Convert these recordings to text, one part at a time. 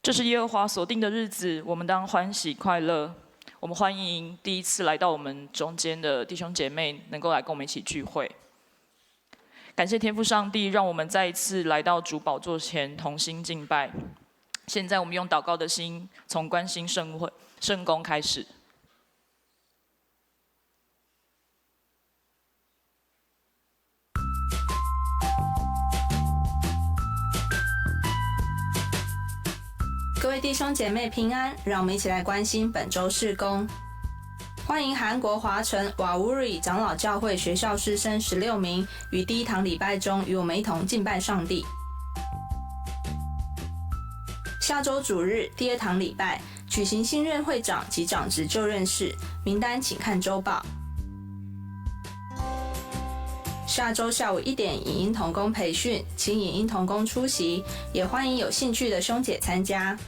這是耶和華所定的日子，我們當歡喜快樂。我們歡迎第一次來到我們中間的弟兄姐妹，能夠來跟我們一起聚會。感謝天父上帝，讓我們再一次來到主寶座前同心敬拜。現在我們用禱告的心，從關心聖會聖工開始。各位弟兄姐妹平安，讓我們一起來關心本週事工。歡迎韓國華城瓦烏里長老教會學校師生16名，於第一堂禮拜中與我們一同敬拜上帝。下週主日第二堂禮拜舉行新任會長及長執就任式，名單請看週報。下週下午1點影音同工培訓，請影音同工出席，也歡迎有興趣的兄姐參加。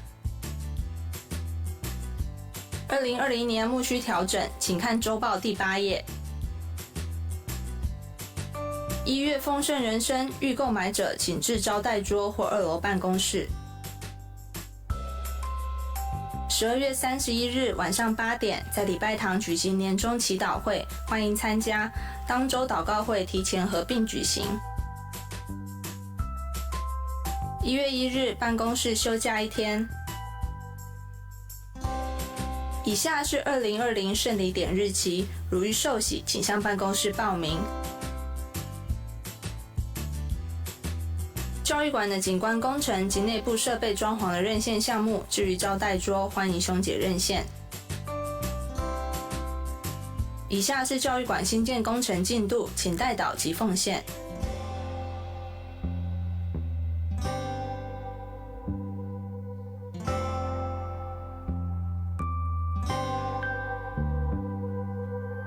2020年牧區調整，請看週報第8頁。1月豐盛人生欲購買者，請至招待桌或2樓辦公室。12月31日晚上8點，在禮拜堂舉行年終祈禱會，歡迎參加。當週禱告會提前合併舉行。1月1日辦公室休假一天。以下是2020聖禮典日期，如欲受洗，請向辦公室報名。教育館的景觀工程及內部設備裝潢的認獻項目，置於招待桌，歡迎兄姐認獻。以下是教育館新建工程進度，請代禱及奉獻。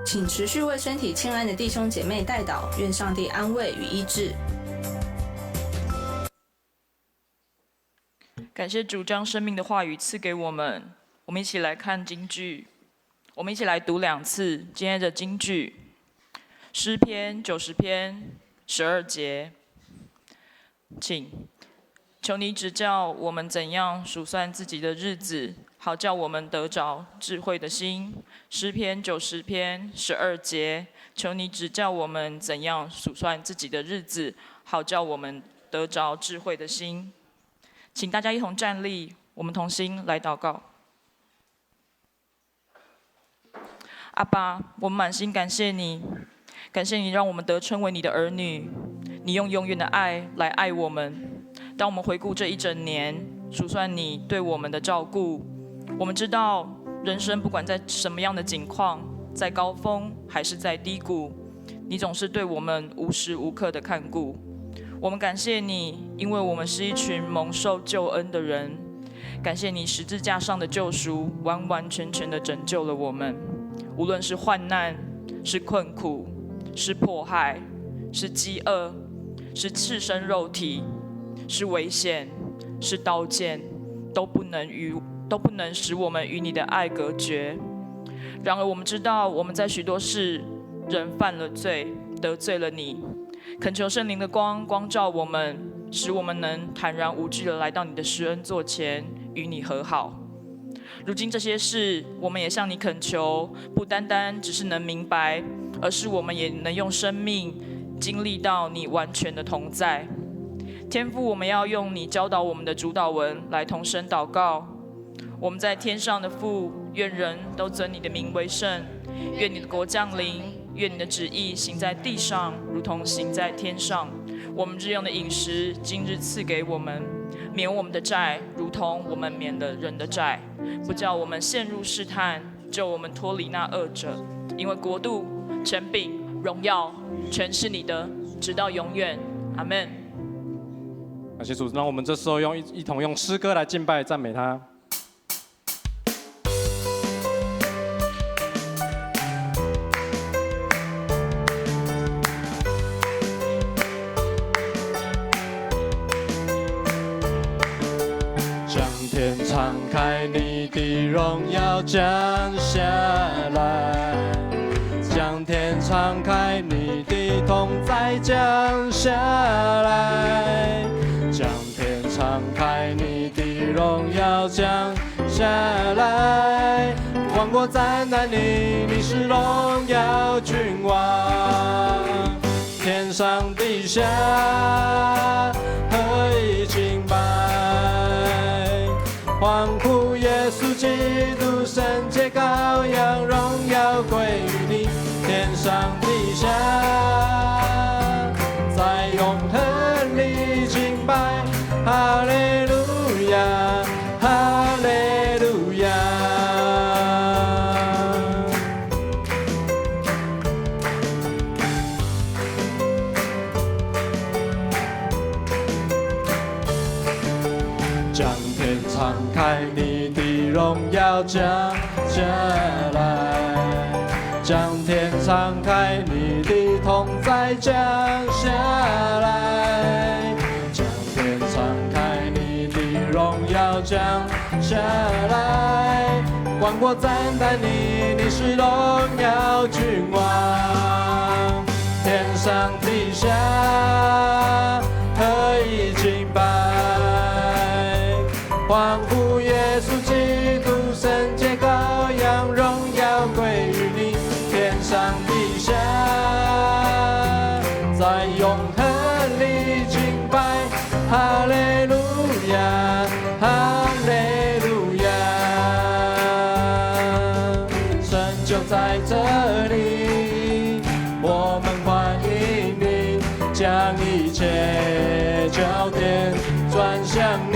請持續為身體欠安的弟兄姐妹代禱，願上帝安慰與醫治。感謝主將生命的話語賜給我們，我們一起來看金句，我們一起來讀兩次今天的金句。詩篇90篇12節，請求你指教我們怎樣數算自己的日子，好叫我們得着智慧的心。詩篇90篇12節，求你指教我們怎樣數算自己的日子，好叫我們得着智慧的心。請大家一同站立，我們同心來禱告。阿爸，我們滿心感謝你，感謝你讓我們得稱為你的兒女，你用永遠的愛來愛我們。當我們回顧這一整年，數算你對我們的照顧，我們知道人生不管在什麼樣的境況，在高峰還是在低谷，你總是對我們無時無刻的看顧。我們感謝你，因為我們是一群蒙受救恩的人。感謝你十字架上的救贖，完完全全的拯救了我們。無論是患難、是困苦、是迫害、是飢餓、是赤身肉體、是危險、是刀劍，都不能使我們與你的愛隔絕。然而，我們知道我們在許多事人犯了罪，得罪了你。懇求聖靈的光光照我們，使我們能坦然無懼地來到你的施恩座前，與你和好。如今這些事，我們也向你懇求，不單單只是能明白，而是我們也能用生命經歷到你完全的同在。天父，我們要用你教導我們的主禱文來同聲禱告。我們在天上的父，願人都尊你的名為聖，願你的國降臨。願你的旨意行在地上，如同行在天上。我們日用的飲食，今日賜給我們，免我們的債，如同我們免了人的債，不叫我們陷入試探，救我們脫離那惡者。因為國度、權柄、榮耀，全是你的，直到永遠。阿門。感謝主，讓我們這時候用一同用詩歌來敬拜讚美他。將天敞開，你的榮耀降下來；將天敞開，你的同在降下來；將天敞開，你的榮耀。國讚嘆你，你是榮耀君王，天上地下合一敬拜，歡呼耶穌基督聖潔羔羊，榮耀歸於你，天上地下在永恆裡敬拜，哈利路亞，哈利路亞。將天敞開，你的榮耀降下來；將天敞開，你的同在降下來；將天敞開，你的榮耀降下來。萬國讚嘆你，你是榮耀君王，天上地下合一敬拜。歡呼耶穌基督聖潔羔羊，榮耀歸於你，天上地下在永恆裡敬拜，哈利路亞，哈利路亞，神就在這裡，我們歡迎你，將一切焦點轉向你。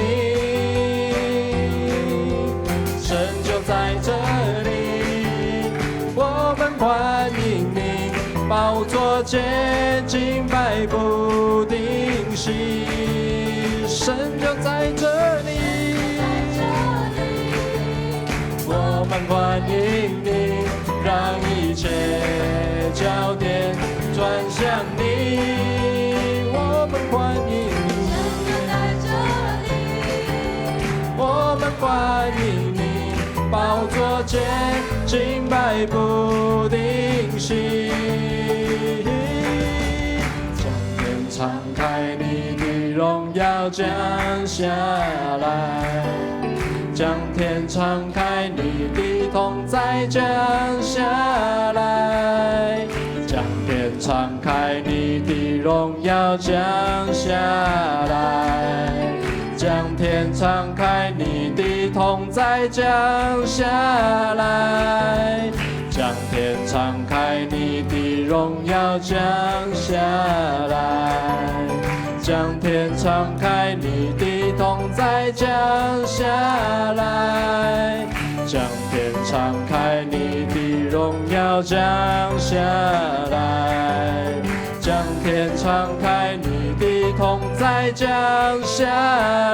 神就在這裡，我們歡迎你，寶座前敬拜不停息。神就在這裡，我們歡迎你，讓一切焦點轉向你。我們歡迎你，我們歡迎你，寶座前敬拜不停息。將天敞開，你的榮耀降下來；將天敞開，你的同在降下來；將天敞開，你的榮耀降下來。將天敞開，你的同在降下來；將天敞開，你的榮耀降下來；將天敞開，你的同在降下來；將天敞開，你的榮耀降下來；將天敞開，你的同在降下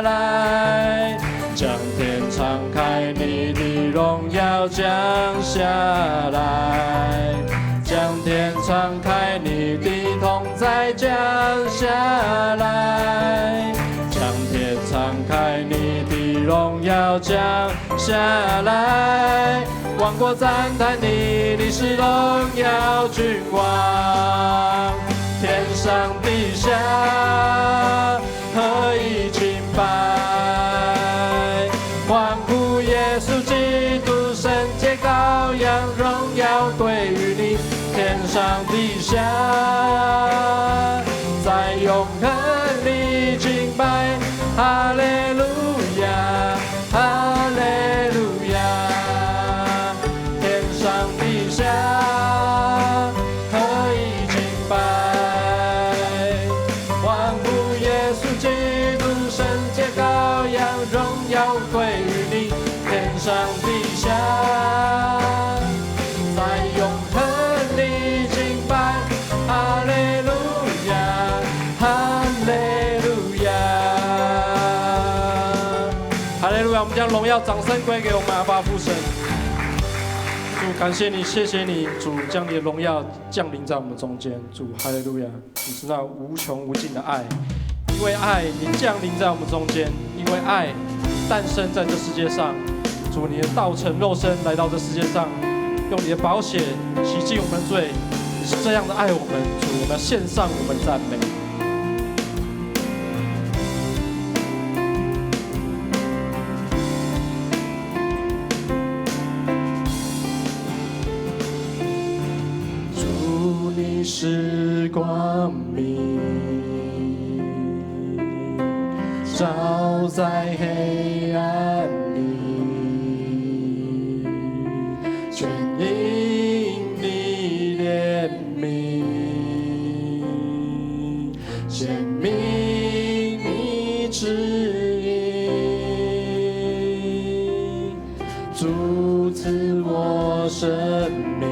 來；將天敞開，你的榮耀降下來；將天敞開，你的同在降下來；將天敞開，你的榮耀降下來。萬國讚嘆你，你是榮耀君王，天上地下合一敬拜，歡呼耶穌基督聖潔羔羊，榮耀歸於你，天上地下在永恆裡敬拜，哈利路亞，哈利路亞，天上地下合一敬拜，歡呼耶穌基督聖潔羔羊，榮耀歸於你，天上地下在永恆裡敬拜，哈利路亞，哈利路亞，哈利路亞！我們將榮耀掌聲歸給我們阿爸父神。主，感謝你，謝謝你，主將你的榮耀降臨在我們中間。主，哈利路亞！你是那無窮無盡的愛，因為愛你降臨在我們中間，因為愛你誕生在這世界上。主，你的道成肉身來到這世界上，用你的寶血洗淨我們的罪。你是這樣的愛我們，主，我們要獻上我們讚美。照在黑暗裡，全因你憐憫，顯明你旨意，主賜我生命，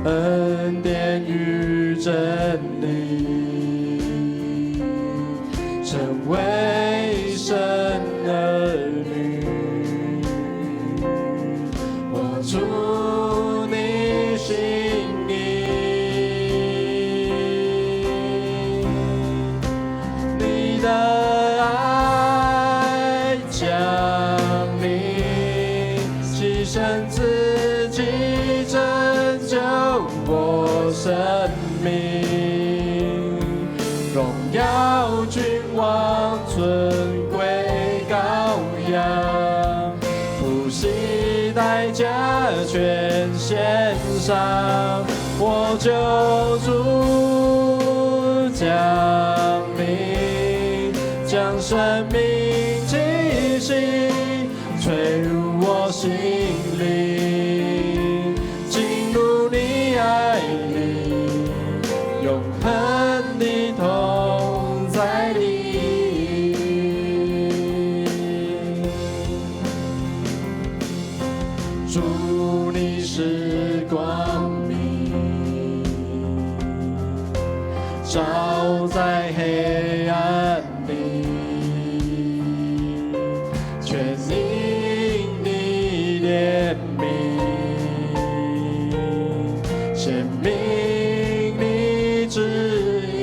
恩典與真理，成為神兒女，活出你心意。你的愛降臨，犧牲自己拯救我生命，榮耀君王尊貴羔羊，不惜代價全獻上，我救主降臨，將生命氣息吹入我心裡，進入你愛裡，永恆的同在裡。主你是光明，照在黑暗裡，全因你憐憫，顯明你旨意，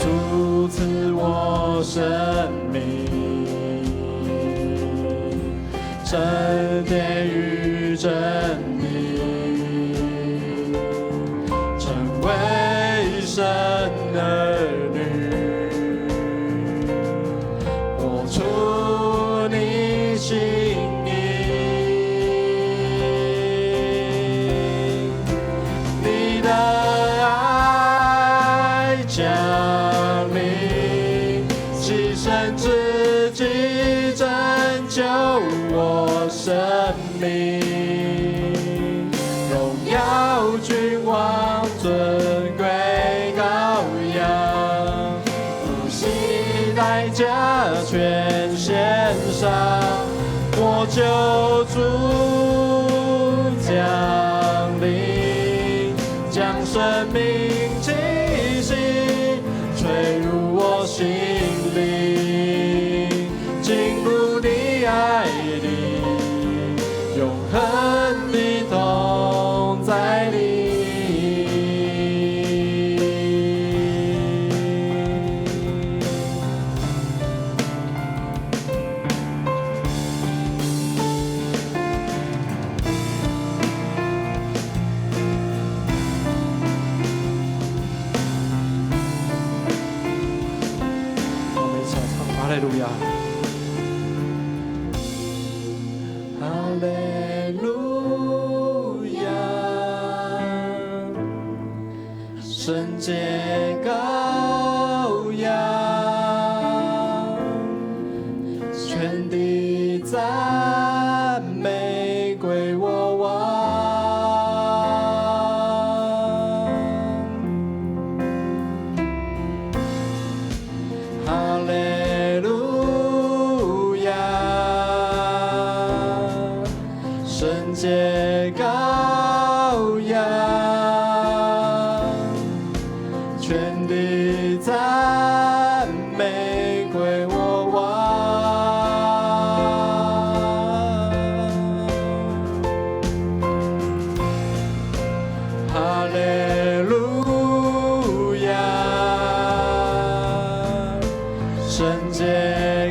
主賜我生命，恩典與真理，成為神兒女，活出你心意。你的愛降臨，犧牲自己拯救我生命，榮耀君王尊貴羔羊，不惜代價全獻上，我救主降臨，將生命氣息吹入我心裡，進入你愛裡，永恆的同在裡。我們一起來唱哈利路亞，哈利路亞，聖潔羔羊，全地讚美歸我王。哈利路亞，聖潔羔羊，全地讚美歸我王。哈利路亞，聖潔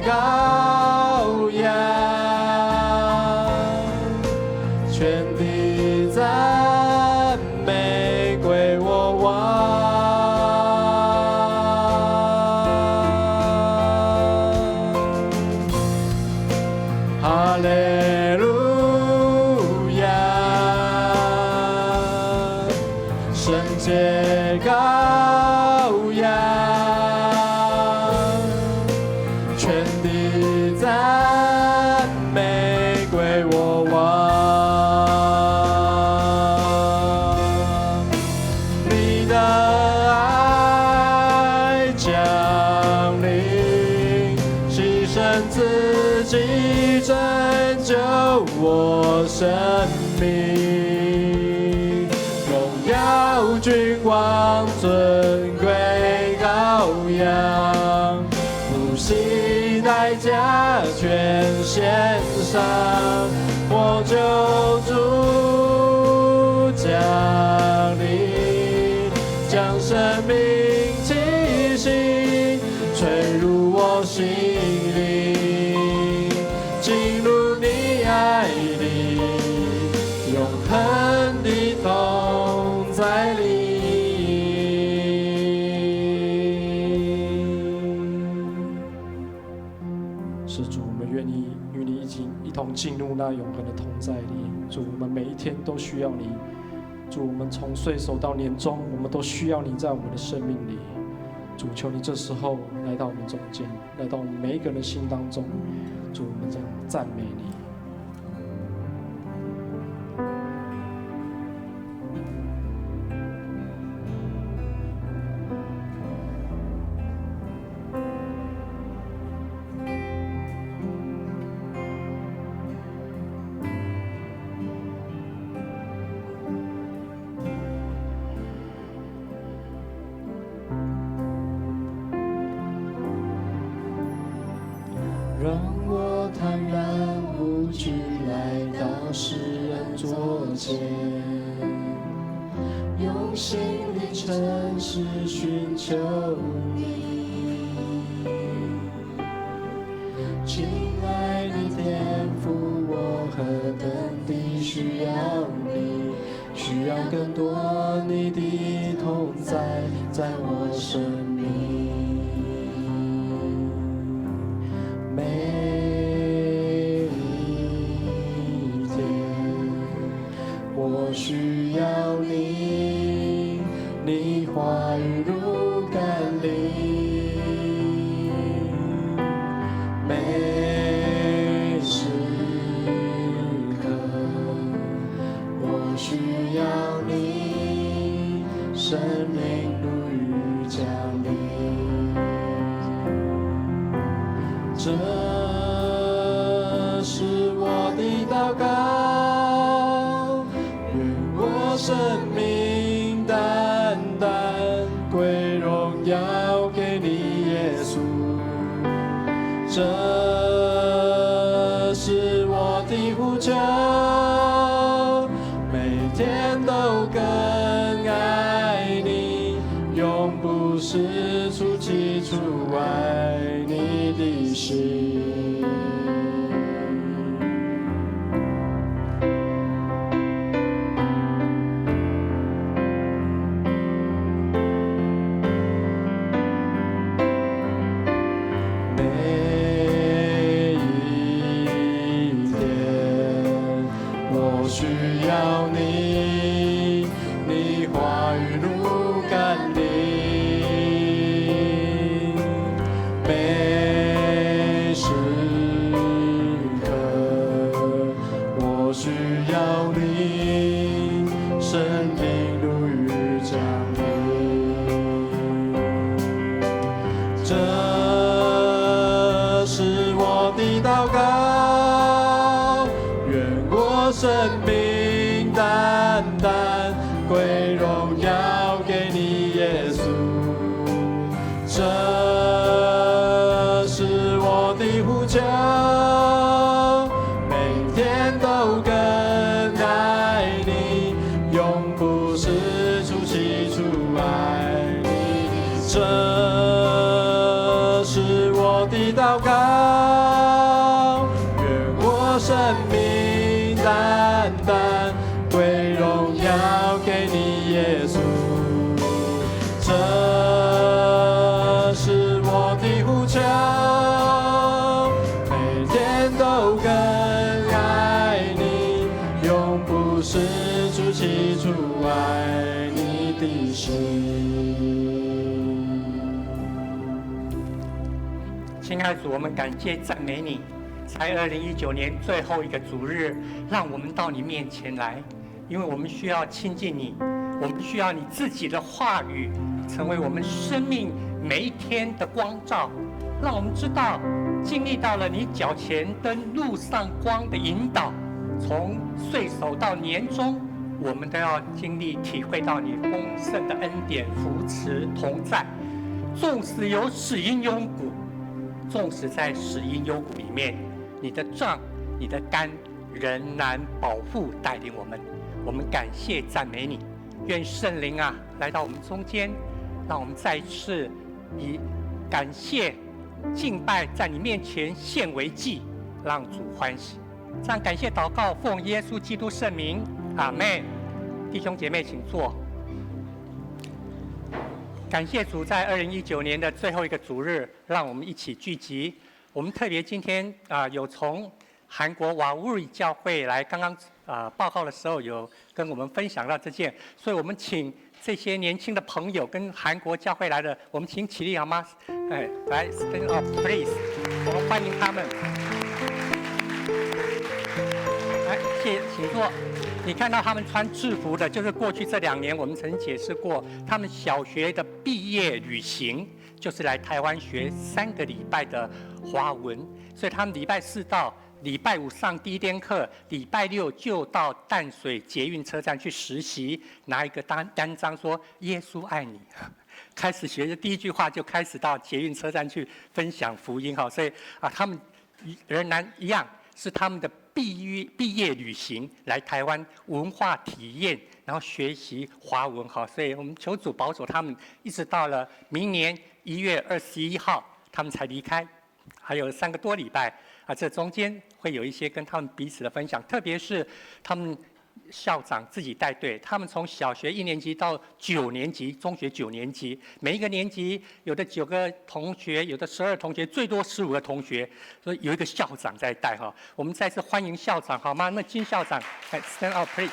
羔羊，全地讚美歸我王。哈利路亞，聖潔。羔羊，全地赞美归我王。你的愛降臨，犧牲自己拯救我生命，榮耀君王尊貴羔羊，不惜代價全獻上，我救主降臨，將生命氣息吹入我心裡，進入你愛裡，永恆的同在裡。是主，我們願意與你一起一同進入那永恆的同在裡。主，我們每一天都需要你。主，我們從歲首到年終，我們都需要你在我們的生命裡。主，求你這時候來到我們中間，來到我們每一個人的心當中。主，我們這樣讚美你。讓我坦然無懼來到施恩座前，用心裡誠實尋求你。親愛的天父，我何等地需要你，需要更多你的同在，在我生命。每一天，我需要你，你話語如甘霖。每時刻，我需要你，生命如雨降臨。這是我的禱告，願我生命單單歸榮耀給你，耶穌。這是我的呼求，每天都更愛你，永不失出起初愛你的心。每一天，我需要你，你話語如甘霖。每時刻，我需要你，生命如雨降臨。這是我的禱告，願我生命單單歸榮耀給你，耶穌。這是我的呼求，每天都更愛你，永不失出起初愛你。這是我的禱告，願我生命單單歸榮耀給你，耶穌。的心。親愛的主，我們感謝讚美你，在2019年最後一個主日，讓我們到你面前來，因為我們需要親近你，我們需要你自己的話語成為我們生命每一天的光照，讓我們知道經歷到了你腳前燈路上光的引導，從歲首到年終，我們都要經歷體會到你豐盛的恩典扶持同在，縱使有死蔭幽谷。縱使在死蔭幽谷裡面，你的杖、你的竿仍然保護帶領我們。我們感謝讚美你，願聖靈啊來到我們中間，讓我們再次以感謝敬拜在你面前獻為祭，讓主歡喜。這樣感謝禱告，奉耶穌基督聖名，阿門。弟兄姐妹，請坐。感謝主，在2019年的最後一個主日，讓我們一起聚集。我們特別今天啊，有從韓國瓦烏里教會來，剛剛啊報告的時候有跟我們分享到這件，所以我們請這些年輕的朋友跟韓國教會來的，我們請起立好嗎？哎，來，stand up please，我們歡迎他們。來，謝，請坐。你看到他們穿制服的，就是過去這2年我們曾解釋過，他們小學的畢業旅行就是來台灣學3個禮拜的華文，所以他們禮拜四到禮拜五上第一天課，禮拜六就到淡水捷運車站去實習，拿一個單單張說耶穌愛你，開始學的第一句話就開始到捷運車站去分享福音哈，所以啊，他們仍然一樣是他們的畢業旅行來台灣文化體驗，然後學習華文哈，所以我們求主保守他們，一直到了明年1月21號，他們才離開，還有3個多禮拜啊，這中間會有一些跟他們彼此的分享，特別是他們校長自己帶隊，他們從小學一年級到九年級，中學九年級，每一個年級有的9個同學，有的12同學，最多15個同學，所以有一個校長在帶哈。我們再次歡迎校長好嗎？那金校長，來 stand up please。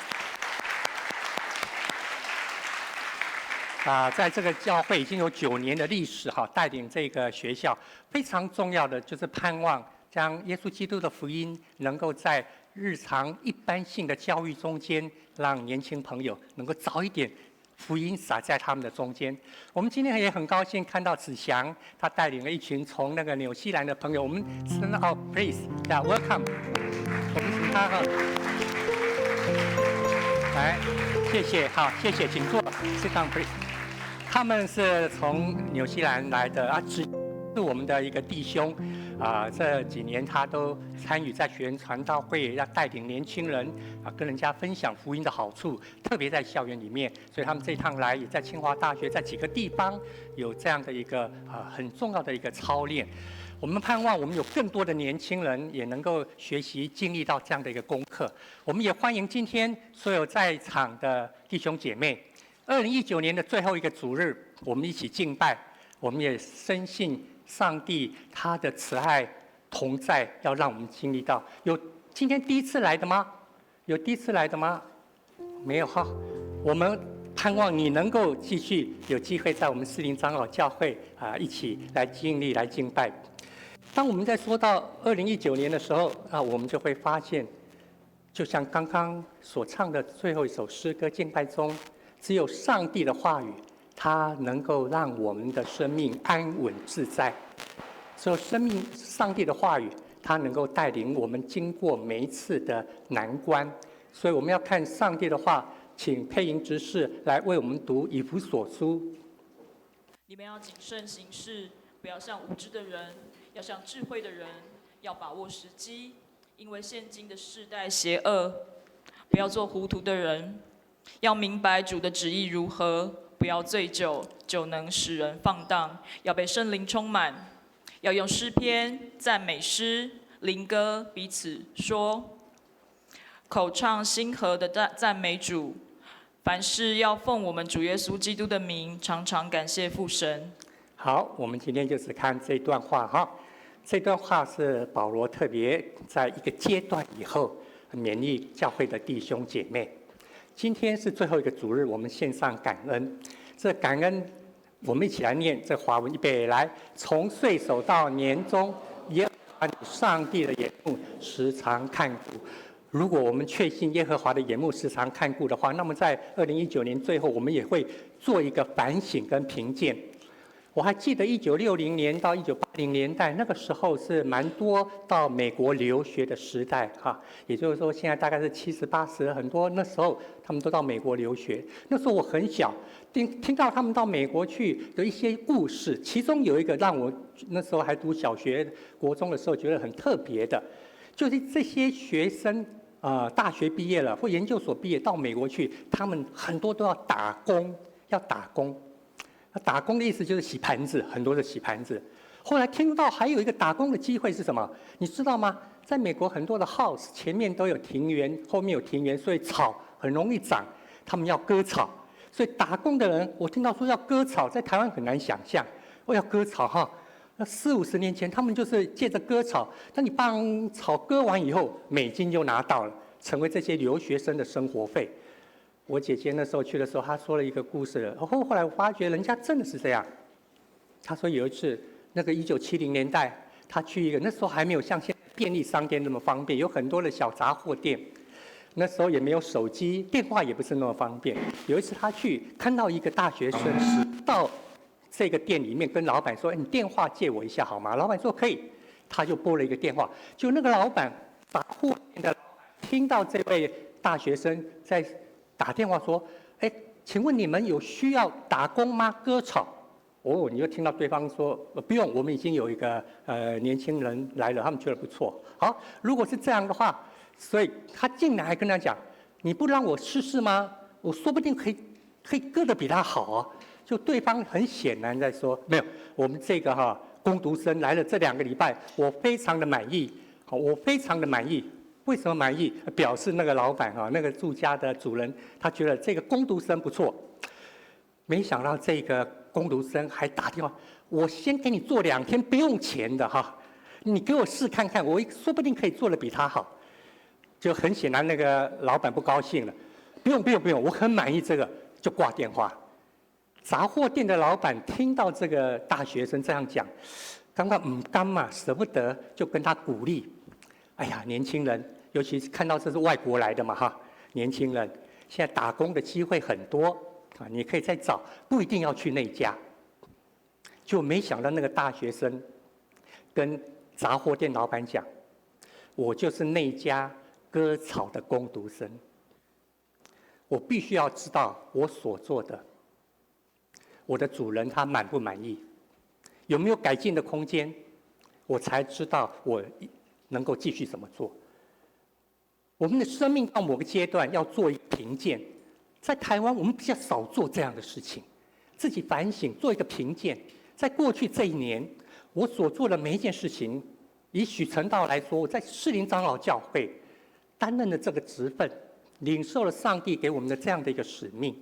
啊，在這個教會已經有9年的歷史哈，帶領這個學校非常重要的就是盼望將耶穌基督的福音能夠在日常一般性的教育中間，讓年輕朋友能夠早一點福音撒在他們的中間。我們今天也很高興看到子祥，他帶領了一群從那個紐西蘭的朋友。我們 stand up please，yeah welcome，我們請他哈，來，謝謝，好，謝謝，請坐，sit down please。他們是從紐西蘭來的啊，是我們的一個弟兄。啊，這幾年他都參與在學園傳道會，要帶領年輕人啊，跟人家分享福音的好處，特別在校園裡面。所以他們這趟來，也在清華大學，在幾個地方有這樣的一個啊很重要的一個操練。我們盼望我們有更多的年輕人也能夠學習經歷到這樣的一個功課。我們也歡迎今天所有在場的弟兄姐妹。2019年的最後一個主日，我們一起敬拜，我們也深信上帝他的慈愛同在，要讓我們經歷到。有今天第一次來的嗎？有第一次來的嗎？沒有哈。我們盼望你能夠繼續有機會在我們士林長老教會啊一起來經歷、來敬拜。當我們在說到二零一九年的時候啊，我們就會發現，就像剛剛所唱的最後一首詩歌敬拜中，只有上帝的話語，它能夠讓我們的生命安穩自在。所以，生命上帝的話語，它能夠帶領我們經過每一次的難關。所以，我們要看上帝的話，請配音執事來為我們讀以弗所書。你們要謹慎行事，不要像無知的人，要像智慧的人，要把握時機，因為現今的世代邪惡。不要做糊塗的人，要明白主的旨意如何。不要醉酒，酒能使人放蕩；要被聖靈充滿，要用詩篇、讚美詩、靈歌彼此說，口唱心和的讚讚美主。凡事要奉我們主耶穌基督的名，常常感謝父神。好，我們今天就只看這段話哈。這段話是保羅特別在一個階段以後勉勵教會的弟兄姐妹。今天是最後一個主日，我們獻上感恩。這感恩，我們一起來念這華文，預備來。從歲首到年終，耶和華上帝的眼目時常看顧。如果我們確信耶和華的眼目時常看顧的話，那麼在2019年最後，我們也會做一個反省跟評鑑。我還記得1960年到1980年代，那個時候是蠻多到美國留學的時代，哈，也就是說現在大概是七十八十，很多那時候他們都到美國留學。那時候我很小，聽到他們到美國去的一些故事，其中有一個讓我那時候還讀小學、國中的時候覺得很特別的，就是這些學生啊，大學畢業了或研究所畢業到美國去，他們很多都要打工，要打工。打工的意思就是洗盤子，很多的洗盤子。後來聽到還有一個打工的機會是什麼？你知道嗎？在美國很多的 house 前面都有庭園，後面有庭園，所以草很容易長。他們要割草，所以打工的人，我聽到說要割草，在台灣很難想象，我要割草哈。那四五十年前，他們就是借着割草，當你幫草割完以後，美金就拿到了，成為這些留學生的生活費。我姐姐那時候去的時候，她說了一個故事。後來我發覺人家真的是這樣。她說有一次，那個1970年代，她去一個那時候還沒有像現在便利商店那麼方便，有很多的小雜貨店。那時候也沒有手機，電話也不是那麼方便。有一次她去看到一個大學生是到這個店裡面跟老闆說：“你電話借我一下好嗎？”老闆說可以，他就撥了一個電話。就那個老闆雜貨店的聽到這位大學生在打電話說：“哎，請問你們有需要打工嗎？割草？”哦，你就聽到對方說：“不用，我們已經有一個年輕人來了，他們覺得不錯。”好，如果是這樣的話，所以他竟然還跟他講：“你不讓我試試嗎？我說不定可以割得比他好啊。”就對方很顯然在說：“沒有，我們這個哈工讀生來了這2個禮拜，我非常的滿意，好，我非常的滿意。”為什麼滿意？表示那個老闆啊，那個住家的主人，他覺得這個工讀生不錯。沒想到這個工讀生還打電話，我先給你做2天不用錢的哈，你給我試看看，我說不定可以做得比他好。就很顯然那個老闆不高興了，不用不用不用，我很滿意這個，就掛電話。雜貨店的老闆聽到這個大學生這樣講，感覺毋甘嘛，捨不得，就跟他鼓勵。哎呀，年輕人，尤其是看到這是外國來的嘛哈，年輕人現在打工的機會很多啊，你可以再找，不一定要去那家。就沒想到那個大學生跟雜貨店老闆講，我就是那家割草的工讀生，我必須要知道我所做的，我的主人他滿不滿意，有沒有改進的空間，我才知道我能夠繼續怎麼做。我們的生命到某個階段要做一個評鑑，在台灣我們比較少做這樣的事情，自己反省做一個評鑑。在過去這一年，我所做的每一件事情，以許傳道來說，我在士林長老教會擔任的這個職分，領受了上帝給我們的這樣的一個使命，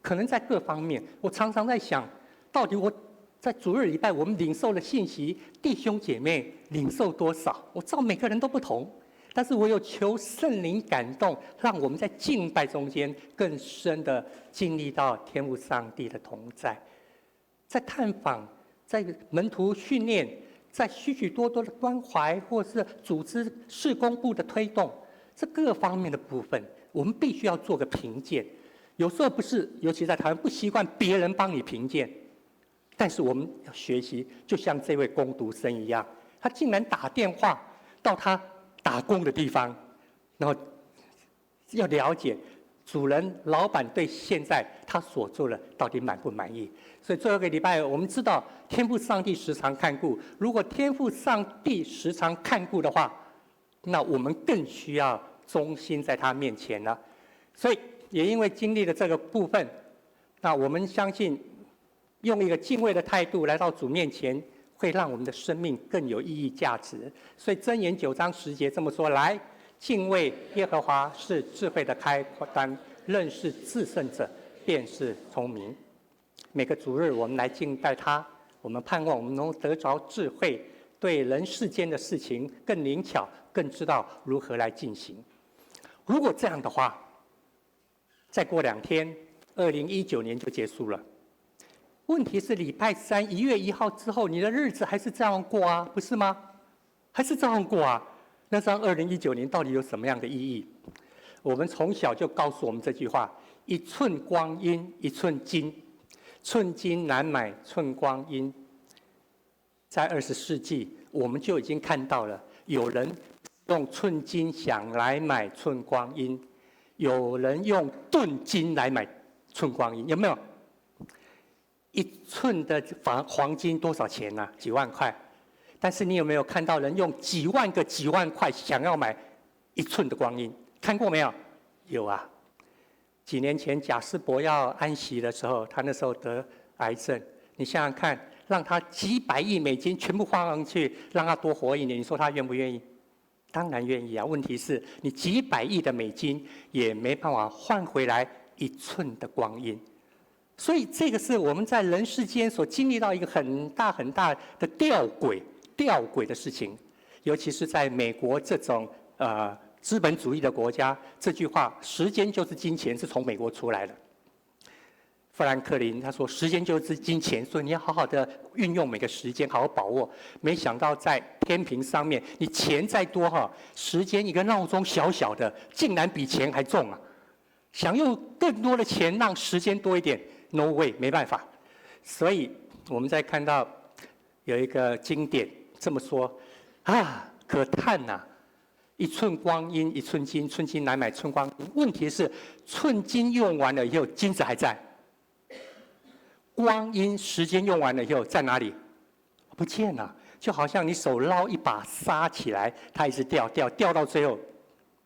可能在各方面，我常常在想，到底我在主日禮拜我們領受的信息，弟兄姐妹領受多少？我知道每個人都不同，但是我有求聖靈感動，讓我們在敬拜中間更深的經歷到天父上帝的同在，在探訪，在門徒訓練，在許許多多的關懷，或是組織事工部的推動，這各方面的部分，我們必須要做個評鑑。有時候不是，尤其在台灣不習慣別人幫你評鑑，但是我們要學習，就像這位工讀生一樣，他竟然打電話到他打工的地方，然後要了解主人、老闆對現在他所做的到底滿不滿意。所以最後一個禮拜，我們知道天父上帝時常看顧。如果天父上帝時常看顧的話，那我們更需要忠心在他面前了。所以也因為經歷了這個部分，那我們相信用一個敬畏的態度來到主面前，會讓我們的生命更有意義、價值。所以箴言9章10節這麼說：來，敬畏耶和華是智慧的開端，認識至聖者便是聰明。每個主日我們來敬拜他，我們盼望我們能得着智慧，對人世間的事情更靈巧，更知道如何來進行。如果這樣的話，再过2天，2019年就结束了。问题是礼拜三1月1号之后，你的日子还是这样过啊，不是吗？还是这样过啊？那这样二零一九年到底有什么样的意义？我们从小就告诉我们这句话：一寸光阴一寸金，寸金难买寸光阴。在20世纪，我们就已经看到了有人用寸金想来买寸光阴，有人用吨金来买寸光阴，有没有？一寸的黄金多少钱呢？几万块。但是你有没有看到人用几万个几万块想要买一寸的光阴？看过没有？有啊。几年前贾斯伯要安息的时候，他那时候得癌症。你想想看，让他几百亿美金全部花上去，让他多活一年，你说他愿不愿意？当然愿意啊。问题是，你几百亿的美金也没办法换回来一寸的光阴。所以这个是我们在人世间所经历到一个很大很大的吊诡、吊诡的事情，尤其是在美国这种资本主义的国家，这句话“时间就是金钱”是从美国出来的。富兰克林他说：“时间就是金钱，所以你要好好的运用每个时间，好好把握。”没想到在天平上面，你钱再多哈，时间一个闹钟小小的，竟然比钱还重啊！想用更多的钱让时间多一点，No way，没办法。所以我们在看到有一个经典这么说啊，可叹呐，一寸光阴一寸金，寸金难买寸光阴。问题是寸金用完了以后，金子还在；光阴时间用完了以后，在哪里？不见了。就好像你手捞一把沙起来，它一直掉掉掉到最后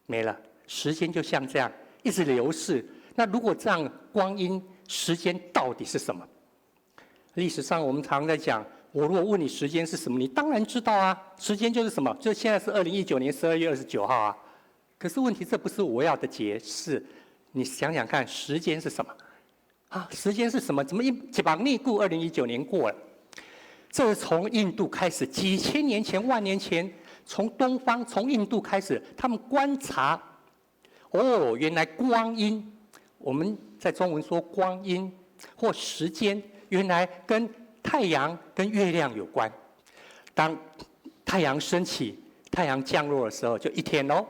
没了。时间就像这样一直流逝。那如果这样，光阴时间到底是什么？历史上我们常在讲，我如果问你时间是什么，你当然知道啊。时间就是什么？就现在是2019年12月29号啊。可是问题，这不是我要的解释。你想想看，时间是什么？啊，时间是什么？怎么一百年过，二零一九年过了？这是从印度开始，几千年前、万年前，从东方、从印度开始，他们观察，哦，原来光阴，我们在中文说光阴或时间，原来跟太阳跟月亮有关。当太阳升起、太阳降落的时候，就一天喽。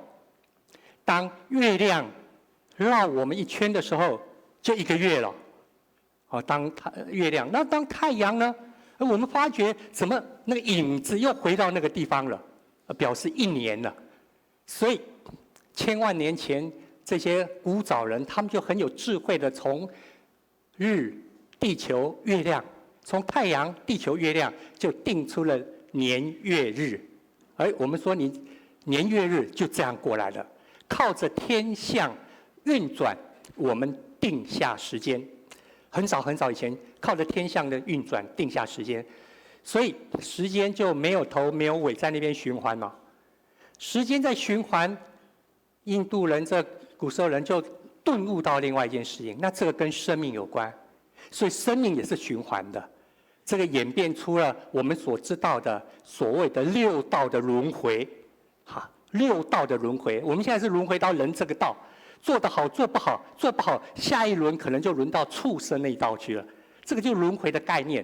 当月亮绕我们一圈的时候，就一个月了。哦，当太月亮，那当太阳呢？我们发觉怎么那个影子又回到那个地方了，表示一年了。所以千万年前这些古早人，他们就很有智慧的从日、地球、月亮，从太阳、地球、月亮就定出了年月日。而我们说你年月日就这样过来了，靠着天象运转，我们定下时间。很早很早以前，靠着天象的运转定下时间，所以时间就没有头没有尾，在那边循环嘛。时间在循环，印度人这古时候人就顿悟到另外一件事情，那这个跟生命有关，所以生命也是循环的。这个演变出了我们所知道的所谓的六道的轮回，哈，六道的轮回，我们现在是轮回到人这个道。做得好，做不好，做不好，下一轮可能就轮到畜生那一道去了。这个就轮回的概念，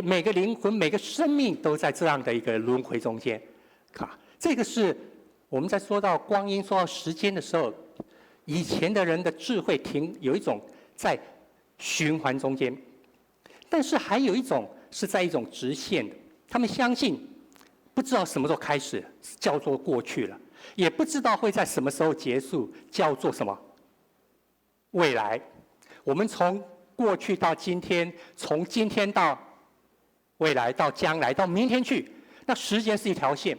每个灵魂、每个生命都在这样的一个轮回中间。卡，这个是我们在说到光阴、说到时间的时候，以前的人的智慧停有一种在循环中间，但是还有一种是在一种直线的，他们相信不知道什么时候开始叫做过去了。也不知道会在什么时候结束，叫做什么？未来。我们从过去到今天，从今天到未来，到将来，到明天去，那时间是一条线。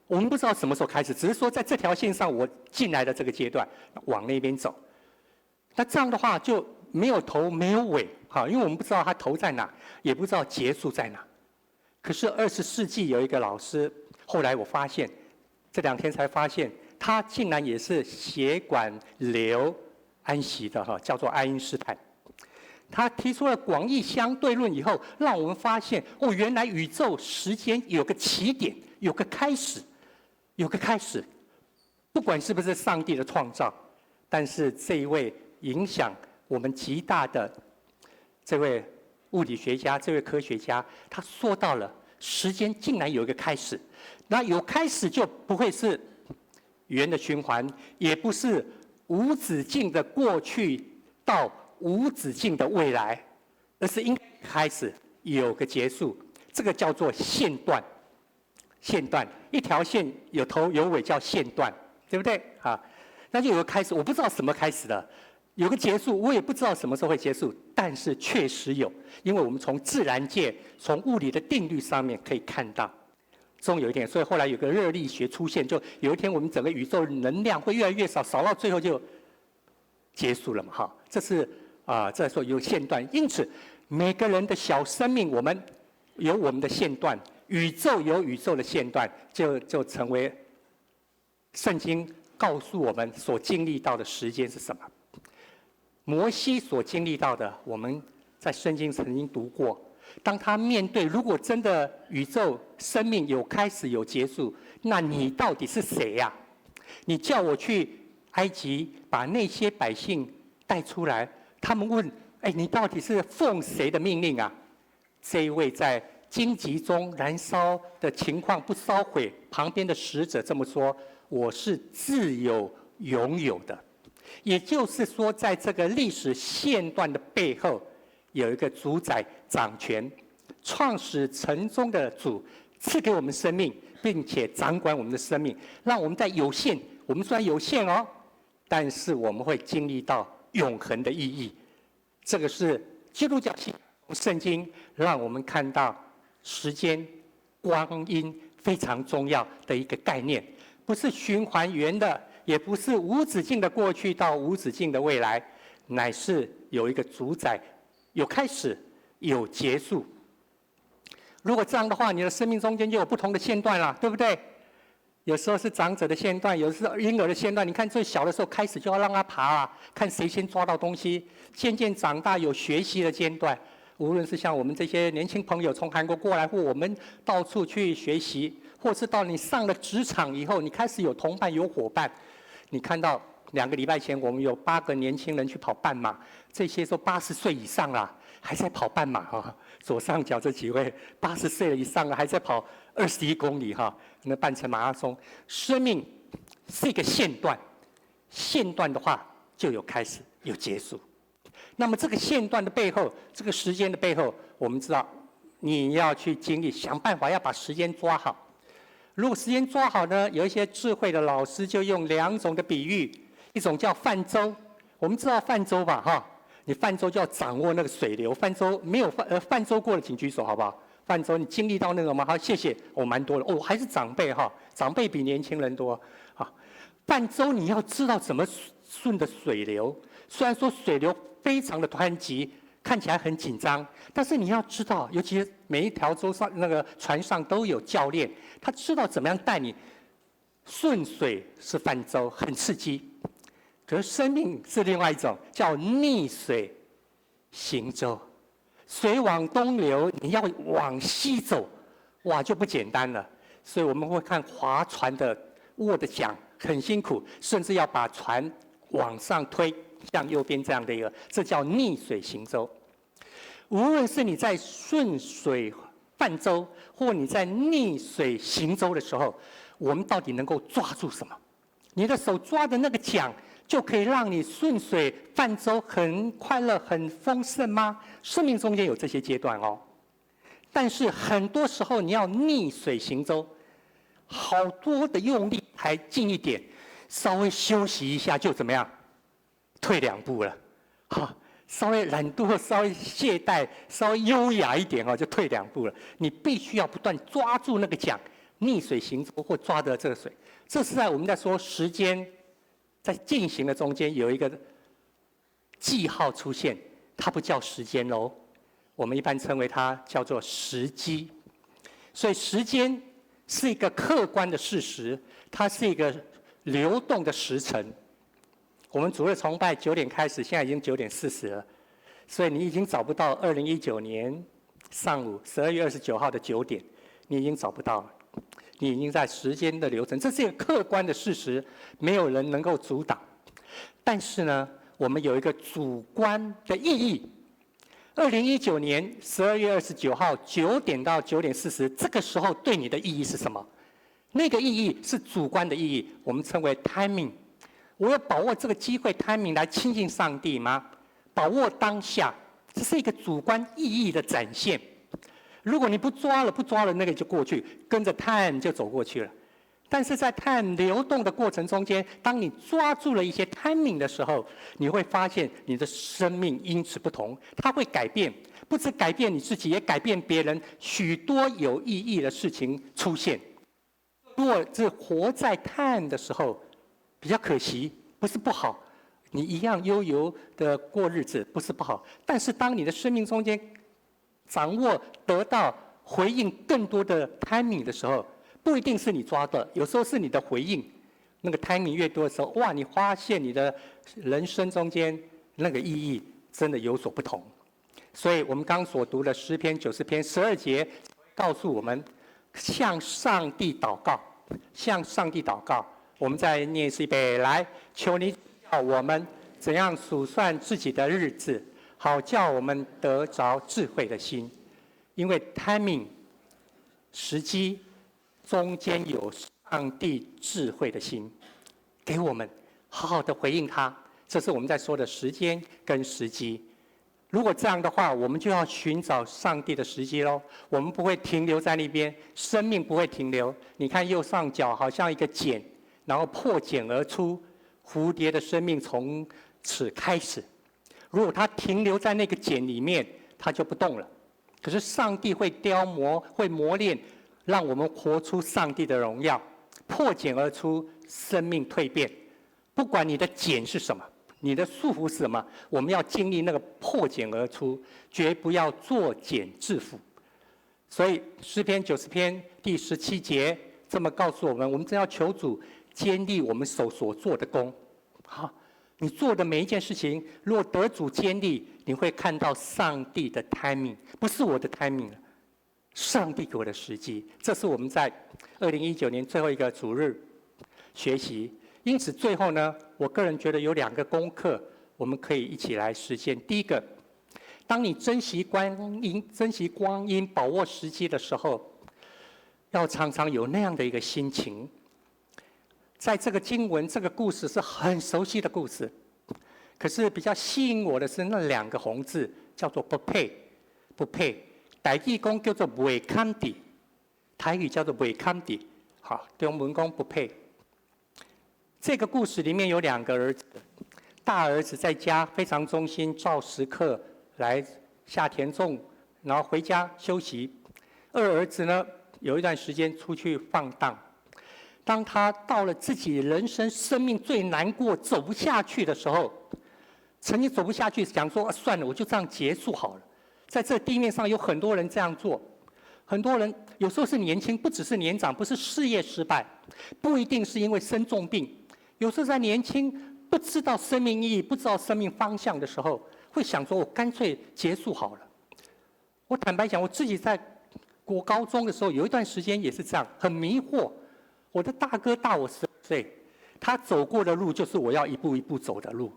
我们不知道什么时候开始，只是说在这条线上，我进来的这个阶段往那边走。那这样的话就没有头没有尾，哈，因为我们不知道它头在哪，也不知道结束在哪。可是20世纪有一个老师，后来我发现，这两天才发现，他竟然也是血管瘤安息的哈，叫做爱因斯坦。他提出了广义相对论以后，让我们发现哦，原来宇宙时间有个起点，有个开始，有个开始。不管是不是上帝的创造，但是这一位影响我们极大的这位物理学家、这位科学家，他说到了时间竟然有一个开始，那有开始就不会是圆的循环，也不是无止境的过去到无止境的未来，而是应该开始有个结束，这个叫做线段。线段，一条线有头有尾叫线段，对不对？啊，那就有个开始，我不知道什么开始的，有个结束，我也不知道什么时候会结束，但是确实有，因为我们从自然界、从物理的定律上面可以看到，终有一天，所以后来有个热力学出现，就有一天我们整个宇宙能量会越来越少，少到最后就结束了嘛，哈，这是啊，这说有线段，因此每个人的小生命，我们有我们的线段。宇宙有宇宙的线段，就成为圣经告诉我们所经历到的时间是什么。摩西所经历到的，我们在圣经曾经读过。当他面对，如果真的宇宙生命有开始有结束，那你到底是谁呀？你叫我去埃及把那些百姓带出来，他们问：哎，你到底是奉谁的命令啊？这一位在荆棘中燃烧的情况不烧毁，旁边的使者这么说：“我是自有永有的。”也就是说，在这个历史线段的背后，有一个主宰掌权、创始成终的主，赐给我们生命，并且掌管我们的生命，让我们在有限，我们虽然有限哦，但是我们会经历到永恒的意义。这个是基督教信圣经让我们看到时间、光阴非常重要的一个概念，不是循环圆的，也不是无止境的过去到无止境的未来，乃是有一个主宰，有开始，有结束。如果这样的话，你的生命中间就有不同的线段了，对不对？有时候是长者的线段，有时候是婴儿的线段。你看最小的时候开始就要让他爬啊，看谁先抓到东西。渐渐长大有学习的阶段。无论是像我们这些年轻朋友从韩国过来，或我们到处去学习，或是到你上了职场以后，你开始有同伴有伙伴。你看到2个礼拜前，我们有八个年轻人去跑半马，这些都80岁以上了，还在跑半马哈。左上角这几位80岁以上了，还在跑21公里哈，那半程马拉松。生命是一个线段，线段的话就有开始有结束。那么这个线段的背后，这个时间的背后，我们知道你要去经历，想办法要把时间抓好。如果时间抓好呢，有一些智慧的老师就用两种的比喻，一种叫泛舟。我们知道泛舟吧？哈，你泛舟就要掌握那个水流。泛舟没有泛舟过的，请举手好不好？泛舟你经历到那个吗？好，谢谢。哦，蛮多的哦，还是长辈哈，长辈比年轻人多啊。泛舟你要知道怎么顺着水流，虽然说水流非常的湍急，看起来很紧张，但是你要知道，尤其每一条舟上那个船上都有教练，他知道怎么样带你顺水是泛舟，很刺激。可是生命是另外一种，叫逆水行舟，水往东流，你要往西走，哇，就不简单了。所以我们会看划船的握的桨很辛苦，甚至要把船往上推。向右边这样的一个，这叫逆水行舟。无论是你在顺水泛舟，或你在逆水行舟的时候，我们到底能够抓住什么？你的手抓的那个桨，就可以让你顺水泛舟，很快乐、很丰盛吗？生命中间有这些阶段哦。但是很多时候你要逆水行舟，好多的用力才进一点，稍微休息一下就怎么样？退两步了，哈，稍微懒惰、稍微懈怠、稍微优雅一点哦，就退两步了。你必须要不断抓住那个桨，逆水行舟或抓着这个水。这是在我们在说时间在进行的中间有一个记号出现，它不叫时间喽，我们一般称为它叫做时机。所以时间是一个客观的事实，它是一个流动的时辰。我们主日崇拜9点开始，现在已经9点40了，所以你已经找不到2019年上午12月29号的九点，你已经找不到了，你已经在时间的流程，这是一个客观的事实，没有人能够阻挡。但是呢，我們有一個主觀的意義。2019年12月29號9點到9點40，這個時候對你的意義是什麼？那個意義是主觀的意義，我們稱為 timing。我要把握這個機會 timing 來親近上帝嗎？把握當下，這是一個主觀意義的展現。如果你不抓了，不抓了，那個就過去，跟着 time 就走過去了。但是在 time 流動的過程中間，當你抓住了一些 timing 的時候，你會發現你的生命因此不同，它會改變，不止改變你自己，也改變別人，許多有意義的事情出現。如果是活在 time 的時候，比較可惜，不是不好，你一樣悠悠的過日子，不是不好。但是當你的生命中間掌握得到回應更多的 timing 的時候，不一定是你抓的，有時候是你的回應。那個 timing 越多的時候，哇！你發現你的人生中間那個意義真的有所不同。所以我們剛所讀的詩篇90篇12節，告訴我們向上帝禱告，向上帝禱告。我們再念一次，預備來，求你教我們怎樣數算自己的日子，好叫我們得着智慧的心。因為 timing 時機中間有上帝智慧的心，給我們好好的回應他。這是我們在說的時間跟時機。如果這樣的話，我們就要尋找上帝的時機嘍。我們不會停留在那邊，生命不會停留。你看右上角好像一個繭，然後破繭而出，蝴蝶的生命從此開始。如果它停留在那個繭裡面，它就不動了。可是上帝會雕磨，會磨練，讓我們活出上帝的榮耀，破繭而出，生命蛻變。不管你的繭是什麼，你的束縛是什麼，我們要經歷那個破繭而出，絕不要作繭自縛。所以詩篇90篇第17節這麼告訴我們：我們真要求主堅立我們手所做的工。好，你做的每一件事情，若得主堅立，你會看到上帝的 timing，不是我的 timing 了，上帝給我的時機。這是我們在2019年最後一個主日學習。因此，最後呢，我個人覺得有兩個功課，我們可以一起來實踐。第一個，當你珍惜光陰、珍惜光陰、把握時機的時候，要常常有那樣的一個心情。在這個經文、這個故事是很熟悉的故事，可是比較吸引我的是那兩個紅字，叫做“不配”，不配。台語講叫做“袂堪得”，台語叫做“袂堪得”，好，中文講不配。這個故事裡面有兩個兒子，大兒子在家非常忠心，照時刻來下田種，然後回家休息。二兒子呢，有一段時間出去放蕩。當他到了自己人生生命最難過、走不下去的時候，曾經走不下去，想說算了，我就這樣結束好了。在這地面上有很多人這樣做，很多人有時候是年輕，不只是年長，不是事業失敗，不一定是因為生重病。有時候在年輕不知道生命意義、不知道生命方向的時候，會想說：“我乾脆結束好了。”我坦白講，我自己在國高中的時候，有一段時間也是這樣，很迷惑。我的大哥大我10歲，他走過的路就是我要一步一步走的路。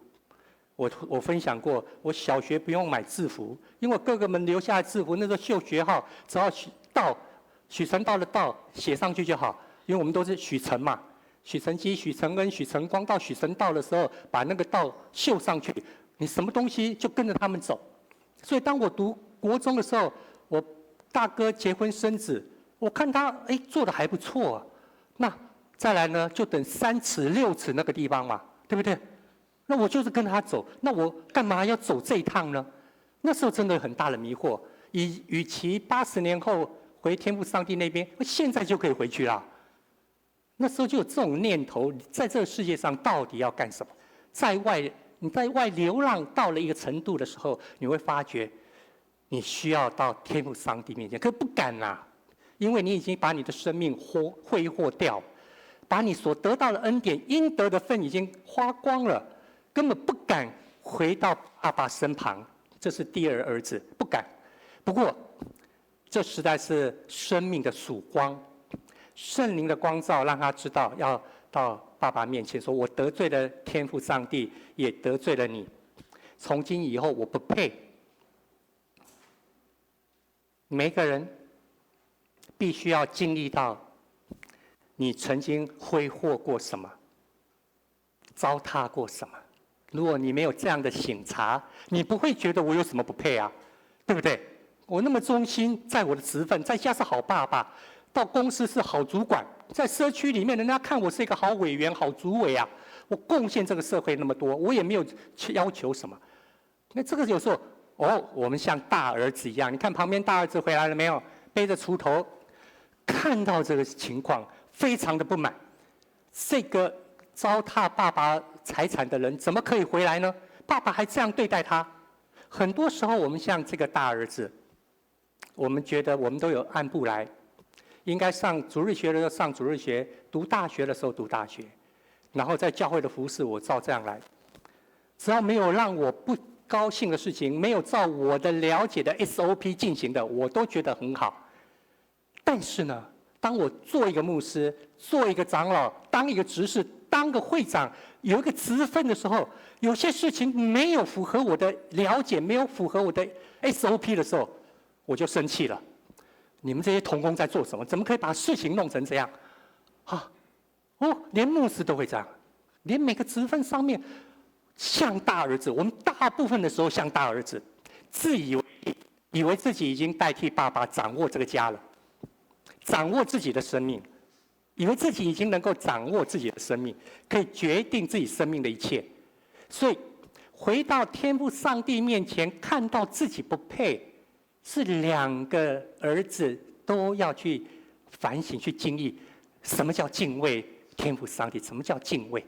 我分享過，我小學不用買制服，因為哥哥們留下的制服，那個繡學號，只要許道許成道的道寫上去就好，因為我們都是許成嘛。許成基、許承恩、許承光到許成道的時候，把那個道繡上去，你什麼東西就跟着他們走。所以當我讀國中的時候，我大哥結婚生子，我看他哎做得還不錯啊。那再來呢，就等3尺6尺那個地方嘛，對不對？那我就是跟他走，那我幹嘛要走這一趟呢？那時候真的很大的迷惑。與其80年後回天父上帝那邊，我現在就可以回去了。那時候就有這種念頭，在這個世界上到底要幹什麼？在外，你在外流浪到了一個程度的時候，你會發覺，你需要到天父上帝面前，可不敢啊，因為你已經把你的生命揮霍掉，把你所得到的恩典應得的份已經花光了，根本不敢回到爸爸身旁。這是第二兒子不敢。不過，這實在是生命的曙光。聖靈的光照，讓他知道要到爸爸面前说：“我得罪了天父上帝，也得罪了你。从今以后，我不配。”每个人必须要经历到，你曾经挥霍过什么，糟蹋过什么。如果你没有这样的省察，你不会觉得我有什么不配啊，对不对？我那么忠心，在我的职分，在家是好爸爸，到公司是好主管，在社区里面，人家看我是一个好委员、好主委啊。我贡献这个社会那么多，我也没有去要求什么。那这个有时候，哦，我们像大儿子一样，你看旁边大儿子回来了没有？背着锄头，看到这个情况，非常的不满。这个糟蹋爸爸财产的人怎么可以回来呢？爸爸还这样对待他。很多时候，我们像这个大儿子，我们觉得我们都有按步来，应该上主日学的时候上主日学，读大学的时候读大学，然后在教会的服事我照这样来，只要没有让我不高兴的事情，没有照我的了解的 SOP 进行的，我都觉得很好。但是呢，当我做一个牧师，做一个长老，当一个执事，当个会长，有一个职分的时候，有些事情没有符合我的了解，没有符合我的 SOP 的时候，我就生气了。你们这些同工在做什么？怎么可以把事情弄成这样？啊，哦，连牧师都会这样，连每个职分上面像大儿子，我们大部分的时候像大儿子，自以为以为自己已经代替爸爸掌握这个家了，掌握自己的生命，以为自己已经能够掌握自己的生命，可以决定自己生命的一切。所以回到天父上帝面前，看到自己不配，是两个儿子都要去反省、去经历，什么叫敬畏天父上帝？什么叫敬畏？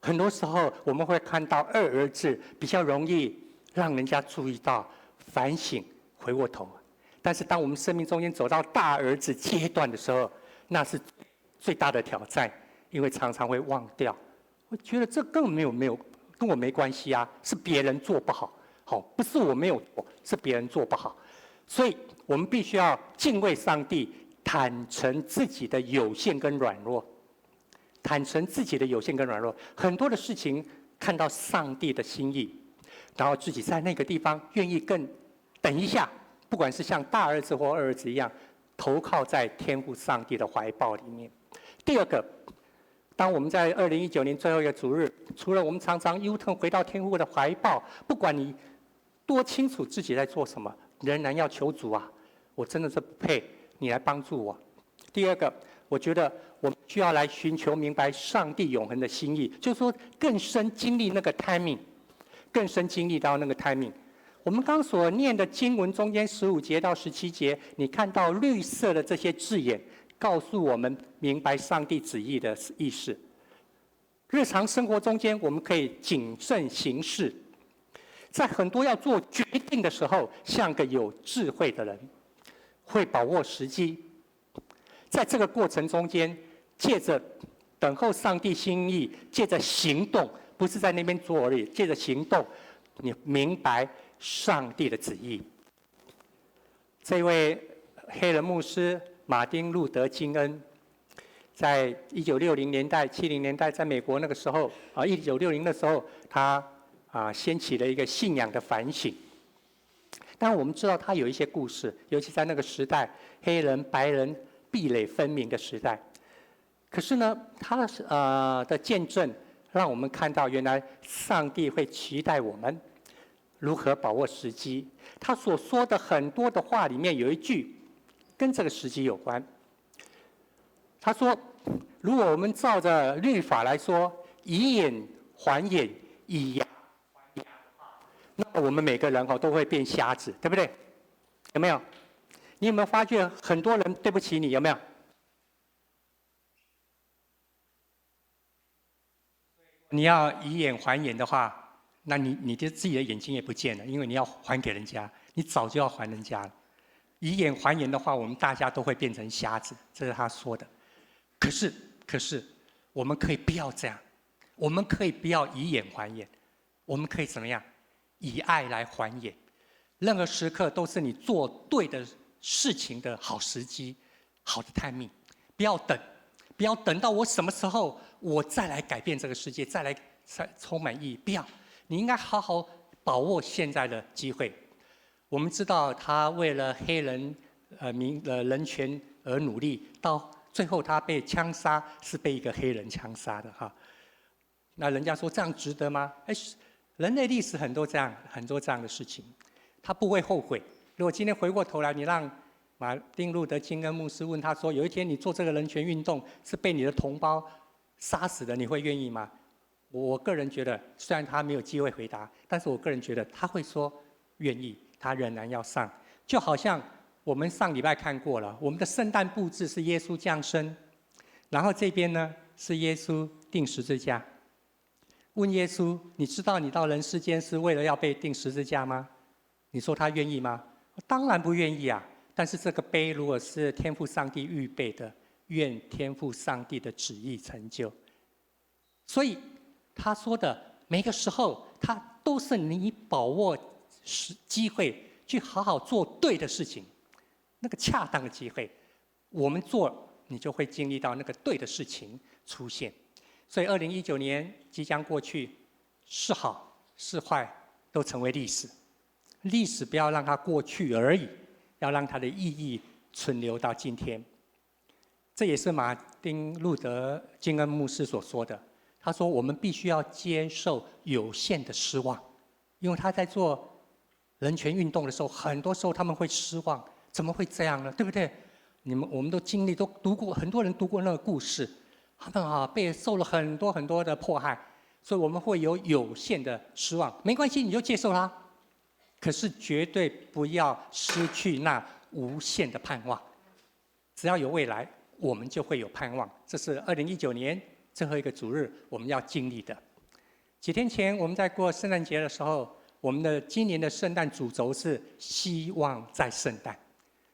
很多时候我们会看到二儿子比较容易让人家注意到、反省、回过头。但是当我们生命中间走到大儿子阶段的时候，那是最大的挑战，因为常常会忘掉。我觉得这根本没有跟我没关系啊，是别人做不好。好，不是我没有做，是别人做不好，所以我们必须要敬畏上帝，坦诚自己的有限跟软弱，坦诚自己的有限跟软弱，很多的事情看到上帝的心意，然后自己在那个地方愿意更等一下，不管是像大儿子或二儿子一样，投靠在天父上帝的怀抱里面。第二个，当我们在2019年最后一个主日，除了我们常常 U turn 回到天父的怀抱，不管你多清楚自己在做什么，仍然要求主啊！我真的是不配，你来帮助我。第二个，我觉得我们需要来寻求明白上帝永恒的心意，就是说更深经历那个 timing，更深经历到那个 timing。我们刚所念的经文中间15节到17节，你看到绿色的这些字眼，告诉我们明白上帝旨意的意思。日常生活中间，我们可以谨慎行事。在很多要做决定的时候，像个有智慧的人，会把握时机。在这个过程中间，借着等候上帝心意，借着行动，不是在那边做而已，借着行动，你明白上帝的旨意。这位黑人牧师马丁·路德·金恩，在1960年代、70年代，在美国那个时候啊，1960的时候，他掀起了一个信仰的反省。但我们知道他有一些故事，尤其在那个时代，黑人、白人壁垒分明的时代。可是呢，他的见证让我们看到，原来上帝会期待我们如何把握时机。他所说的很多的话里面有一句跟这个时机有关。他说：“如果我们照着律法来说，以眼还眼，以牙还牙的话，那我们每个人哦都会变瞎子，对不对？有没有？你有没有发觉很多人对不起你？有没有？你要以眼还眼的话，那你的自己的眼睛也不见了，因为你要还给人家，你早就要还人家了。以眼还眼的话，我们大家都会变成瞎子，这是他说的。可是，我们可以不要这样，我们可以不要以眼还眼，我们可以怎么样？以爱来还眼。任何时刻都是你做对的事情的好时机，好的 timing。不要等，不要等到我什么时候我再来改变这个世界，再来再充满意义。不要，你应该好好把握现在的机会。我们知道他为了黑人人权而努力，到最后他被枪杀，是被一个黑人枪杀的哈。那人家说这样值得吗？哎，人类历史很多这样的事情，他不会后悔。如果今天回过头来，你让马丁路德金恩牧师问他说：“有一天你做这个人权运动是被你的同胞杀死的，你会愿意吗？”我个人觉得，虽然他没有机会回答，但是我个人觉得他会说愿意，他仍然要上。就好像我们上礼拜看过了，我们的圣诞布置是耶稣降生，然后这边呢是耶稣钉十字架。问耶稣：“你知道你到人世间是为了要被钉十字架吗？”你说他愿意吗？当然不愿意啊！但是这个杯如果是天父上帝预备的，愿天父上帝的旨意成就。所以他说的每个时候，他都是你把握时机会去好好做对的事情，那个恰当的机会，我们做，你就会经历到那个对的事情出现。所以，2019年即将过去，是好是坏都成为历史。历史不要让它过去而已，要让它的意义存留到今天。这也是马丁路德金恩牧师所说的。他说：“我们必须要接受有限的失望，因为他在做人权运动的时候，很多时候他们会失望，怎么会这样呢？对不对？我们都经历，都读过，很多人读过那个故事，他们啊被受了很多很多的迫害，所以我们会有有限的失望。没关系，你就接受它。可是绝对不要失去那无限的盼望。只要有未来，我们就会有盼望。这是2019年最后一个主日我们要经历的。几天前我们在过圣诞节的时候，我们的今年的圣诞主轴是希望在圣诞。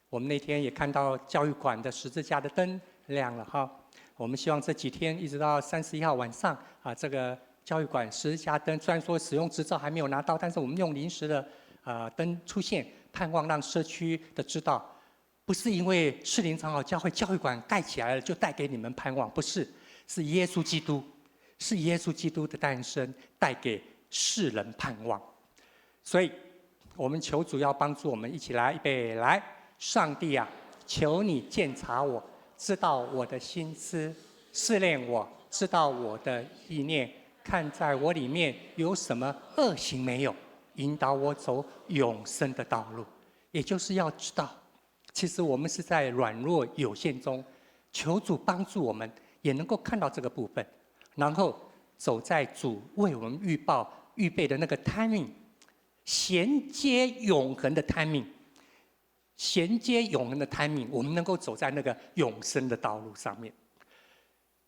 我们那天也看到教育馆的十字架的灯亮了哈。我们希望这几天一直到31号晚上啊，这个教育馆十字架灯虽然说使用执照还没有拿到，但是我们用临时的灯出现，盼望让社区的知道，不是因为士林长老教会教育馆盖起来了就带给你们盼望，不是，是耶稣基督，是耶稣基督的诞生带给世人盼望。所以，我们求主要帮助我们一起来，预备来，上帝啊，求你鉴察我，知道我的心思，试炼我，知道我的意念，看在我里面有什么恶行没有，引导我走永生的道路。也就是要知道，其实我们是在软弱有限中，求主帮助我们，也能够看到这个部分，然后走在主为我们预备的那个 timing，衔接永恒的 timing，衔接永恒的 timing，我们能够走在那个永生的道路上面。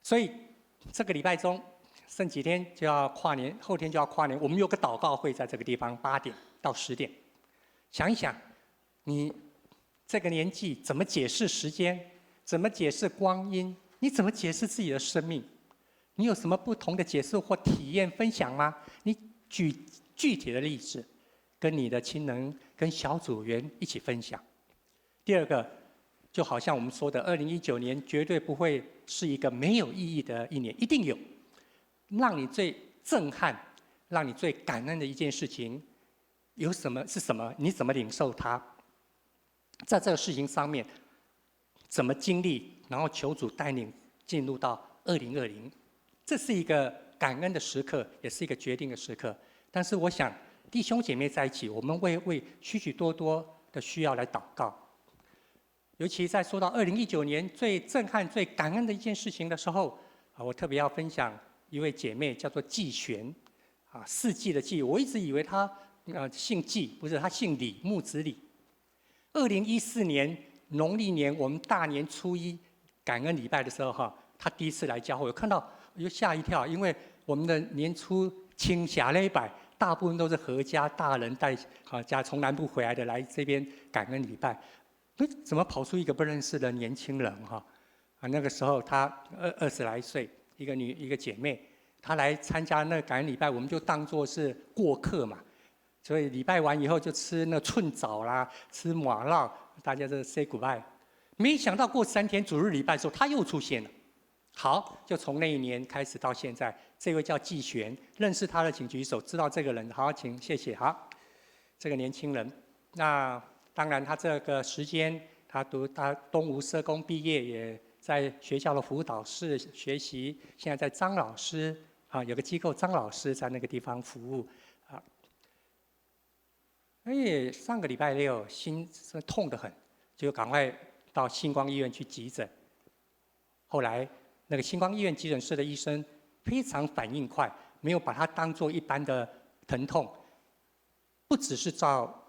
所以这个礼拜中，剩几天就要跨年，后天就要跨年，我们有个祷告会在这个地方，8点到10点。想一想，你这个年纪怎么解释时间？怎么解释光阴？你怎么解释自己的生命？你有什么不同的解释或体验分享吗？你举具体的例子，跟你的亲人、跟小组员一起分享。第二个，就好像我们说的，2019年绝对不会是一个没有意义的一年，一定有让你最震撼、让你最感恩的一件事情，有什么是什么？你怎么领受它？在这个事情上面，怎么经历？然后求主带领进入到2020，这是一个感恩的时刻，也是一个决定的时刻。但是我想，弟兄姐妹在一起，我们会为许许多多的需要来祷告。尤其在说到二零一九年最震撼、最感恩的一件事情的时候，啊，我特别要分享一位姐妹，叫做季璇，啊，四季的季，我一直以为她姓季，不是，她姓李，木子李。2014年农历年，我们大年初一感恩礼拜的时候，哈，她第一次来教会，我看到我就吓一跳，因为我们的年初清下礼拜，大部分都是阖家大人带家从南部回来的来这边感恩礼拜。哎，怎么跑出一个不认识的年轻人哈？啊，那个时候她20来岁，一个姐妹，她来参加那个感恩礼拜，我们就当作是过客嘛。所以礼拜完以后就吃那寸枣啦，吃麻荖，大家这 say goodbye。没想到过3天主日礼拜的时候，她又出现了。好，就从那一年开始到现在，这位叫季璇，认识他的请举手，知道这个人，好，请谢谢。好，这个年轻人，那当然他这个时间，他读他东吴社工毕业，也在学校的辅导室学习，现在在张老师啊，有个机构张老师在那个地方服务啊。哎，上个礼拜六心是痛得很，就赶快到新光医院去急诊。后来那个新光医院急诊室的医生非常反应快，没有把它当做一般的疼痛，不只是照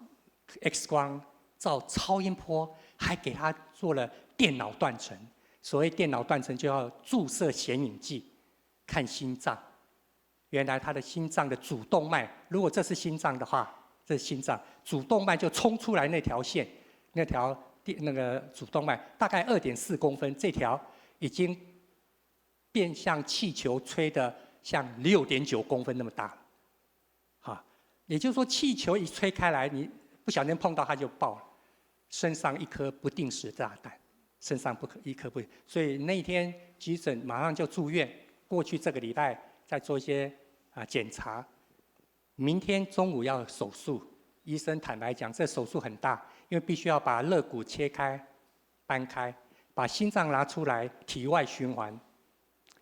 X 光、照超音波，还给他做了电脑断层。所谓电脑断层，就要注射显影剂看心脏。原来他的心脏的主动脉，如果这是心脏的话，这是心脏主动脉就冲出来那条线，那条电那个主动脉大概2.4公分，这条已经变像气球吹的像6.9公分那么大了，哈，也就是说气球一吹开来，你不小心碰到它就爆了，身上一颗不定时炸弹，身上不可一颗不，所以那天急诊马上就住院，过去这个礼拜再做一些检查。明天中午要手术，医生坦白讲，这手术很大，因为必须要把肋骨切开、搬开，把心脏拿出来，体外循环，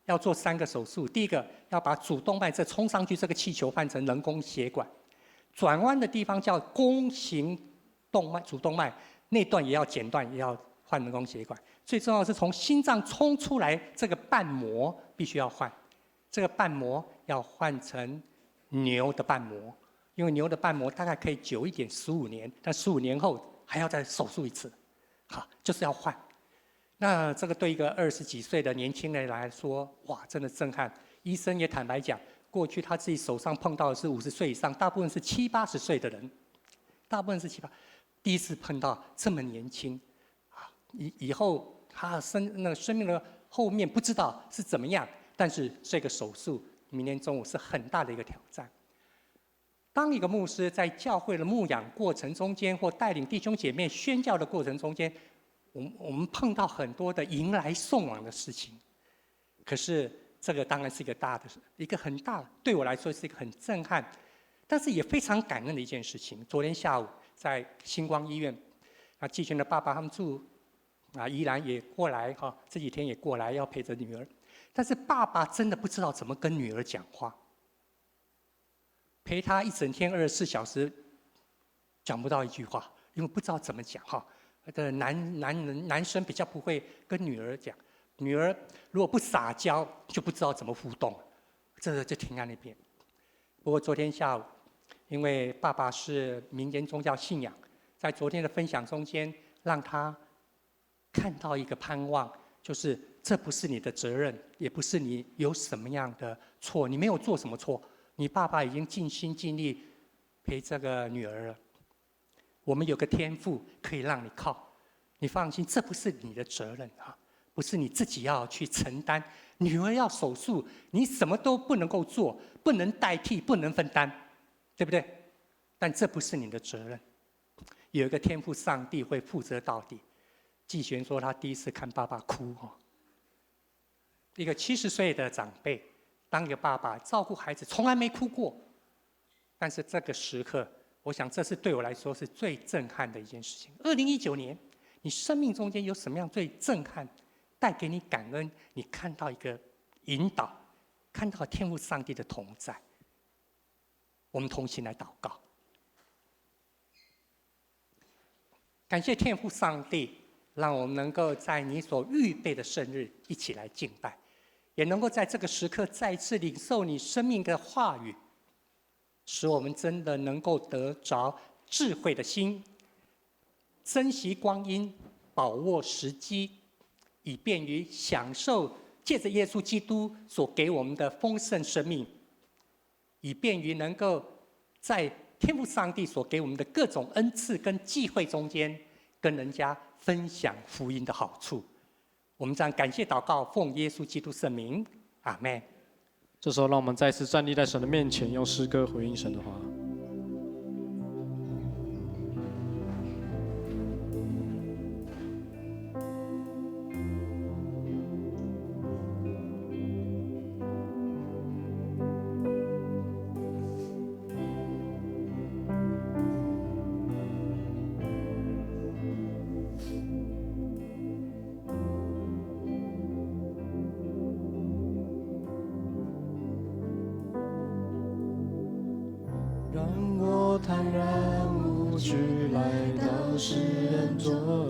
要做三个手术。第一个要把主动脉这冲上去这个气球换成人工血管，转弯的地方叫弓形动脉主动脉那段也要剪断，也要换人工血管。最重要是从心脏冲出来这个瓣膜必须要换，这个瓣膜要换成牛的瓣膜，因为牛的瓣膜大概可以久一点，十五年，但十五年后还要再手术一次，好，就是要换。那这个对一个20几岁的年轻人来说，哇，真的震撼。医生也坦白讲，过去他自己手上碰到的是50岁以上，大部分是七八十岁的人，大部分是七八，第一次碰到这么年轻，啊，以后他那个生命的后面不知道是怎么样，但是这个手术明天中午是很大的一个挑战。当一个牧师在教会的牧养过程中间，或带领弟兄姐妹宣教的过程中间，我们碰到很多的迎来送往的事情，可是这个当然是一个大的，一个很大，对我来说是一个很震撼，但是也非常感恩的一件事情。昨天下午在新光医院，啊，季群的爸爸他们住宜兰也过来哈，这几天也过来要陪着女儿，但是爸爸真的不知道怎么跟女儿讲话，陪她一整天24小时，讲不到一句话，因为不知道怎么讲哈。的男生比较不会跟女儿讲，女儿如果不撒娇就不知道怎么互动，这个就停在那边。不过昨天下午，因为爸爸是民间宗教信仰，在昨天的分享中间，让他看到一个盼望，就是这不是你的责任，也不是你有什么样的错，你没有做什么错，你爸爸已经尽心尽力陪这个女儿了。我们有个天父可以让你靠，你放心，这不是你的责任啊，不是你自己要去承担。女儿要手术，你什么都不能够做，不能代替，不能分担，对不对？但这不是你的责任，有一个天父上帝会负责到底。季璇说他第一次看爸爸哭哦，一个70岁的长辈，当一个爸爸照顾孩子，从来没哭过，但是这个时刻，我想这是对我来说是最震撼的一件事情。2019年，你生命中间有什么样最震撼，带给你感恩？你看到一个引导，看到天父上帝的同在。我们同心来祷告，感谢天父上帝，让我们能够在你所预备的圣日一起来敬拜，也能够在这个时刻再次领受你生命的话语。使我们真的能够得着智慧的心，珍惜光阴，把握时机，以便于享受借着耶稣基督所给我们的丰盛生命，以便于能够在天父上帝所给我们的各种恩赐跟机会中间，跟人家分享福音的好处。我们这样感谢祷告，奉耶稣基督圣名，阿门。这时候，让我们再次站立在神的面前，用诗歌回应神的话。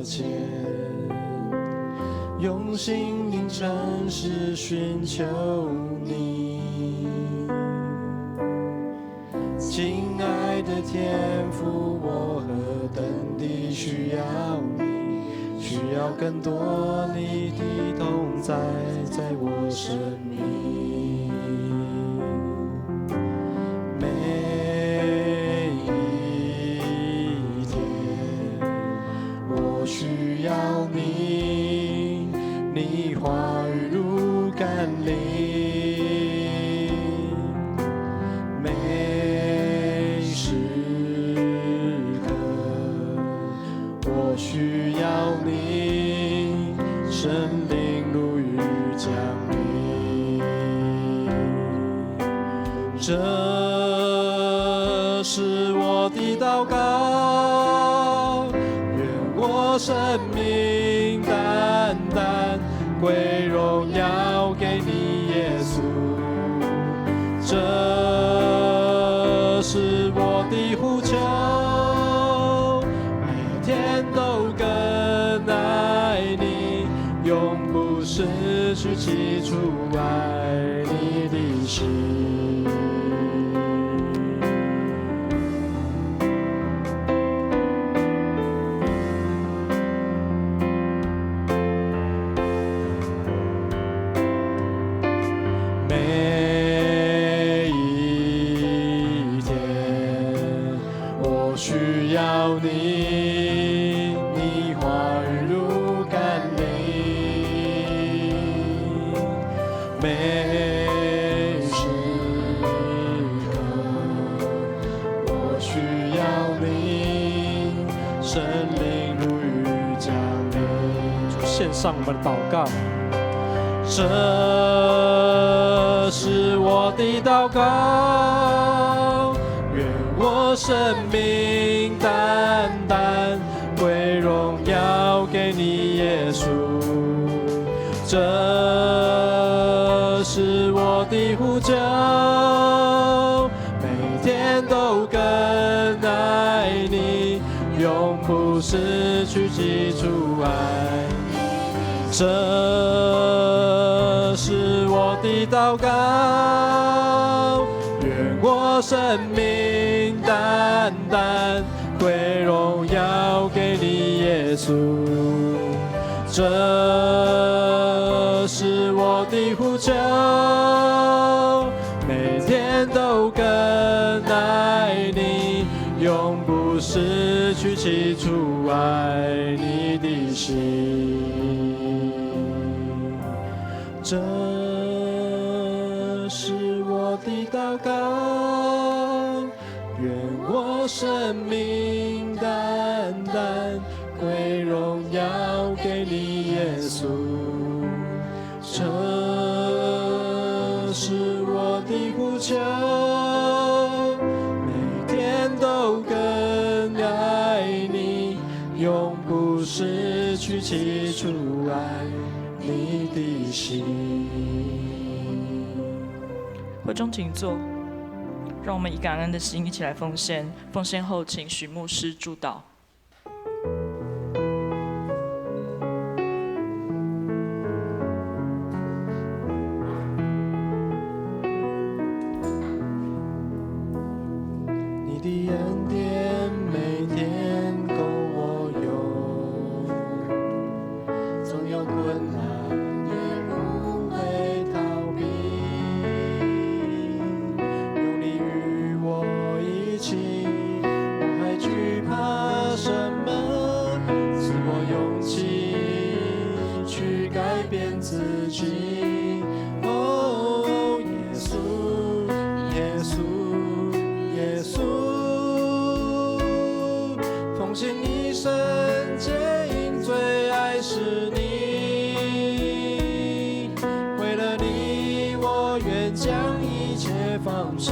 前，用心灵诚实寻求你。親愛的天父，我何等地需要你，需要更多你的同在，在我生命。每一天，我需要你，你話語如甘霖。每時刻，我需要你，聖靈如雨降臨。這是我的禱告，願我生命單單歸榮耀給你，耶穌。這是我的呼求，每天都更愛你，永不失去起初愛你的心。每一天，我需要你，你話語如甘霖。每時刻，我需要你，聖靈如雨降臨。獻上我們的禱告。這是我的禱告，願我生命單單歸榮耀給你，耶穌。這是我的呼求，每天都更愛你，永不失去起初愛。這是我的禱告，願我生命單單歸榮耀給你，耶穌。這是我的呼求，每天都更愛你，永不失去起初愛你的心。這是我的禱告，願我生命單單歸榮耀給你，耶穌。這是我的呼求，每天都更愛你，永不失去起初愛你的心。會眾請坐，讓我們以感恩的心一起來奉獻。奉獻後，請許牧師祝禱。你的恩典每天夠我用，縱有困難也不會逃避。有你與我一起，我還懼怕什麼？賜我勇氣去改變自己。哦，耶穌，耶穌，耶穌，奉獻一生皆因最愛是你。為了你，我願將一切放棄。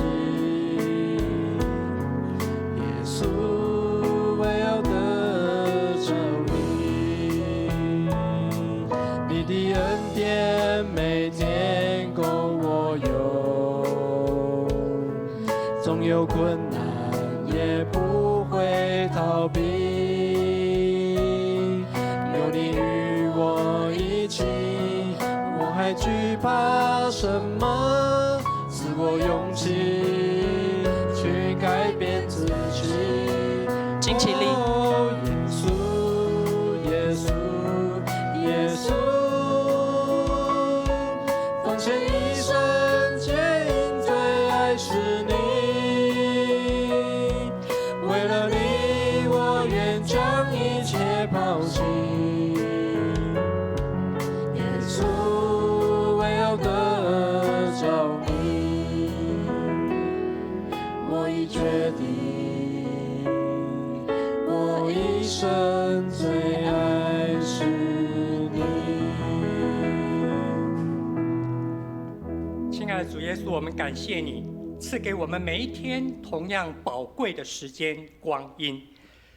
耶穌，我要得著你，你的恩典每天夠我用，縱有困難也不會逃避。拋棄。耶穌，為要得著你，我已決定，我一生最愛是你。親愛的主耶穌，我們感謝你賜給我們每一天同樣寶貴的時間光陰。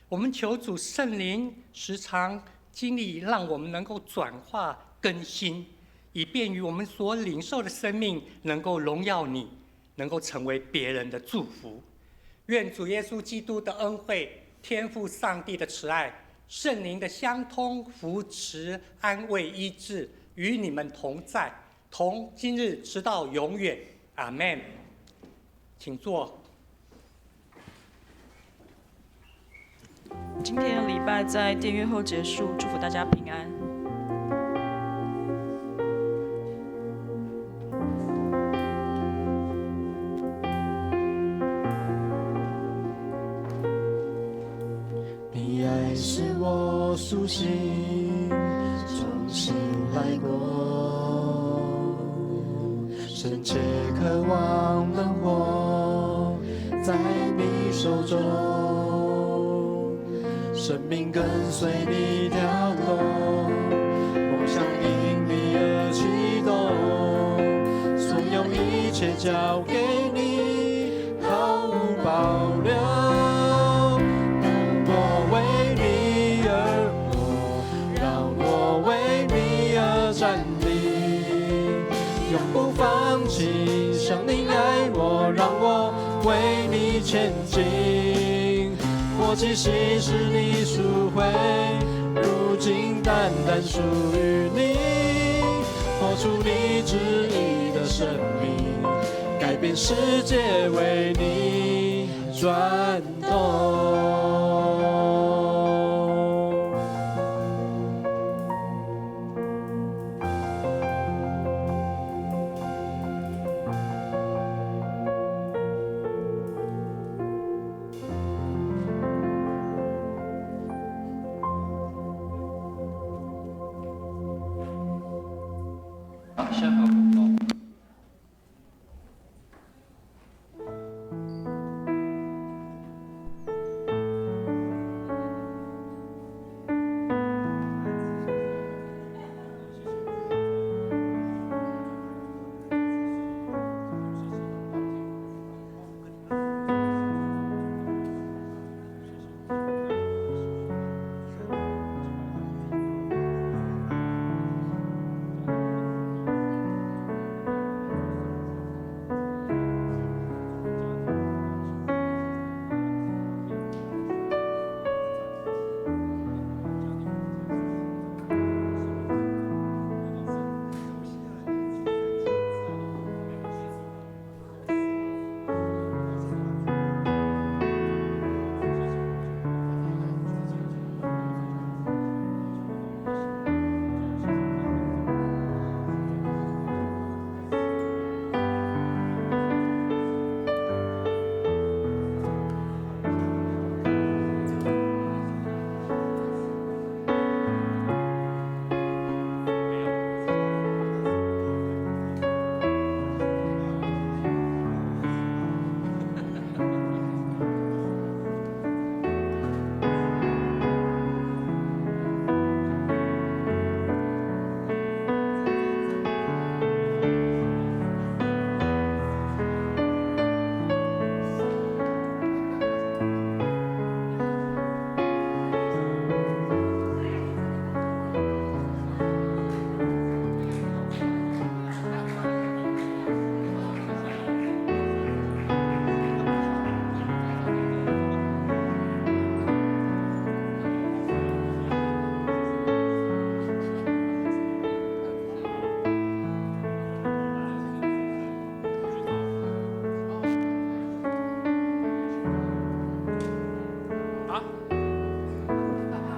我們求主聖靈時常經歷，讓我們能夠轉化更新，以便於我們所領受的生命能夠榮耀你，能夠成為別人的祝福。願主耶穌基督的恩惠、天父上帝的慈愛、聖靈的相通、扶持、安慰、醫治，與你們同在，從今日直到永遠。阿門。請坐。今天的禮拜在殿樂後結束，祝福大家平安。你愛使我甦醒，重新來過，深切渴望能活在你手中，生命跟隨你跳動，夢想因你而啟動，所有一切交給你，毫無保留。讓我為你而活，讓我為你而站立，永不放棄。像你愛我，讓我為你前進。我氣息是你贖回，如今單單屬於你，活出你旨意的生命，改變世界為你轉動。好，下一個廣告。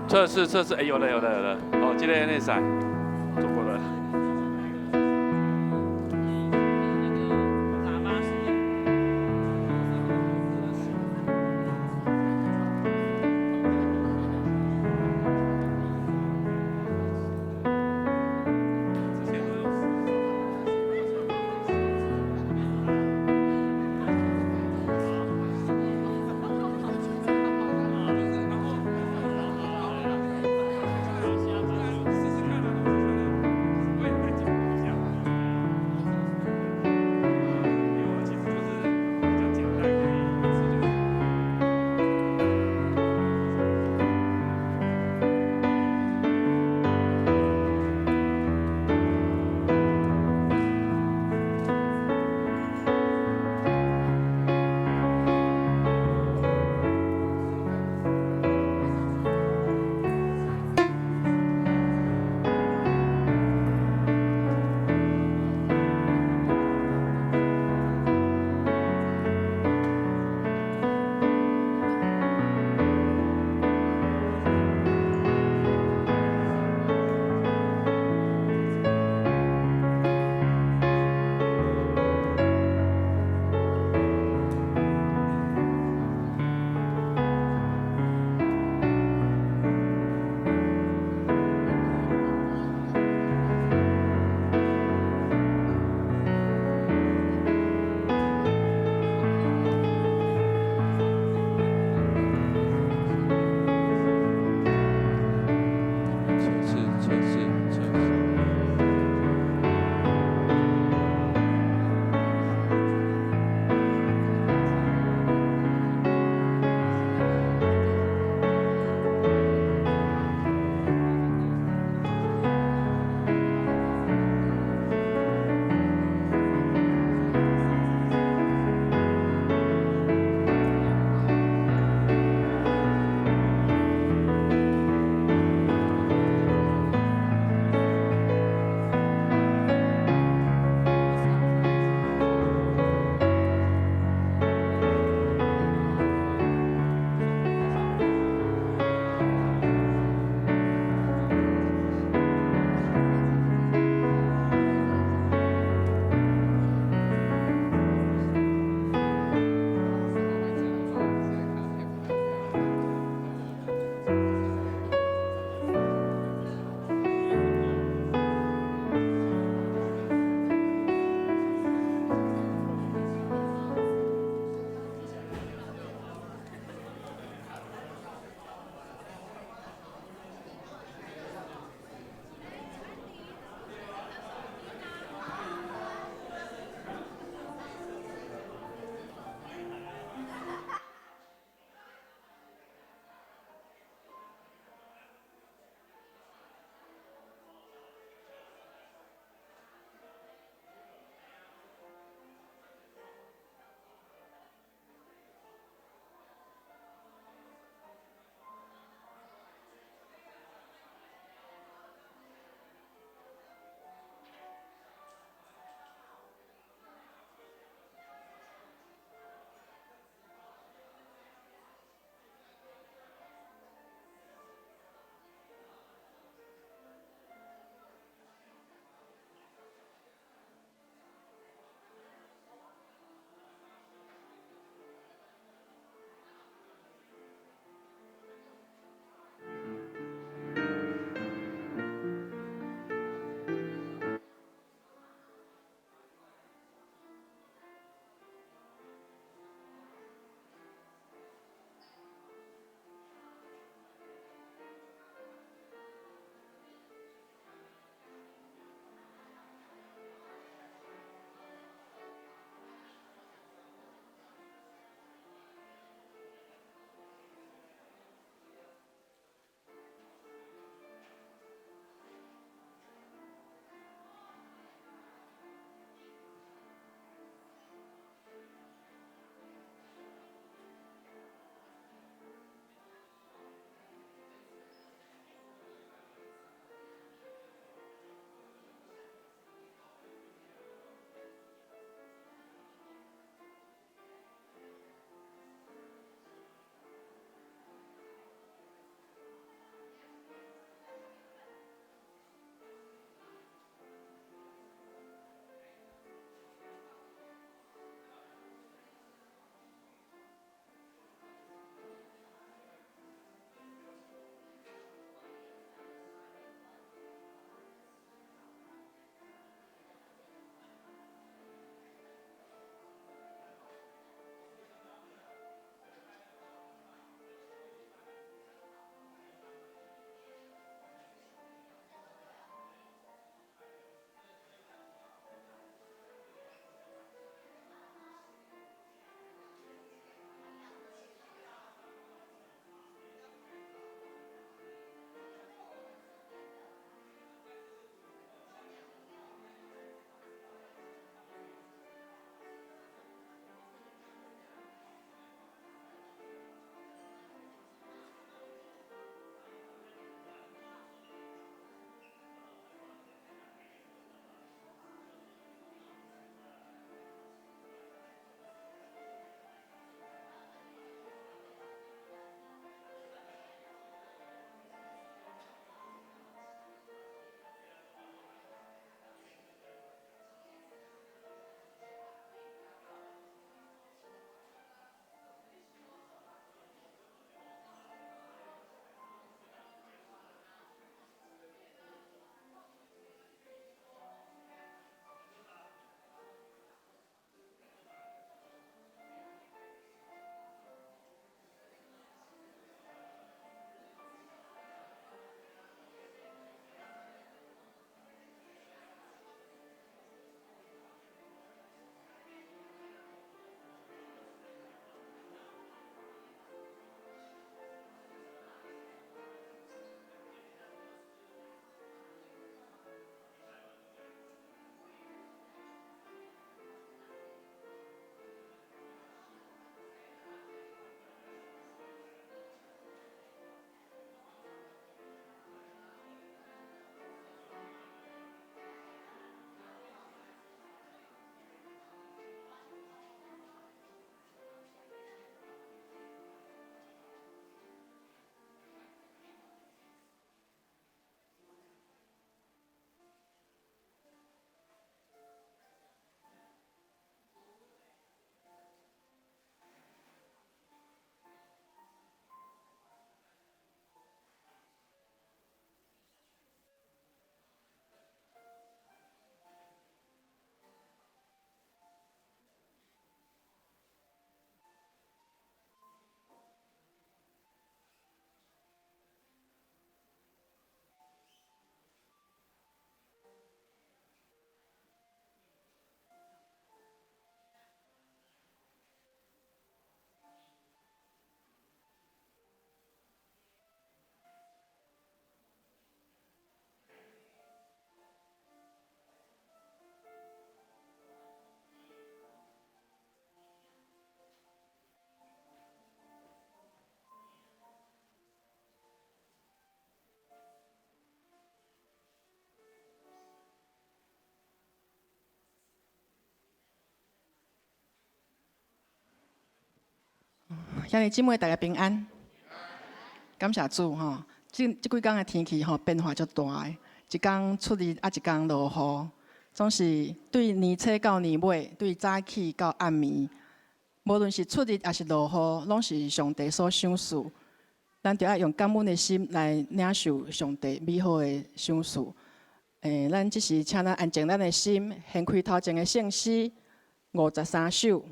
測試測試，哎，有了有了有了，哦，這個會使，做過了。喇叭是兄弟姊妹大家平安，感謝主吼。這幾工的天氣吼變化足大的，一工出日啊，一工落雨，總是對年初到年尾，對早起到暗暝，無論是出日抑是落雨，攏是上帝所賞賜。咱著愛用感恩的心來領受上帝美好的賞賜。咱這時請咱安靜咱的心，掀開頭前的聖詩五十三首，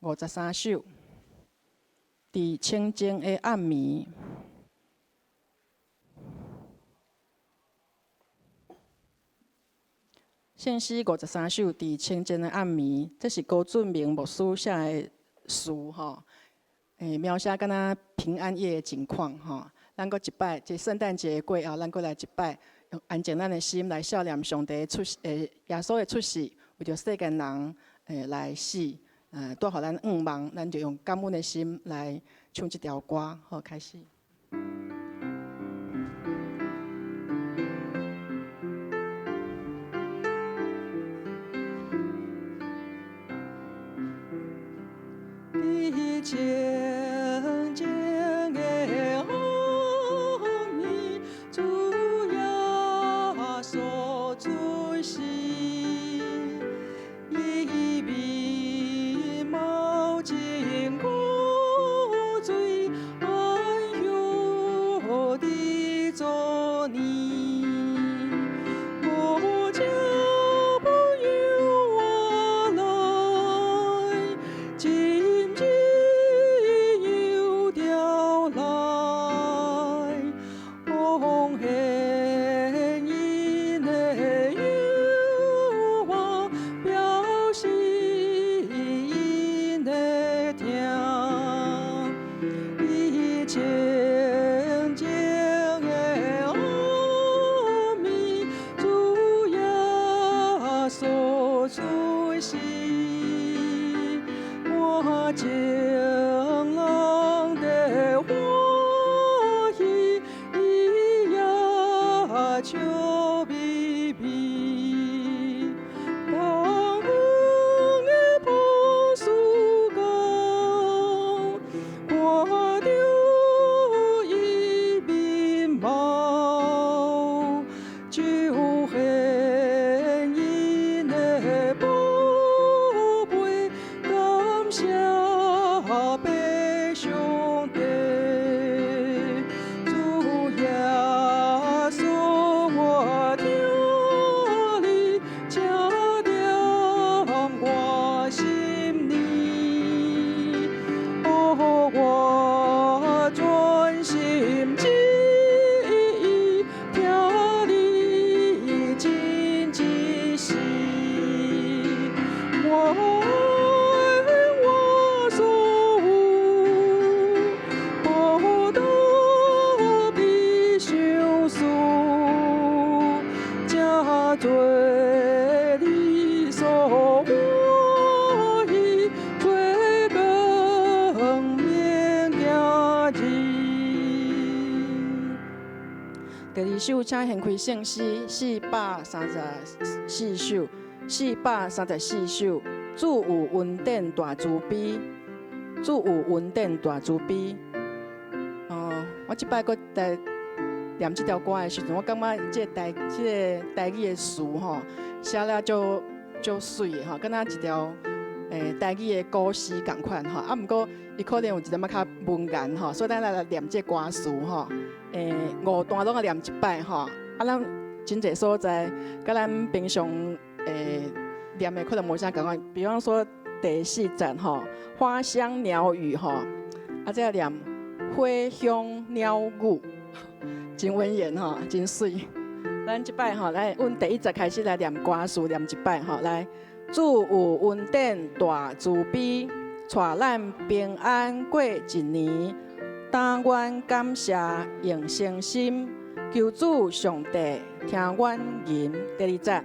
五十三首，佇清靜的暗暝。聖詩五十三首，佇清靜的暗暝，這是高俊明牧師寫的詞吼。描寫敢若平安夜的情況吼。咱閣一擺，這聖誕節過後，咱閣來一擺，用安靜咱的心來思念上帝出世，耶穌的出世，為著世間人來死，帶予咱向望，咱就用感恩的心來唱這條歌。好，開始。佇清靜的暗暝，主耶穌出世，伊美貌真古錐，安歇佇祖年。無只不由我來，今日又調來，奉獻因的誘惑，表示𪜶的疼。佇清靜的暗暝，主耶穌出世，看眾人的歡喜，伊也笑眯眯。東方的博士講，看著伊面貌，就獻𪜶的寶貝，感謝父上帝。主耶穌，我疼你，請踮我心裡，予我專心致意疼你真一世。我愛我所有，無特別相思，才做你所歡喜，做光明行兒。第二首，請掀開聖詩四百三十四首，四百三十四首。主有恩典大慈悲，主有恩典大慈悲。哦，我這擺閣來念這條歌的時陣，我感覺這個台語的詞吼，寫了足足媠的吼，敢若一條台語的古詩仝款吼。啊，毋過伊可能有一點仔較文言吼，所以咱來念這個歌詞吼。五段攏愛念一擺吼。啊，咱真濟所在，佮咱平常念的可能無啥仝款。比方說第四節吼，花香鳥語吼，啊，這個念花香鳥語，真文言吼，真媠。咱這擺吼，來阮第一節開始來念歌詞，念一擺吼，來，主有恩典大慈悲，帶咱平安過一年，但願感謝用誠心，求主上帝聽阮吟。第二節，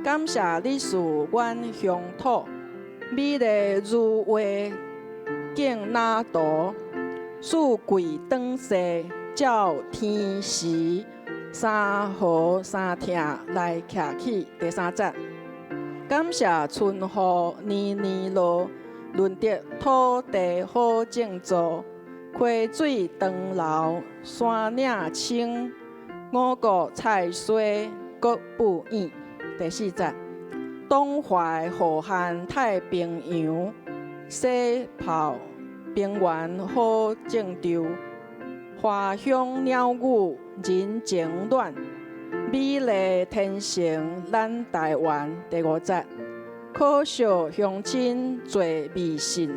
感謝你賜阮鄉土，美麗如畫景那圖，四季轉世照天時，三河三疼來徛起。第三節，感謝春雨年年落，仁德土地好種作，溪水長流山嶺清，五穀菜蔬閣富養。第四節，東淮浩瀚太平洋，西泡平原好種稻，華鄉鳥語人情暖，美麗天成咱台灣。第五節，可惜鄉親濟迷信，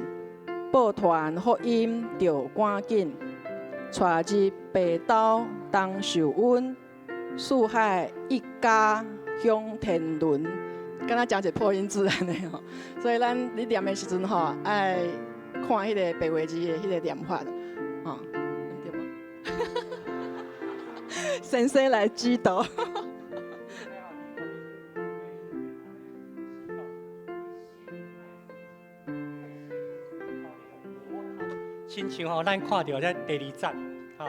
報傳福音著趕緊，帶入白刀當受恩，四海一家享天倫。敢若誠濟破音字按呢吼，所以咱咧念的時陣吼，愛看彼个白話字的彼个念法，吼，對無？先生來指導。親像吼，咱看著這第二節，吼，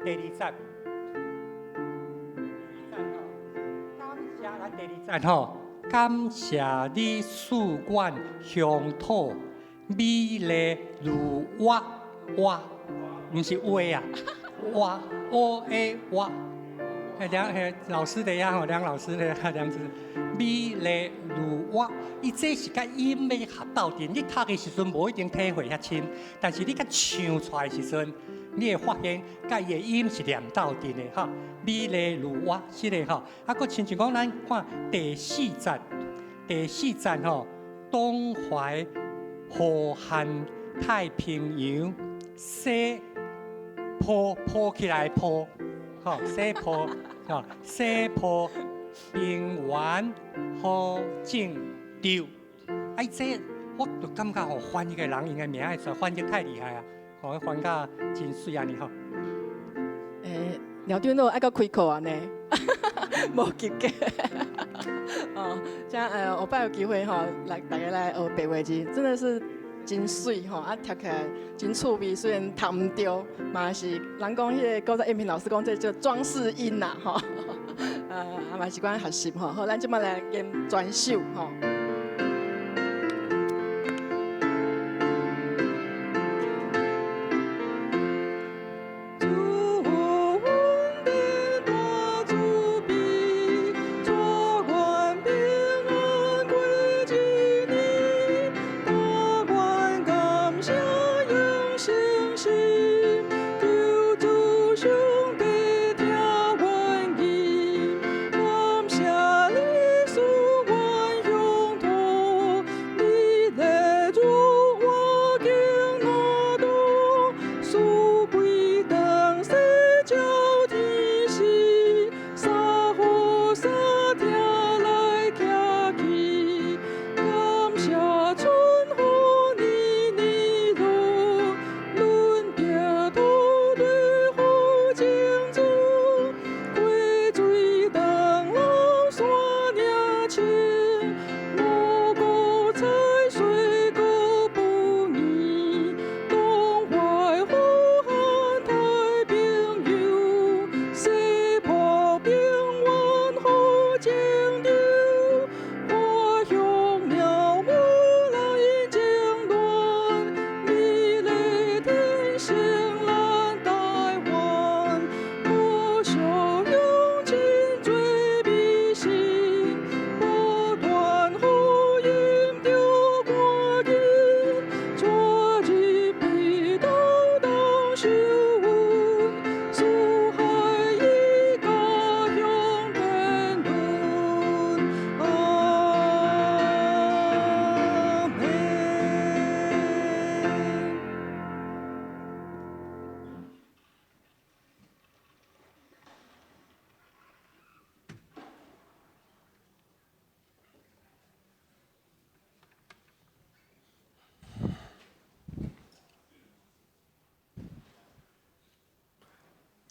第二節，感謝咱第二節吼，感謝你賜阮鄉土美麗如畫，畫，毋是畫啊，畫，O A 畫。梁老師等下吼，梁老師咧，梁子美麗如畫，伊這是佮音欲合鬥陣。你讀的時陣無一定體會遐深，但是你佮唱出來的時陣，你會發現佮伊的音是連鬥陣的哈。美麗如畫，是的吼。啊，閣親像講咱看第四節，第四節吼，東淮浩瀚太平洋，西鋪鋪起來鋪，吼，西鋪。吼，西坡平原好種稻，啊，這我就感覺吼，翻譯的人應該名會出來，翻譯太厲害啊！吼，翻甲真媠按呢吼。欸，廖長老愛閣開課按呢，無及格。哦，這後擺有機會吼，來大家來學白話字，真的是真媠吼，啊，讀起來真趣味，雖然讀毋著，嘛是人講彼個古早燕平老師講，這叫裝飾音啦，吼。啊嘛是講學習吼，好，咱這擺來念全首吼。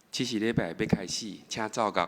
七時禮拜欲開始，請奏樂。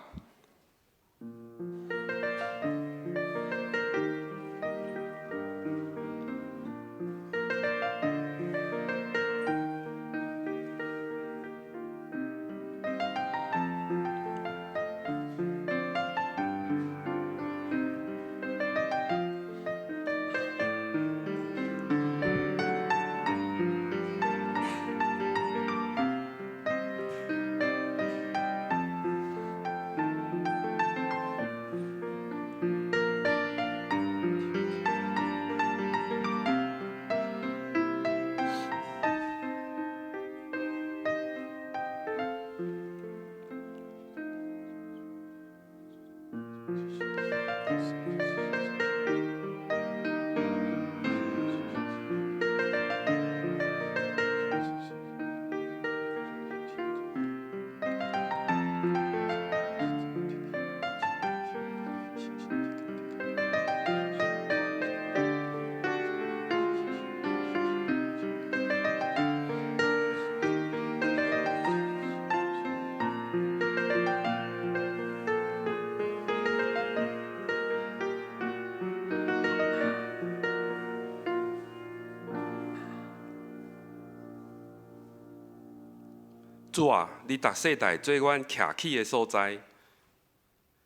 主啊，你逐世代做阮徛起的所在，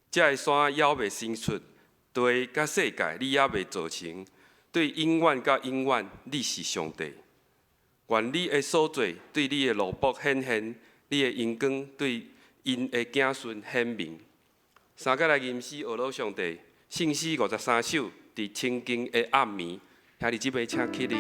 這个山猶未生出，地佮世界你猶未造成，對永遠到永遠，你是上帝。願你的所作對你的奴僕顯現，你的榮光對𪜶的子孫顯明。三個來吟詩學老上帝，聖詩53首，佇清靜的暗暝，兄弟姊妹請起立。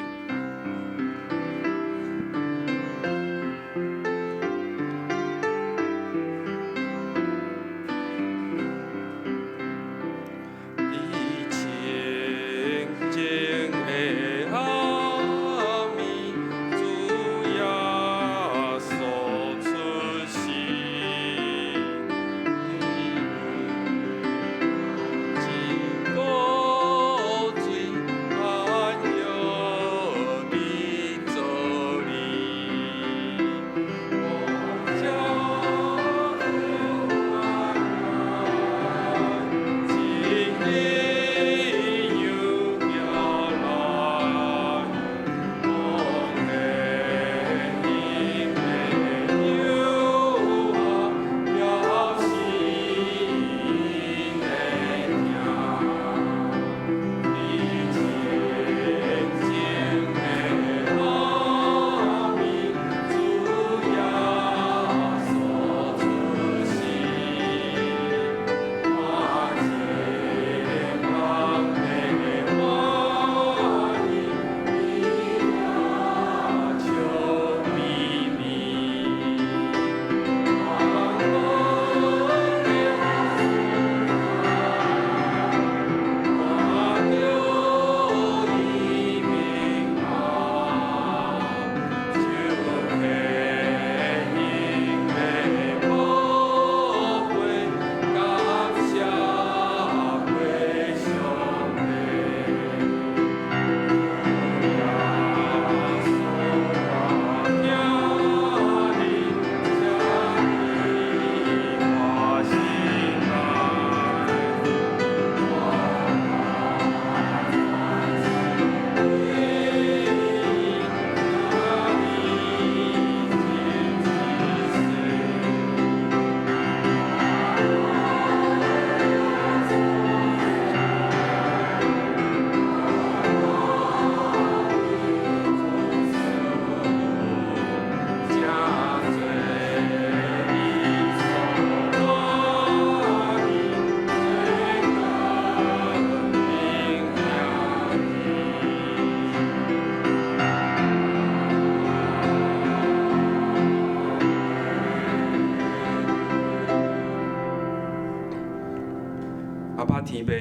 阿爸天父，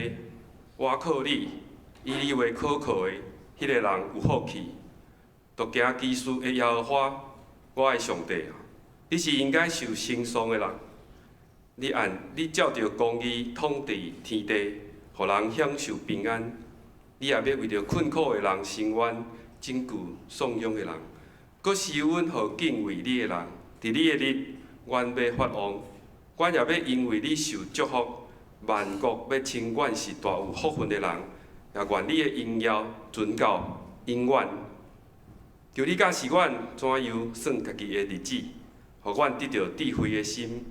我靠你，以你為可靠的彼个人有福氣。獨行奇事的耶和華，我的上帝啊，你是應該受稱頌的人。你按你照著公義統治天地，予人享受平安。你也欲為著困苦的人伸冤，拯救喪養的人，閣施恩予敬畏你的人。佇你的日，阮欲發旺，阮也欲因為你受祝福。萬國欲稱阮是大有福分的人，也願你的榮耀存到永遠。求你教示阮怎樣算家己的日子，予阮得著智慧的心。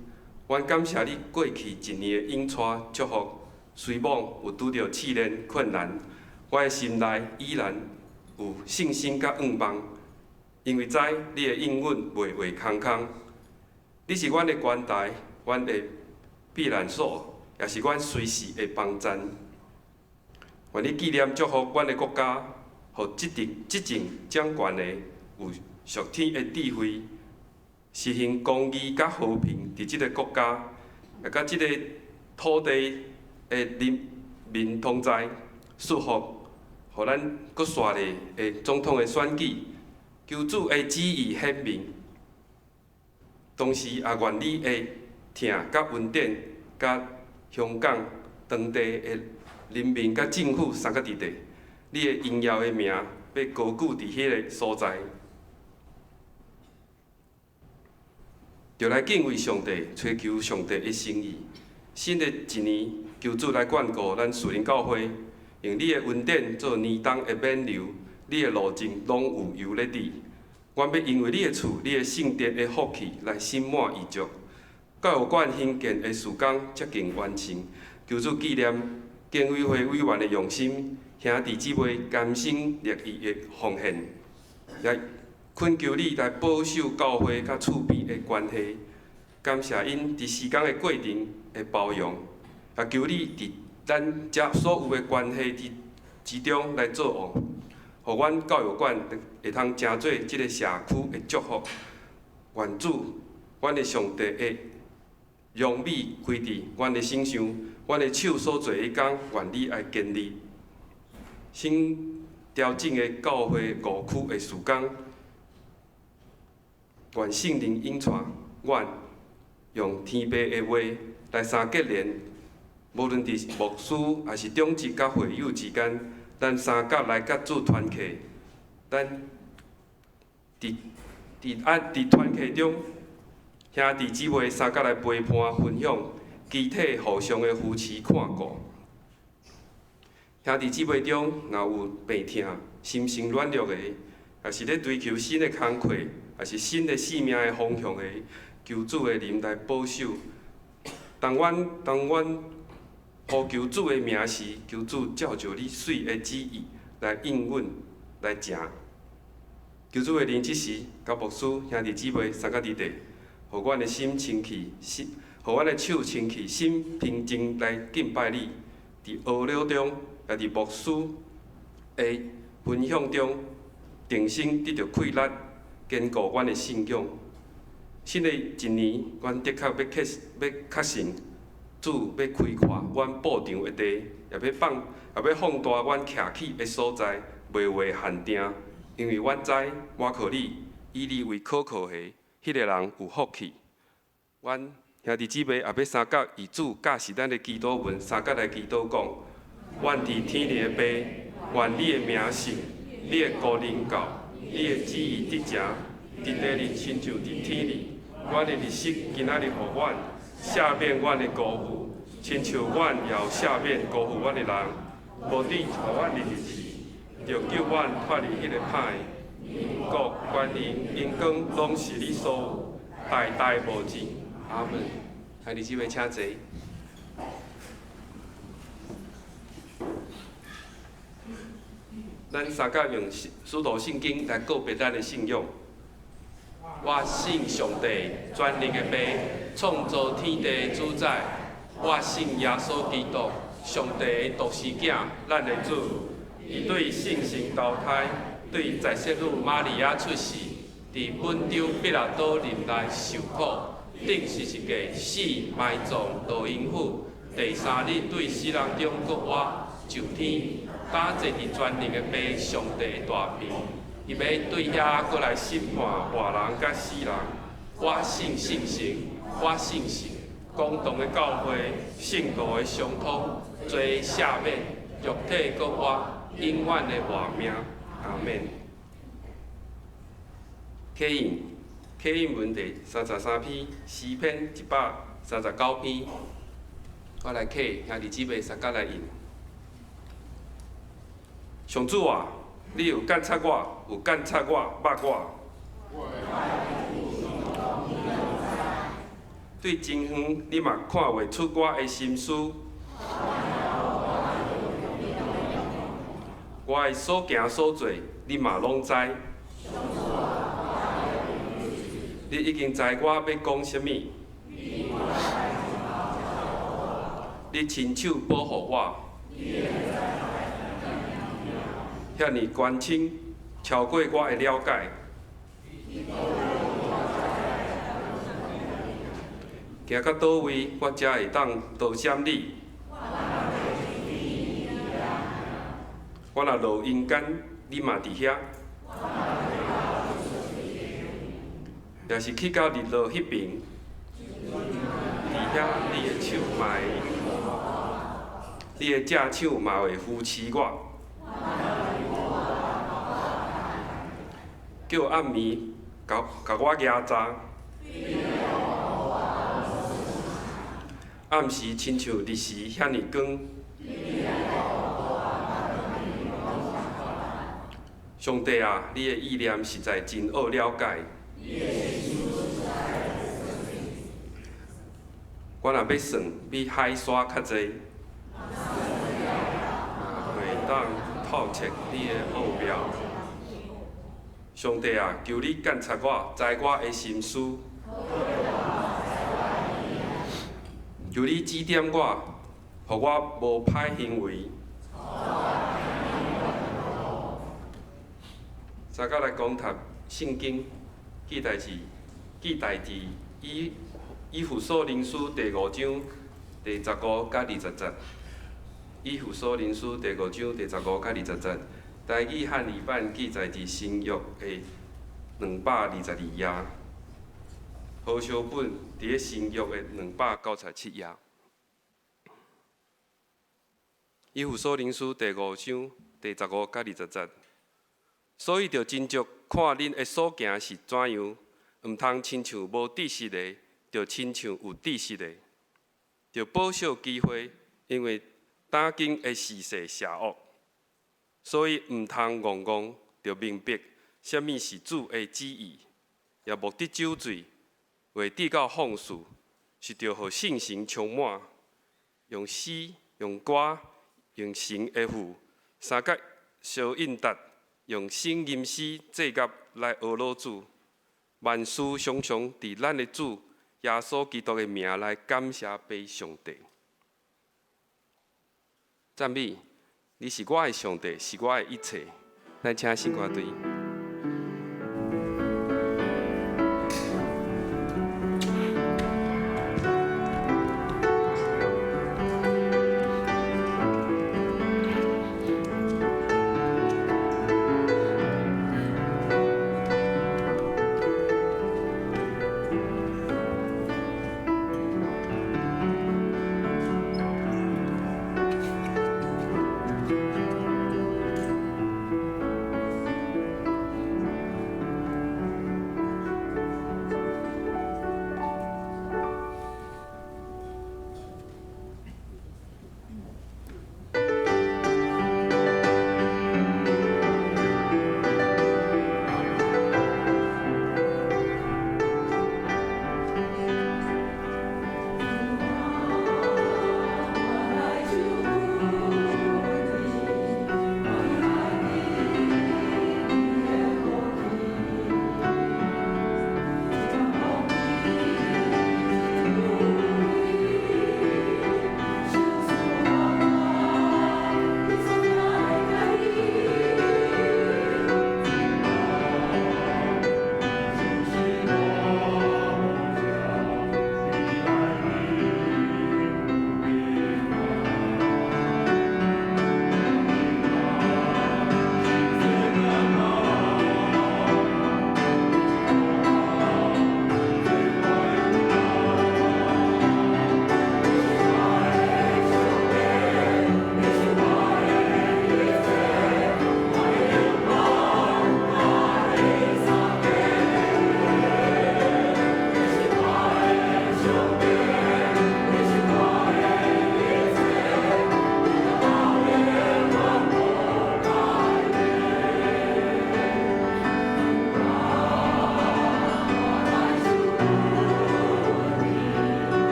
阮感謝你過去一年的引帶祝福，雖罔有拄著試煉困難，我的心內依然有信心佮向望，因為知你的應允袂話空空。你是阮的關台，阮的避難所，也是阮隨時的幫贊。願你紀念祝福阮的國家，予執政掌權的有屬天的智慧，實行公義佮和平，佇這个國家，也佮這个土地的人民同在，祝福，予咱閣紲咧的總統的選舉，求主的旨意顯明。同時也願你的疼佮恩典，佮香港當地的人民佮政府三個佇地，你的榮耀的名欲高舉佇彼个所在。著來敬畏上帝，追求上帝的心意。新的一年，求主來眷顧咱樹林教會，用你的恩典做年冬的勉勵，你的路徑攏有油咧佇。阮欲因為你的厝、你的聖殿的福氣來心滿意足。教育館興建的事工接近完成，求主紀念監委會委員的用心，兄弟姊妹甘心樂意的奉獻，來懇求你來保守教會佮厝邊的關係。感謝𪜶佇時間的過程的包容，也求你佇咱遮所有的關係之中來做王，予阮教育館會通成做這个社區的祝福。願主，阮的上帝的榮美歸佇阮的身上，阮的手所做的工，願你愛建立。新調整的教會五區的事工，願聖靈引帶阮，用天父的話來相結連，無論佇牧師抑是長執佮會友之間，咱相佮來佮主團契，咱佇團契中，兄弟姊妹相佮來陪伴分享，肢體互相的扶持看顧。兄弟姊妹中，若有病痛、心神軟弱的，抑是咧追求新的工課，抑是新的生命的方向的，求主的靈來保守。當阮呼求主的名時，求主照著你媠的旨意來應允來成。求主的靈這時，佮牧師兄弟姊妹相佮佇地，予阮的心清氣，心，予阮的手清氣，心平靜來敬拜你。佇學了中，也佇牧師的分享中，重新得著氣力，堅固阮的信仰。新的一年，阮的確欲確信，主欲開闊阮布場的地，也欲放大阮徛起的所在，袂為限定。因為阮知，倚靠你，以你為可靠的，彼个人有福氣。阮兄弟姊妹也欲相佮以主教示咱的祈禱文，相佮來祈禱講：阮佇天裡的父，願你的名聖，你的國臨到，你的旨意得成，佇地裡親像佇天裡。阮的日食今仔日予阮，赦免阮的辜負，親像阮也有赦免辜負阮的人。無準予阮入試，著救阮脫離彼个歹的。因國、權勢、榮光，攏是你所有，代代無盡。阿門。兄弟姊妹請坐。咱相佮用使徒信經來告白咱的信仰。我信上帝，全能的父，創造天地的主宰。我信耶穌基督，上帝的獨生囝，咱的主。伊對聖神投胎，對在聖女瑪利亞出世，佇本丟彼拉多任內受苦，釘十字架，死埋葬，落陰府，第三日對死人中復活，上天，敢坐佇全能的父上帝的大邊。伊欲對遐閣來審判活人佮死人。我信聖神，我信聖公同的教會，聖徒的相通，罪赦免，肉體復活，永遠的活命。阿們。啟印，啟印文第33篇，詩篇139篇。我來啟，兄弟姊妹相佮來印。上主啊，你有監察我，有監察我，捌我。對真遠，你嘛看袂出我的心思。我的所行所做，你嘛攏知。你已經知我欲講啥物。你親手保護我。遐爾關深，超過我的了解。行到佗位，我才會當逃閃你？我若落陰間，你嘛佇遐。若是去到日落彼爿，佇遐你的手嘛會，你的正手嘛會扶持我。叫暗暝共我夯查，暗時親像日時遐爾光。上帝啊，你的意念實在真奧了解。我若欲算，比海沙較濟。袂當透徹你的奧妙。上帝啊，求你鑒察我，知我的心思。求你指點我，予我無歹行為。大家來講讀聖經，記載佇以弗所靈書第五章第15佮20節。以弗所靈書第五章第15佮20節，台語漢語版記載佇新約的222頁，和合本佇咧新約的297頁。以弗所靈書第五章第15佮20節，所以著斟酌看恁的所行是怎樣，毋通親像無知識的，著親像有知識的，著保守機會，因為當今的時勢邪惡，所以毋通戇戇，著明白啥物是主的旨意，也莫得酒醉，袂致到放肆，是著予聖神充滿，用詩、用歌、用神的賦，三角相應答，用聖吟詩祭樂來呵咾主，萬事常常佇咱的主耶穌基督的名來感謝父上帝。讚美，你是我的上帝，是我的一切。咱請聖歌隊。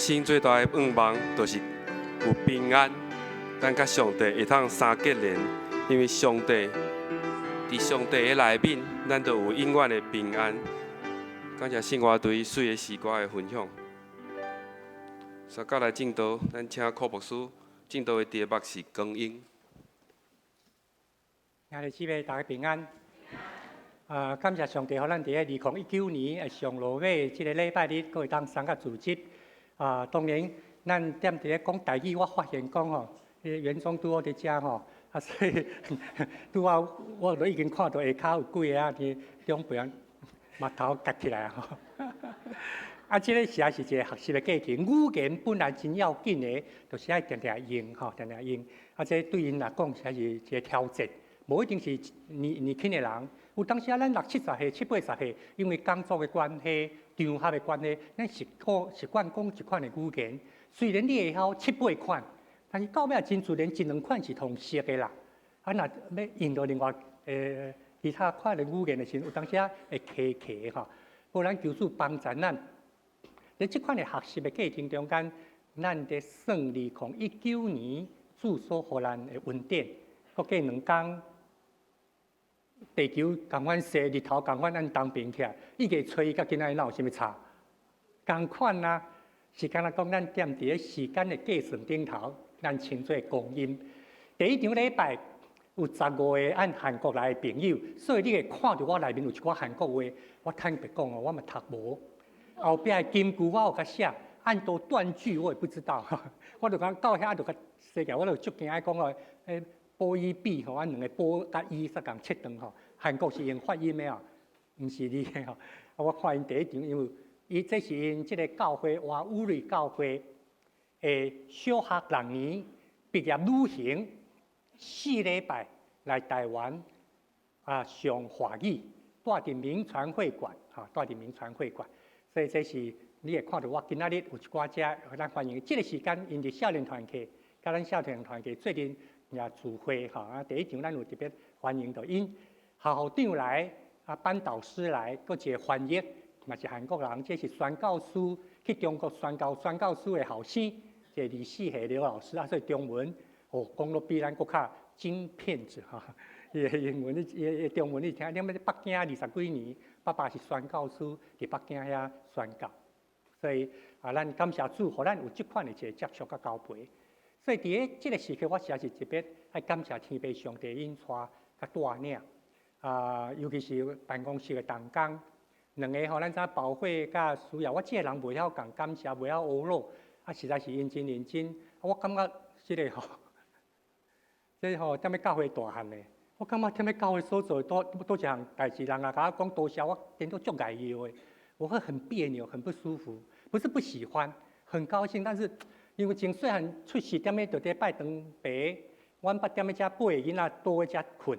生最大的願望就是有平安，咱佮上帝會當相結連，因為上帝佇上帝的內面，咱就有永遠的平安。感謝聖樂隊媠的詩歌的分享。煞閣來證道，咱請柯牧師證道的題目是光陰。兄弟姊妹，大家平安。啊，感謝上帝，予咱佇2019年的上落尾這个禮拜日，閣會當相佮聚集。啊，當然，咱踮佇咧講台語，我發現講吼，彼个袁總拄好佇遮吼，啊，所以拄好我都已經看到下跤有幾个啊，佇長輩目頭夾起來吼。啊，這個實在是一個學習的過程。語言本來真要緊的，就是愛定定用吼，定定用。啊，這對𪜶來講實在是一個挑戰。無一定是年年輕的人，有當時啊，咱六七十歲、七八十歲，因為工作的關係、場合的關係，咱習慣習慣講一款的語言。雖然你會曉七八款，但是到尾真自然一兩款是通熟的啦。啊，若欲用著另外其他款的語言的時陣，有當時啊會卡卡吼。無咱求主幫助咱，佇這款的學習的過程中間，咱佇算2019年主所予咱的恩典，閣過兩工。地球仝款踅，日頭仝款按東爿起來，一月初一佮今仔日哪有啥物差？仝款啊，是敢若講咱踮佇咧時間的計算頂頭，咱稱做光陰。第一場禮拜有15個按韓國來的朋友，所以你會看著我內面有一寡韓國話，我坦白講哦，我嘛讀無。後壁的金句我有共寫，按多斷句我也不知道。我就講到遐就共寫起來，我就足驚愛講哦，欸，波伊比吼，按兩個波佮伊煞共切斷吼。韓國是用發音的哦，毋是你的吼。啊，我看𪜶第一場，因為伊這是𪜶這個教會瓦烏瑞教會的小學六年畢業旅行4禮拜來台灣啊上華語，蹛佇銘傳會館，吼，蹛佇銘傳會館。所以這是你會看著我今仔日有一寡遮，予咱歡迎。這個時間𪜶佇少年團契，佮咱少年團契做陣也聚會吼。啊，第一場咱有特別歡迎著𪜶校校長來，啊班導師來，閣一個翻譯，嘛是韓國人，這是宣教師去中國宣教宣教師的後生，這個李世和劉老師啊，所以中文哦講得比咱閣較精闢子哈。伊的英文你伊的中文你聽，踮咧北京二十幾年，爸爸是宣教師，佇北京遐宣教，所以啊，咱感謝主，予咱有這款的一個接觸佮交陪。所以佇咧這個時刻，我實在是特別愛感謝天父上帝引帶佮帶領啊，尤其是辦公室的同工，兩个吼，咱知影保會佮需要，我這個人袂曉講感謝，袂曉呵咾，啊，實在是𪜶真認真，我感覺這個吼，這吼踮咧教會大漢的。我感覺踮咧教會所做的多多一項代誌，人也共我講多謝，我顛倒足礙意的，我會很別扭，很不舒服。不是不喜歡，很高興，但是因為從細漢出世踮咧就佇拜堂爸，阮捌踮咧遮八个囡仔倒咧遮睏，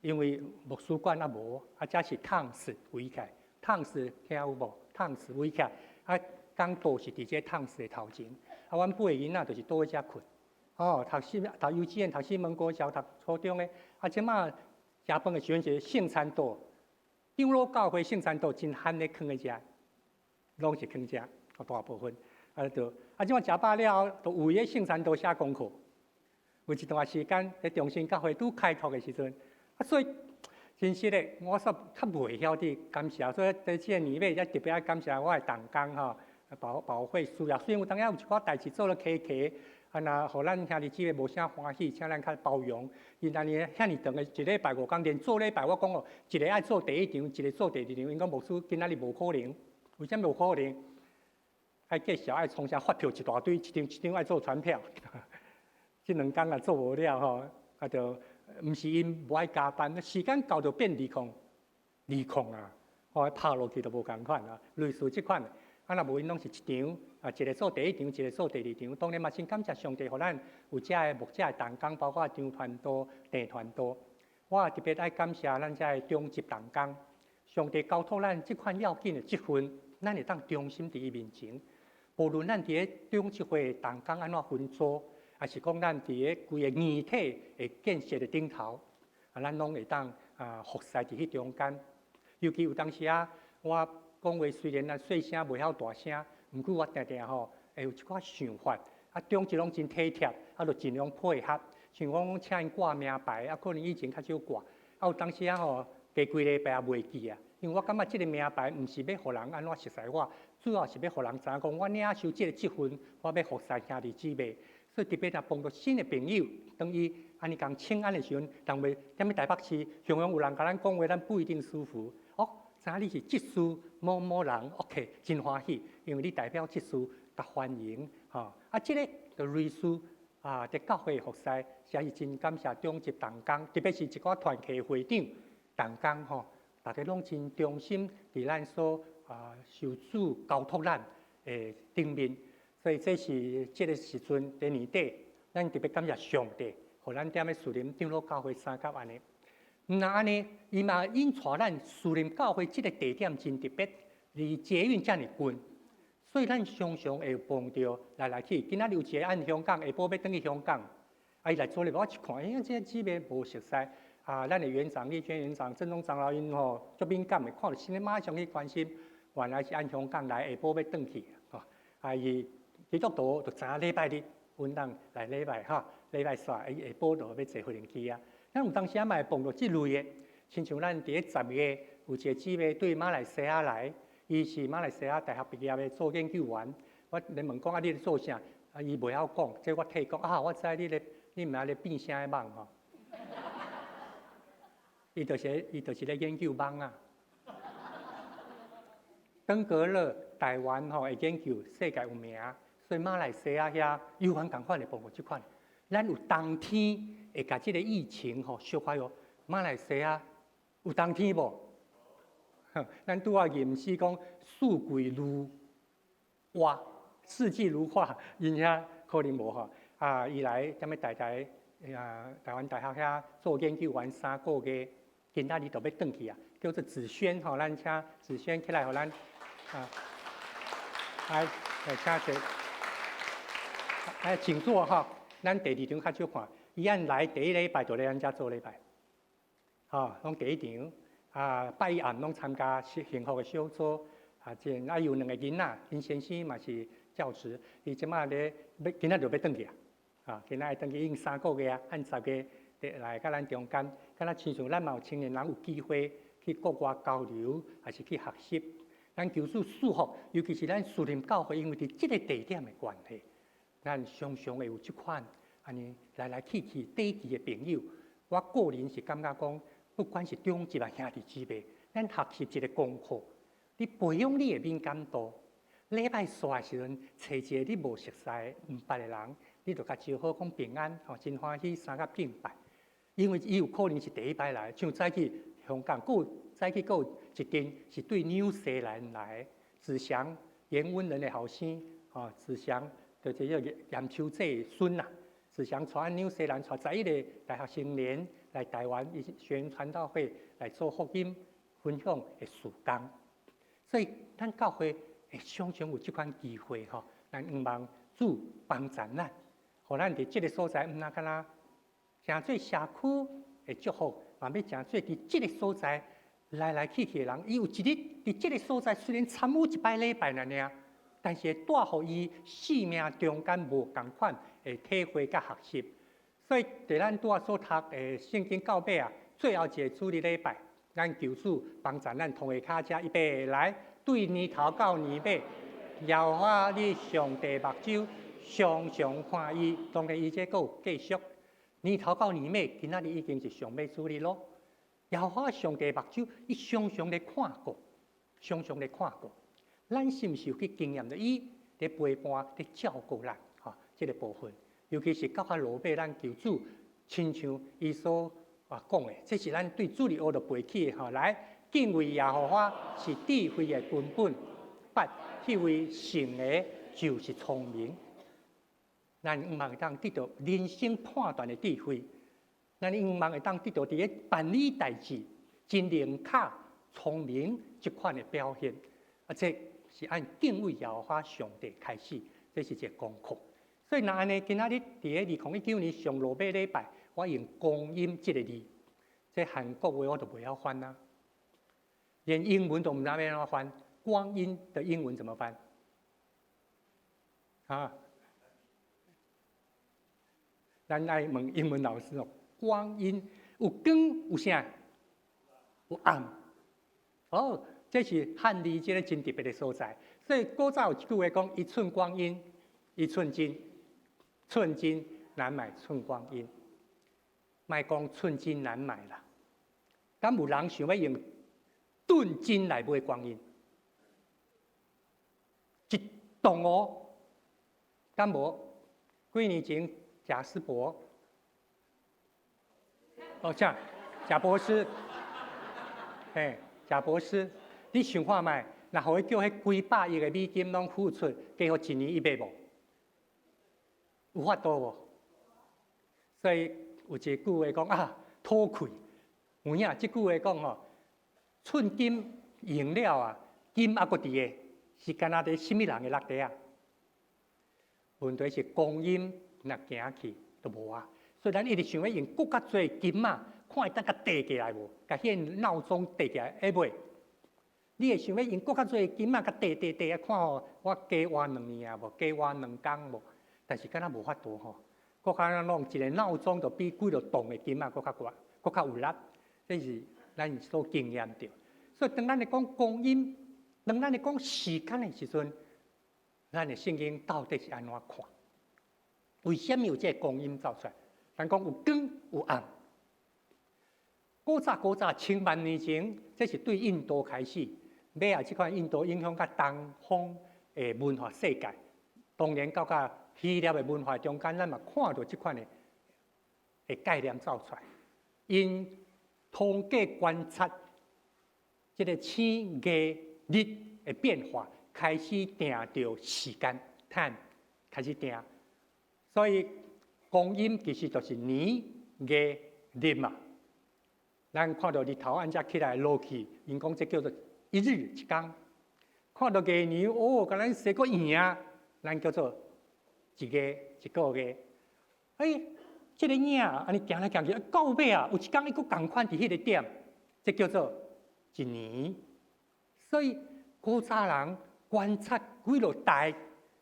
因為牧師館也無，啊，遮是炕室圍起來，炕室聽有無？炕室圍起來，啊，講道是佇這炕室的頭前，啊，阮八個囡仔就是倒咧遮睏。哦，讀四讀幼稚園、讀四門國小、讀初中的，啊，這馬食飯的時陣是聖餐桌，長老教會聖餐桌真罕咧囥佇遮，攏是囥遮，大部分，啊，就啊，這馬食飽了後，就圍咧聖餐桌寫功課。有一段時間佇中心教會拄開拓的時陣，啊，所以真實的，我煞較袂曉得感謝，所以佇這個年尾才特別愛感謝我的同工吼，保保會需要，雖然有當時有一寡代誌做了卡卡。啊，若予咱兄弟姊妹無啥歡喜，請咱較包容。𪜶按呢遐爾長的一禮拜五工，連做禮拜，我講哦，一个愛做第一場，一个做第二場。𪜶講牧師今仔日無可能，為啥物無可能？愛介紹，愛創啥發票一大堆，一張一張愛做傳票。這兩工也做無了吼，啊，就毋是𪜶無愛加班，時間到就變二空二空啊，吼，拍落去就無仝款啊，類似這款。啊，若無𪜶攏是一場，啊，一个做第一場，一个做第二場。當然嘛，真感謝上帝，予咱有遮个牧者的同工，包括張傳道、鄭傳道。我也特別愛感謝咱遮个長執同工。上帝交託咱這款要緊的職分，咱會當忠心佇伊面前。無論咱佇咧長執會同工按怎分組，抑是講咱佇咧規个硬體的建設的頂頭，啊，咱攏會當啊服侍佇彼中間。尤其有當時啊，我講話雖然啊細聲，袂曉大聲，毋過我定定吼會有一寡想法，啊，長執攏真體貼，啊，就盡量配合。像我講請𪜶掛名牌，啊，可能以前較少掛，啊，有當時啊吼，加幾禮拜也袂記啊，因為我感覺這個名牌毋是欲予人按怎熟似我，主要是欲予人知影講我領受這個職分，我欲服侍兄弟姊妹。所以特別若碰著新的朋友，當伊按呢共請安的時陣，人袂踮咧台北市，常常有人共咱講話，咱不一定舒服。哦，知影你是執事某某人，OK，真歡喜，因為你代表執事共歡迎，吼。啊，這個就類似啊，佇教會服侍，實在是真感謝長執同工，特別是一寡團契會長同工吼，大家攏真忠心佇咱所啊受主交託咱的頂面。所以這是這個時陣佇年底，咱特別感謝上帝，予咱踮咧士林長老教會相佮按呢。毋但按呢，伊嘛𪜶帶咱士林教會這個地點真特別，離捷運遮爾近，所以咱常常會碰著來來去。今仔日有一個按香港，下晡欲轉去香港，啊，伊來做禮拜，我一看，哎，這個姊妹無熟似。啊，咱的園長麗娟園長、鄭東長老𪜶吼足敏感的，看著新的馬上去關心，原來是按香港來，下晡欲轉去，吼，啊伊。基督徒就知影禮拜日，阮當來禮拜哈，禮拜三伊下晡就欲坐飛行機啊。咱有當時仔嘛會碰著這類的，親像咱佇咧10月有一個姊妹對馬來西亞來，伊是馬來西亞大學畢業的做研究員。我咧問講啊，你咧做啥？啊，伊袂曉講，這我替講啊，我知你咧，你毋知咧變聲的蠓吼。伊就是咧研究蠓仔。登革熱台灣吼會研究世界有名。所以馬來西亞遐有款仝款會碰著這款，咱有冬天會共這個疫情吼相可喲。馬來西亞有冬天無？咱拄仔吟詩講四季如畫，四季如畫，𪜶遐可能無吼。啊，伊來踮咧台台啊台灣大學遐做研究員3個月，今仔日就欲轉去啊，叫做子軒吼，咱請子軒起來予咱啊，來，來請坐。來，請坐哈。咱第二場較少看，伊按來第一禮拜就來咱遮做禮拜，吼，攏第一場啊，拜一暗攏參加幸福的小組啊，這啊有兩個囡仔，𪜶先生嘛是教職，伊這馬咧欲今仔就欲轉去啊，啊，今仔會轉去已經3個月啊，按10月來佮咱中間，敢若親像咱嘛有青年人有機會去國外交流，還是去學習，咱求主賜福，尤其是咱士林教會，因為佇這個地點的關係。咱常常會有這款按呢來來去去短期的朋友，我個人是感覺講，不管是長執抑兄弟姊妹，咱學習一個功課，你培養你的敏感度。禮拜紲的時陣，揣一個你無熟似、毋捌的人，你就共招呼講平安，吼，真歡喜相佮敬拜。因為伊有可能是第一擺來，像早起香港，閣有早起閣有一間是對紐西蘭來，子祥嚴溫人的後生，吼，子祥。就是個嚴秋濟孫啦，子祥帶紐西蘭帶11個大學生年來台灣，伊宣傳道會來做福音分享的事工。所以咱教會會常常有這款機會吼，咱向望主幫助咱，予咱佇這個所在，毋若干焦成做社區的祝福，嘛欲成做佇這個所在來來去去的人，伊有一日佇這個所在雖然參與一擺禮拜爾爾。但是會帶予伊生命中間無仝款的體會佮學習，所以佇咱拄仔所讀的聖經到尾啊，最後一個主日禮拜，咱求主幫助咱同下跤遮預備來，對年頭到年尾，耶和華你上帝目睭常常看伊，當然伊這閣有繼續。年頭到年尾，今仔日已經是上尾主日咯。耶和華上帝目睭，伊常常咧看顧，常常咧看顧。咱是毋是有去經驗著伊佇陪伴、佇照顧咱？吼，這個部分，尤其是到較落尾，咱求主親像伊所啊講的，這是咱對主日學就背起的吼。來，敬畏耶和華是智慧的根本，捌彼位聖的，就是聰明。咱向望會當得著人生判斷的智慧，咱向望會當得著佇咧辦理代誌真靈巧、聰明這款的表現，啊，這是按敬畏耶和華上帝開始，這是一個功課。所以若按呢，今仔日佇咧2019年上落尾禮拜，我用光陰這個字，這韓國話我都袂曉翻啊，連英文都毋知欲按怎翻。光陰的英文怎麼翻？啊？咱來問英文老師哦，光陰有光有啥？有暗。哦，這是漢字這个真特別的所在。所以古早有一句話講：一寸光陰一寸金，寸金難買寸光陰。莫講寸金難買啦，敢有人想欲用噸金來買光陰？一噸哦，敢無？幾年前賈斯伯，哦，這賈伯斯，嘿，賈伯斯，你想看覓？若予伊叫彼幾百億的美金攏付出，加予一年伊買無？有法度無？所以有一句話講啊，討氣。有影，這句話講吼，寸金用了啊，金猶閣佇个，是敢若佇啥物人的落底啊？問題是光陰若行去就無啊，所以咱一直想欲用閣較濟金仔，看會當共綴過來無？共彼个鬧鐘綴過來會袂？你會想欲用閣較濟金仔，共綴綴綴啊，看吼，我加活2年啊無，加活2工無？但是敢若無法度吼，閣較弄一個鬧鐘就比幾落噸的金仔閣較懸，閣較有力，這是咱所經驗著。所以當咱咧講光陰，當咱咧講時間的時陣，咱的聖經到底是按怎看？為啥物有這个光陰走出來？咱講有光有暗。古早古早千萬年前，這是對印度開始，尾仔這款印度影響到東方的文化世界。當然到佮希臘的文化中間，咱嘛看著這款的概念走出來。𪜶統計觀察這个星月日的變化，開始定著時間 time 開始定。所以光陰其實就是年月日嘛。咱看著日頭按這起來落去，𪜶講這叫做一日一工。看著月娘哦，共咱生閣圓啊，咱叫做一月一個月。欸，這个影按呢行來行去，到尾啊，有一工伊閣仝款佇彼个點，這叫做一年。所以古早人觀察幾落代，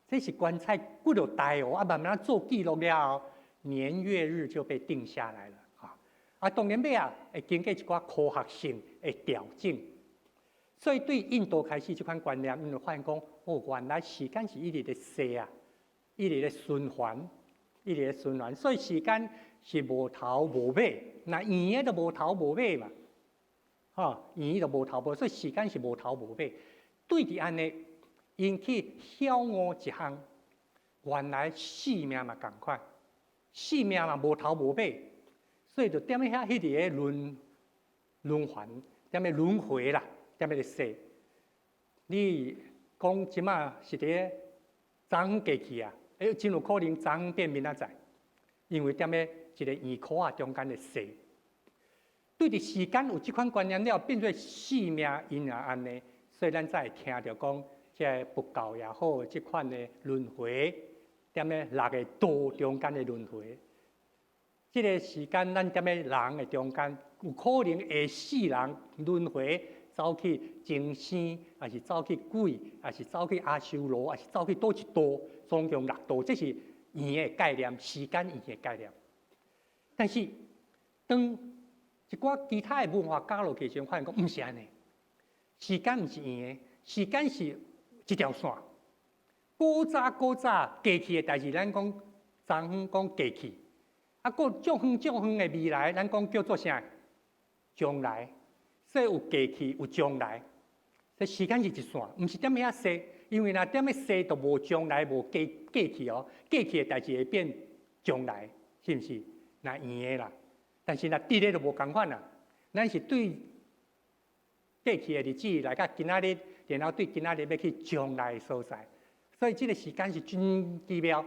這是觀察幾落代哦，啊慢慢做記錄了後，年月日就被定下來了。啊，當然尾仔，會經過一寡科學性的調整，所以對印度開始這款觀念，𪜶就發現講，哦，原來時間是一直咧踅啊，一直咧循環，一直咧循環，所以時間是無頭無尾，若圓的就無頭無尾嘛，吼，圓就無頭無尾，所以時間是無頭無尾。對佇按呢，𪜶去曉悟一項，原來生命嘛仝款，生命嘛無頭無尾。所以就踮咧遐，彼佇咧輪輪環，踮咧輪迴啦，踮咧踅。你講這馬是佇咧昨昏過去啊？欸，真有可能昨昏變明仔載，因為踮咧一个圓箍仔中間咧踅。對佇時間有這款觀念了，變做生命𪜶也按呢，所以咱才會聽著講，這个佛教也好，這款的輪迴，踮咧六个道中間的輪迴。這个時間，咱踮咧人的中間，有可能會死人輪迴，走去前生，抑是走去鬼，抑是走去阿修羅，抑是走去佗一道，總共六道，這是圓的概念，時間圓的概念。但是，當一寡其他的文化加落去時，發現講毋是按呢，時間毋是圓的，時間是一條線。古早古早過去的代誌，咱講昨昏講過去。啊，閣足遠足遠的未來，咱講叫做啥？將來。所以有過去，有將來。這時間是一線，毋是踮遐踅，因為若踮咧踅，就無將來，無過過去哦。過去的代誌會變將來，是毋是？若圓的啦，但是若直的就無仝款啦。咱是對過去的日子來到今仔日，然後對今仔日欲去將來的所在。所以這个時間是真奇妙，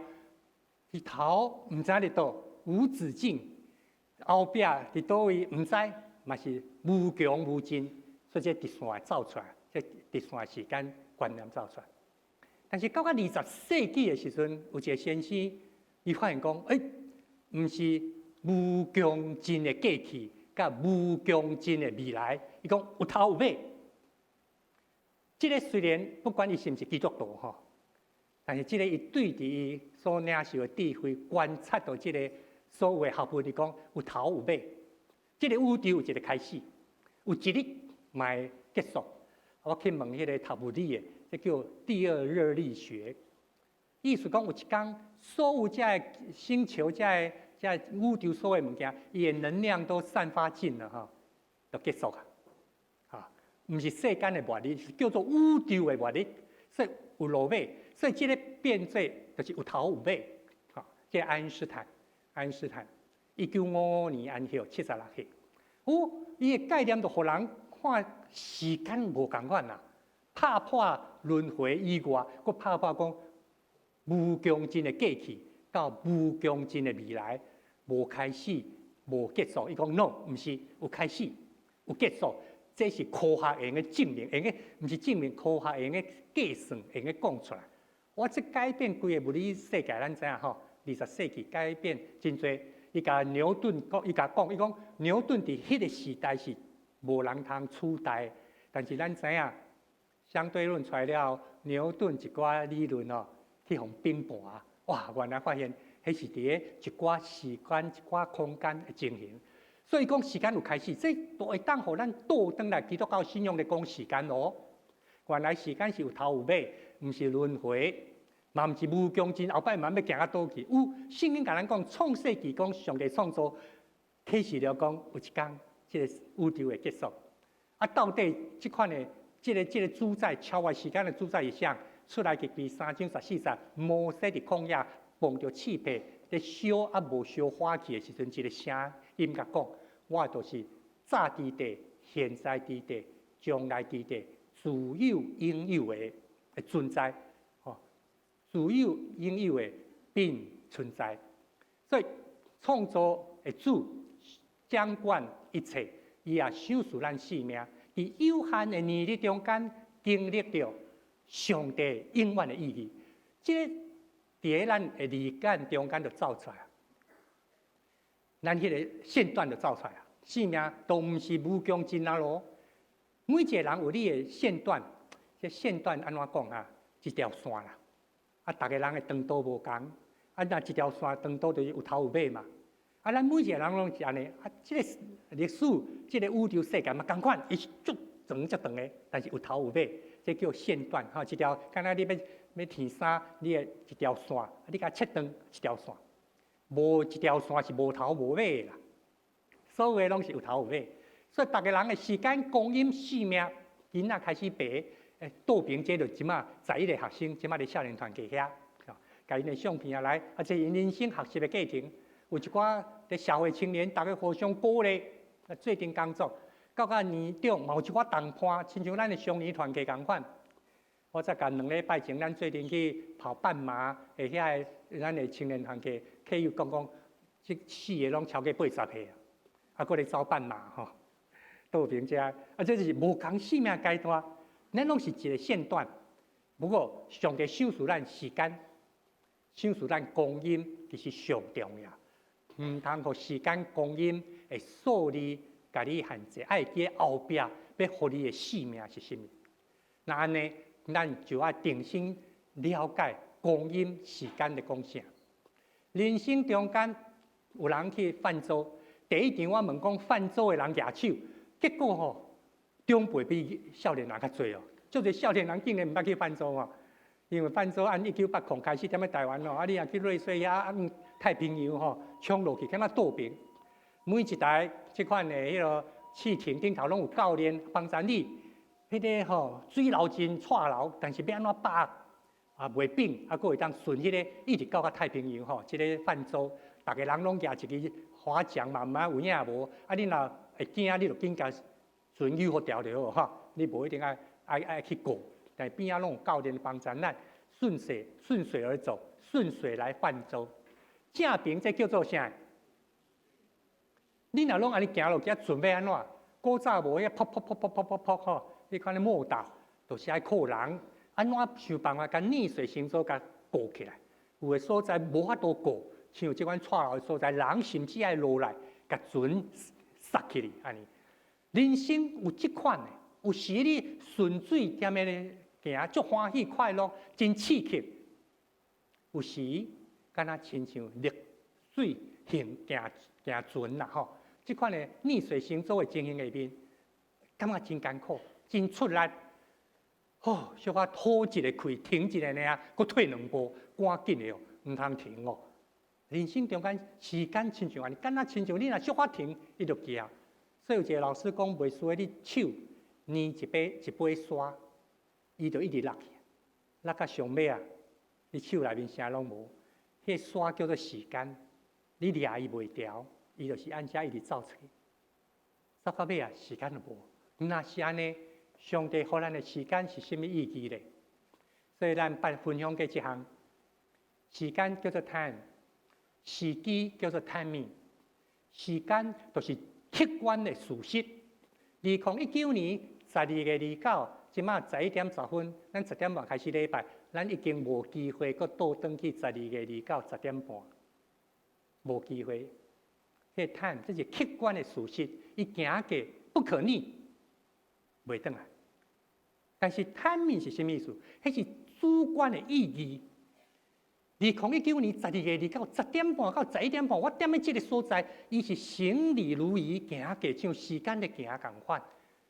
日頭毋知佇佗。無止境，後壁佇佗位毋知，嘛是無窮無盡，所以這直線會走出來，這直線時間觀念走出來。但是到到20世紀的時陣，有一个先生，伊發現講，欸，毋是無窮盡的過去，佮無窮盡的未來，伊講有頭有尾。這个雖然不管伊是毋是基督徒吼，但是這个伊對佇伊所領受的智慧觀察著這个所有的學問，伊講有頭有尾。這个宇宙有一个開始，有一日嘛會結束。我去問彼个讀物理的，這叫第二熱力學。意思講有一工，所有這个星球、這个這个宇宙所有的物件，伊的能量都散發盡了吼，就結束啊！哈，毋是世間的末日，是叫做宇宙的末日，所以有落尾。所以這个變做就是有頭有尾。哈，這個愛因斯坦，愛因斯坦，1955年安息，76歲。哦，伊的概念就予人看時間無仝款啦，拍破輪迴以外，閣拍破講無窮盡的過去到無窮盡的未來，無開始，無結束。伊講 no，毋是有開始，有結束，這是科學會用證明，會用毋是證明科學會用計算，會用講出來。我這改變規个物理世界，咱知影吼？20世紀改變真濟。伊共牛頓講，伊共講，伊講牛頓佇彼个時代是無人通取代，但是咱知影相對論出來了後，牛頓一寡理論哦，去予反盤，哇！原來發現彼是佇咧一寡時間、一寡空間的情形。所以講時間有開始，這都會當予咱倒轉來基督教信仰咧講時間哦。原來時間是有頭有尾，毋是輪迴。嘛毋是無窮盡，後擺嘛欲行到佗去。有聖經共咱講，創世紀講上帝創造，啟示了講有一工，這个宇宙會結束。啊，到底這款的這个主宰超越時間的主宰是啥？出埃及記3章14節，摩西佇曠野碰著刺柏，咧燒啊無燒火去的時陣，一个聲音共講：我就是早佇地、現在佇地、將來佇地，自有永有的存在。自有永有的並存在，所以創造的主掌管一切，伊也賞賜咱生命，佇有限的年日中間經歷著上帝永遠的意義。這个佇咱的理解中間就走出來，咱彼個線段就走出來，生命都毋是無窮盡啊囉。每一個人有你的線段，這線段按怎講啊？一條線啦。啊，逐个人的長度無仝，啊，若一條線長度就是有頭有尾嘛。啊，咱每一個人攏是按呢。啊，這个歷史，這个宇宙世界嘛仝款，伊是足長足長的，但是有頭有尾，這叫線段吼。一條，敢若你欲欲紩衫，你的一條線，啊，你共切斷一條線，無一條線是無頭無尾的啦。所有的攏是有頭有尾，所以逐个人的時間、光陰、生命，囡仔開始爬。道平這就這馬11個學生，這馬佇少年團契遐，共𪜶的相片啊來，啊，這𪜶人生學習的過程，有一寡佇社會青年，逐家互相鼓勵，啊，做陣工作，到較年長嘛有一寡同伴，親像咱的少年團契仝款。我才共2禮拜前，咱做陣去跑半馬，的遐个咱的青年團契，客友講講，這四个攏超過80歲啊，啊，閣咧走半馬吼，道平遮，啊，這就是無仝生命階段。咱攏是一个線段，不過上帝賞賜咱時間，賞賜咱光陰，其實上重要。毋通予時間光陰的數字，共你限制。愛記後壁欲予你的生命是啥物？若按呢，咱就愛重新了解光陰時間咧講啥。人生中間有人去泛舟，第一場我問講泛舟的人舉手，結果吼，長輩比少年人較濟哦。足濟少年人竟然毋捌去泛舟哦，因為泛舟按1980開始踮咧台灣哦，啊你若去瑞穗遐，啊太平洋吼，衝落去，敢若倒爿。每一台這款的彼个汽艇頂頭攏有教練幫助你，彼个吼水流真掣流，但是欲按怎把握啊袂變，啊閣會當順彼个一直到較太平洋吼，這个泛舟，逐个人攏舉一支划槳嘛，毋知有影無？啊你若會驚，你就緊共船誘予牢就好吼，你無一定愛愛愛去過，但邊仔攏有教練幫助咱順水順水而走，順水來泛舟。正爿這叫做啥？你若攏按呢行落去，船欲按怎？古早無遐噗噗噗噗噗噗噗吼，彼款的莫達，就是愛靠人，按怎想辦法共逆水行舟共過起來？有的所在無法度過，像這款掣流的所在，人甚至愛落來共船捒起來按呢。人生有這款的，有時你順水踮咧行，足歡喜快樂，真刺激。有時敢若親像逆水行行行船啦吼，這款的逆水行舟的情形下面，感覺真艱苦，真出力。吼，小可吐一个氣，停一下爾，閣退兩步，趕緊的哦，毋通停哦。人生中間時間親像按呢，敢若親像你若小可停，伊就行。所以有一个老師講，袂輸你手捏一把一把沙，伊就一直落去，落到上尾啊，你手內面啥攏無。彼个沙叫做時間，你掠伊袂牢，伊就是按這一直走出去，走到尾啊，時間就無。若是按呢，上帝予咱的時間是啥物意義咧？所以咱捌分享過這項，時間叫做 time，時機叫做 timing，時間就是客觀的事實。2019年12月29，這馬11點10分，咱10點半開始禮拜，咱已經無機會閣倒轉去12月29 10點半，無機會。彼個 time，這是客觀的事實，伊行過不可逆，袂轉來。但是 timing 是啥物意思？彼是主觀的意義。2019年12月29，10點半到11點半，我踮佇這个所在，伊是行禮如儀行過，像時間咧行仝款。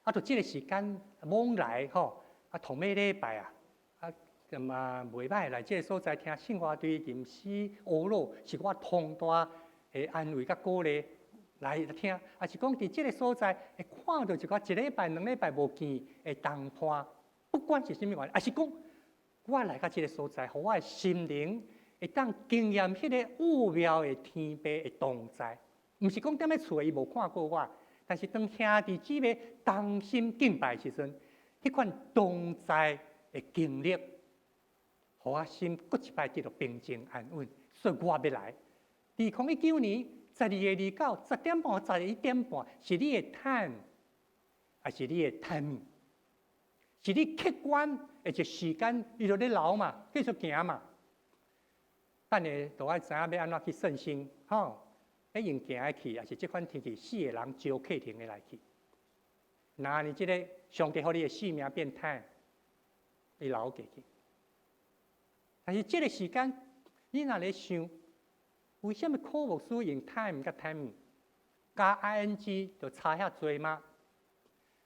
啊，就這个時間往來吼，啊，頭尾禮拜啊，啊，嘛袂䆀來這个所在聽聖歌隊吟詩學魯，是我通大的安慰佮鼓勵來聽，抑是講佇這个所在會看著一寡一禮拜、兩禮拜無見的同伴，不管是啥物原因，抑是講我來到這个所在，予我的心靈會當經驗彼個奧妙的天父的同在，毋是講踮咧厝伊無看過我，但是當兄弟姊妹同心敬拜時陣，彼款同在的經歷，予我心閣一擺得著平靜安穩，所以我欲來。2019年12月29，10點半、11點半，是你的 time，抑是你的 timing？是你客觀的一個時間，伊就咧流嘛，繼續行嘛。等下就愛知影欲按怎去算星，吼，欲用行的去，抑是這款天氣四個人招客停的來去。若你這个上帝予你的生命變 time，伊流過去。但是這个時間，你若咧想，為啥物柯牧師用 time 佮 timing 加 ing 就差遐濟嗎？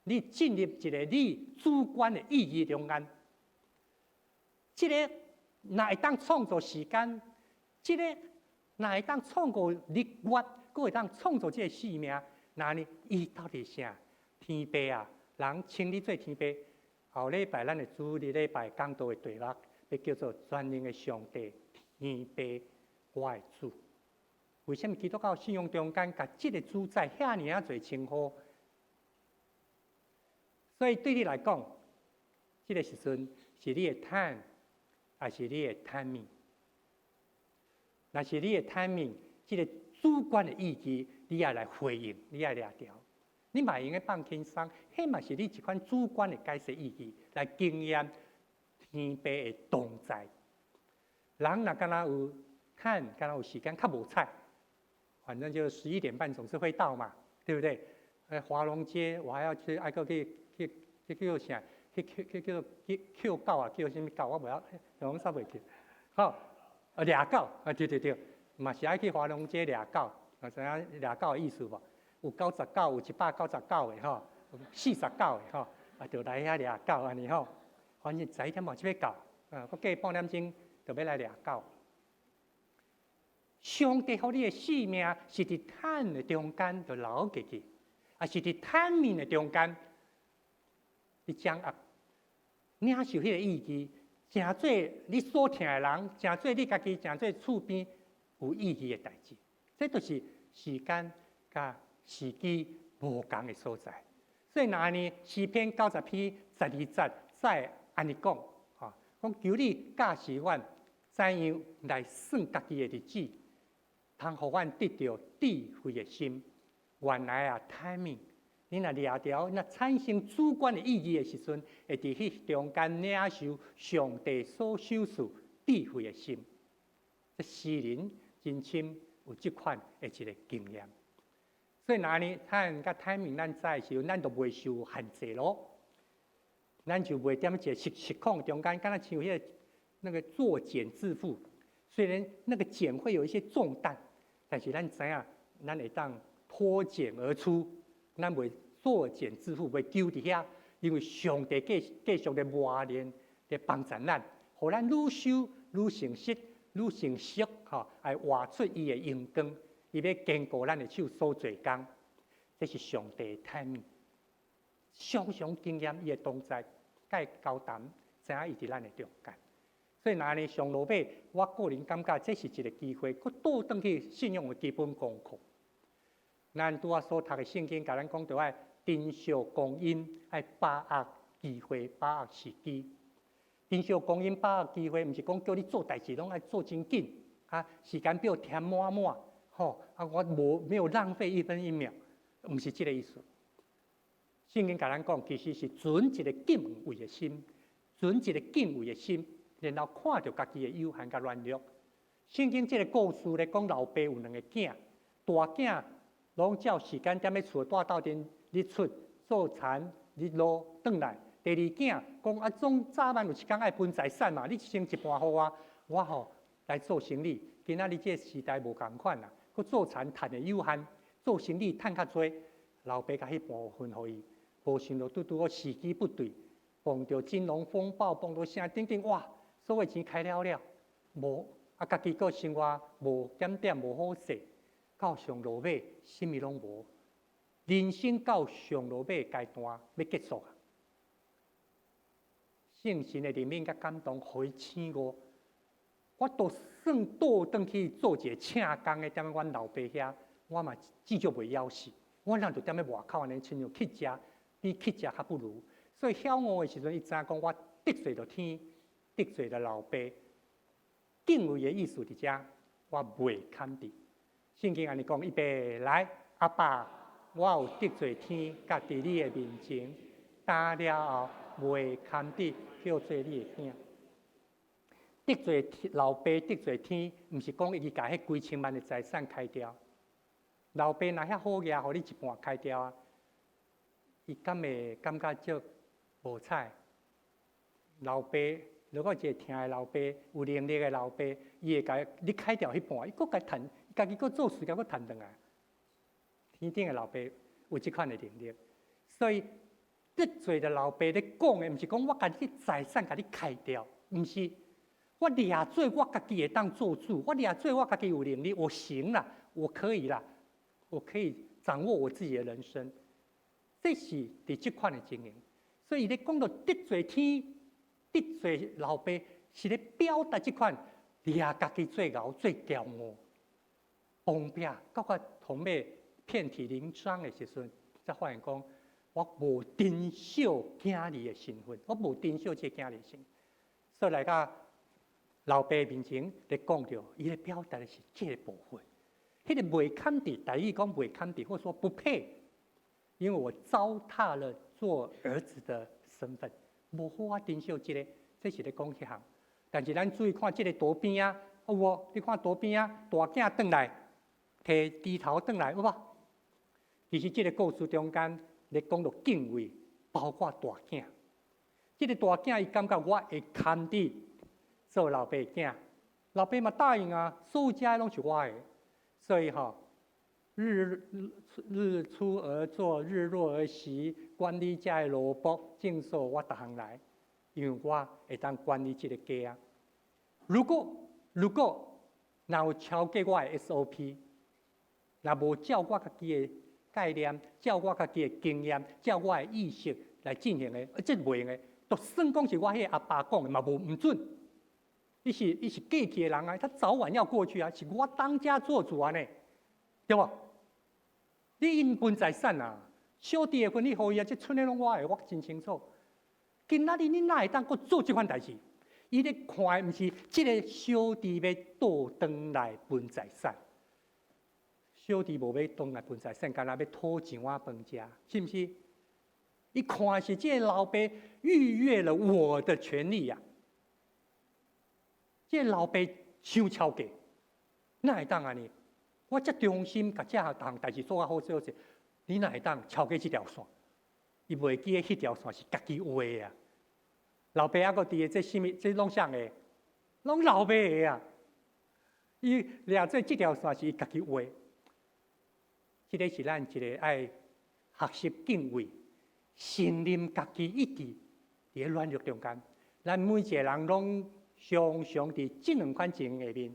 你進入一个你主觀的意義中間，這个若會當創造時間，這个若會當創造日月，閣會當創造這个生命，那呢？伊到底啥？天父啊，人稱你做天父。後禮拜咱的主日禮拜講道的題目，欲叫做全能的上帝天父，我的主。為啥物基督教信仰中間，共這个主宰遐爾仔濟稱呼？所以對你來講，這个時陣是你的 time，抑是你的 timing？若是你的 timing，這个主觀的意義，你愛來回應，你愛掠著。你嘛會用得放輕鬆，彼嘛是你一款主觀的解釋意義，來經驗天父的同在。人若敢若有 time，敢若有時間，較無彩。反正就11點半總是會到嘛，對不對？華龍街我還要去，愛閣去去去叫啥？去去去叫去抾狗啊，叫啥物狗？我袂曉，攏煞袂記。好，啊掠狗啊，對對對，嘛是愛去華龍街掠狗，啊知影掠狗的意思無？有99，有199的吼，49的吼，啊，就來遐掠狗按呢吼。反正11點半就欲到，啊，閣過半點鐘就欲來掠狗。上帝予你的生命是佇 time 的中間就流過去，抑是佇 timing 的中間，你掌握領受彼个意義，成做你所疼的人，成做你家己，成做厝邊有意義的代誌。這就是時間佮時機無仝的所在。所以若按呢詩篇90篇12節再按呢講，吼，講求你教示阮怎樣來算家己的日子，通予阮得著智慧的心。原來啊，timing，你若掠著，若產生主觀的意義的時陣，會佇彼中間領受上帝所賞賜智慧的心。這詩人真深有這款的一个經驗。所以若按呢，time 佮 timing 咱知的時陣，咱就袂受限制囉。咱就袂踮一个時空中間，敢若像彼个那个作繭自縛。雖然那個繭會有一些重擔，但是咱知影，咱會當脫繭而出，咱袂作繭自縛，袂勼佇遐，因為上帝繼繼續咧磨練，咧幫助咱，予咱愈修愈成熟，愈成熟，吼，來活出伊的榮光，伊欲堅固咱的手所做工，這是上帝的 timing，常常經驗伊的同在，佮伊交談，知影伊佇咱的中間。所以若按呢上落尾，我個人感覺這是一個機會，閣倒轉去信仰的基本功課。咱拄仔所讀的聖經，共咱講著愛珍惜光陰，愛把握機會，把握時機。珍惜光陰，把握機會，毋是講叫你做代誌攏愛做真緊，啊，時間表填滿滿，吼，啊，我無沒有浪費一分一秒，毋是這個意思。聖經共咱講，其實是存一個敬畏的心，存一個敬畏的心，然後看著家己的有限佮軟弱。聖經這個故事咧講，老爸有兩个囝，大囝攏照時間踮咧厝蹛鬥陣日出做田日落轉來。第二囝講啊，總早晚有一工愛分財產嘛，你先一半予我，我吼來做生意。今仔日這個時代無仝款啦，閣做田趁的有限，做生意趁較濟，老爸共彼半分予伊。無想到拄拄好時機不對，碰著金融風暴，碰著啥等等，哇！所有錢開了了，無啊，家己閣生活無檢點，無好勢，到上落尾，啥物攏無。人生到上落尾階段欲結束啊！聖神的憐憫佮感動，予伊醒悟。我都算倒轉去做一個請工的，踮咧阮老爸遐，我嘛至少袂枵死。我若就踮咧外口按呢，親像乞食，比乞食較不如。所以曉悟的時陣，伊知影講我得罪著天，得罪著老爸。敬畏的意思佇遮，我袂堪得。聖經按呢講，預備來，阿爸，我有得罪天，佮佇你的面前，今了後袂堪得叫做你的囝。得罪老爸，得罪天，毋是講伊共彼幾千萬的財產開掉。老爸若遐好額，予你一半開掉啊，伊敢會感覺足無彩？老爸如果一個疼的老爸，有能力的老爸，伊會共你開掉彼半，伊閣共趁，家己閣做事，閣趁轉來。天頂的老爸有這款的能力，所以得罪的老爸咧講的，毋是講我共你財產共你開掉，毋是。我掠做我家己會當做主，我掠做我家己有能力，我行啦，我可以啦，我可以掌握我自己的人生。這是佇這款的情形，所以伊咧講到得罪天、得罪老爸，是咧表達這款掠家己做𠢕、做驕傲、防壁，到尾同尾遍體鱗傷的時陣，才發現講我無珍惜囝兒的身份，我無珍惜這個囝兒的身份，所以來到老爸面前咧講著，伊咧表達的是這個部分。彼個袂堪得，台語講袂堪得，或說不配，因為我糟蹋了做兒子的身份，無好好珍惜這個，這是咧講彼項。但是咱注意看這個圖邊仔，有無？你看圖邊仔，大囝轉來，提豬頭轉來，有無？其實這個故事中間咧講到敬畏，包括大囝。這個大囝伊感覺我會堪得做老爸囝，老爸嘛答應啊，所有遮攏是我的，所以吼，日日出而作，日落而息，管理遮的蘿蔔，正數我逐項來，因為我會當管理這個家啊。如果若有超過我的 SOP，若無照我家己的概念，照我家己的經驗，照我的意識來進行的，這袂用的。就算講是我彼個阿爸講的嘛，無毋準。伊是過去的人啊，他早晚要過去啊，是我當家做主按呢，對無？你𪜶分財產啊，小弟的份你予伊啊，這賰的攏我的，我真清楚。今仔日你哪會當閣做這款代誌？伊咧看的毋是這個小弟欲倒轉來分財產，小弟無欲轉來分財產，干焦欲討一碗飯食，是毋是？伊看的是這個老爸逾越了我的權利呀，這個老爸傷超過，哪會當按呢？我遮忠心，共這項代誌做較好做勢，你哪會當超過這條線？伊袂記得彼條線是家己畫的啊！老爸猶閣佇個，這啥物？這攏啥的？攏老爸的啊！伊掠做這條線是伊家己畫。這个是咱一个愛學習敬畏，承認家己一直佇咧軟弱中間。咱每一个人攏常常佇這兩款情形下面，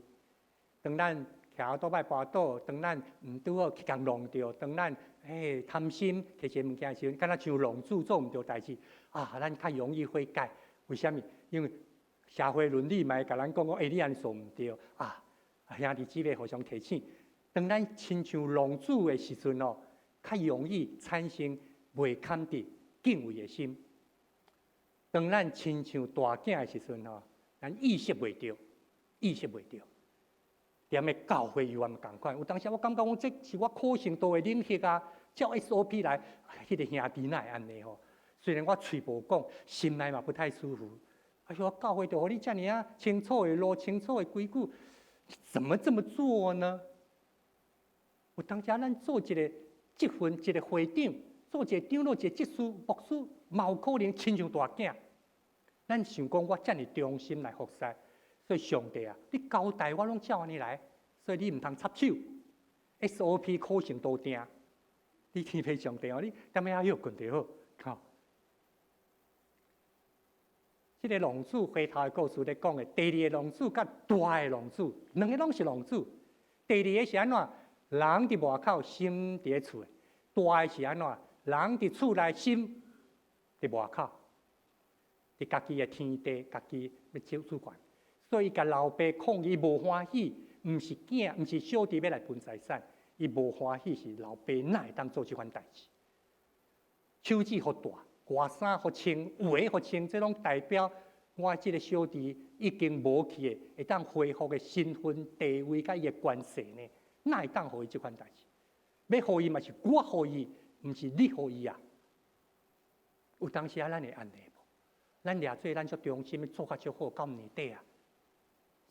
當咱騎倒擺跋倒，當咱毋拄好去共弄著，當咱貪心摕一个物件的時陣，敢若像浪子做毋著代誌啊，咱較容易悔改。為啥物？因為社會倫理嘛會共咱講講，你按呢做毋著啊！兄弟姊妹互相提醒。當咱親像浪子的時陣哦，較容易產生袂堪得敬畏的心。當咱親像大囝的時陣吼，咱意識袂著，意識袂著。踮咧教會猶嘛仝款，有當時我感覺講這是我可信度的領域啊，照 SOP 來，彼個兄弟哪會按呢吼？雖然我喙無講，心內嘛不太舒服。哎喲，教會就予你遮爾仔清楚的路、清楚的規矩，怎麼這麼做呢？有當時咱做一個職分，一個會長，做一個長老，一個執事、牧師，嘛有可能親像大囝。咱想講我遮爾忠心來服侍，所以上帝啊，你交代我攏照按呢來，所以你毋通插手。SOP 可信度定，你天父上帝哦，你踮遐歇睏就好，吼。這个浪子回頭的故事咧講的，第二个浪子佮大的浪子，兩个攏是浪子。第二个是按怎？人佇外口，心佇咧厝的；大的是按怎？人佇厝內，心佇外口，佇家己的天地，家己欲做主權。所以，共老爸抗議無歡喜，毋是囝，毋是小弟欲來分財產，伊無歡喜是老爸哪會當做這款代誌？手指予大，外衫予穿，鞋予穿，這攏代表我這个小弟已經無去的，會當恢復的身份地位佮伊的關係呢？哪會當予伊這款代誌？欲予伊嘛是我予伊，毋是你予伊啊！有當時啊，咱會按呢無？咱掠做咱足忠心，做較足好，到年底啊！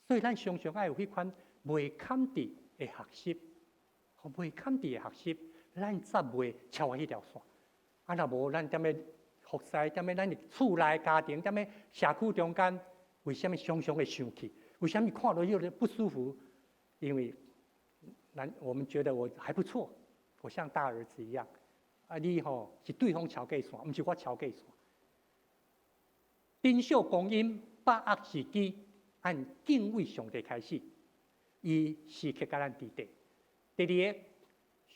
所以咱常常愛有彼款袂堪得的學習，袂堪得的學習，咱才袂超越彼條線。啊，若無咱踮咧服侍，踮咧咱的厝內家庭，踮咧社區中間，為啥物常常會生氣？為啥物看著有點不舒服？因為咱我們覺得我還不錯，我像大兒子一樣。啊，你吼是對方超過線，毋是我超過線。珍惜光陰，把握時機，按敬畏上帝開始，伊時刻共咱佇底。第二个，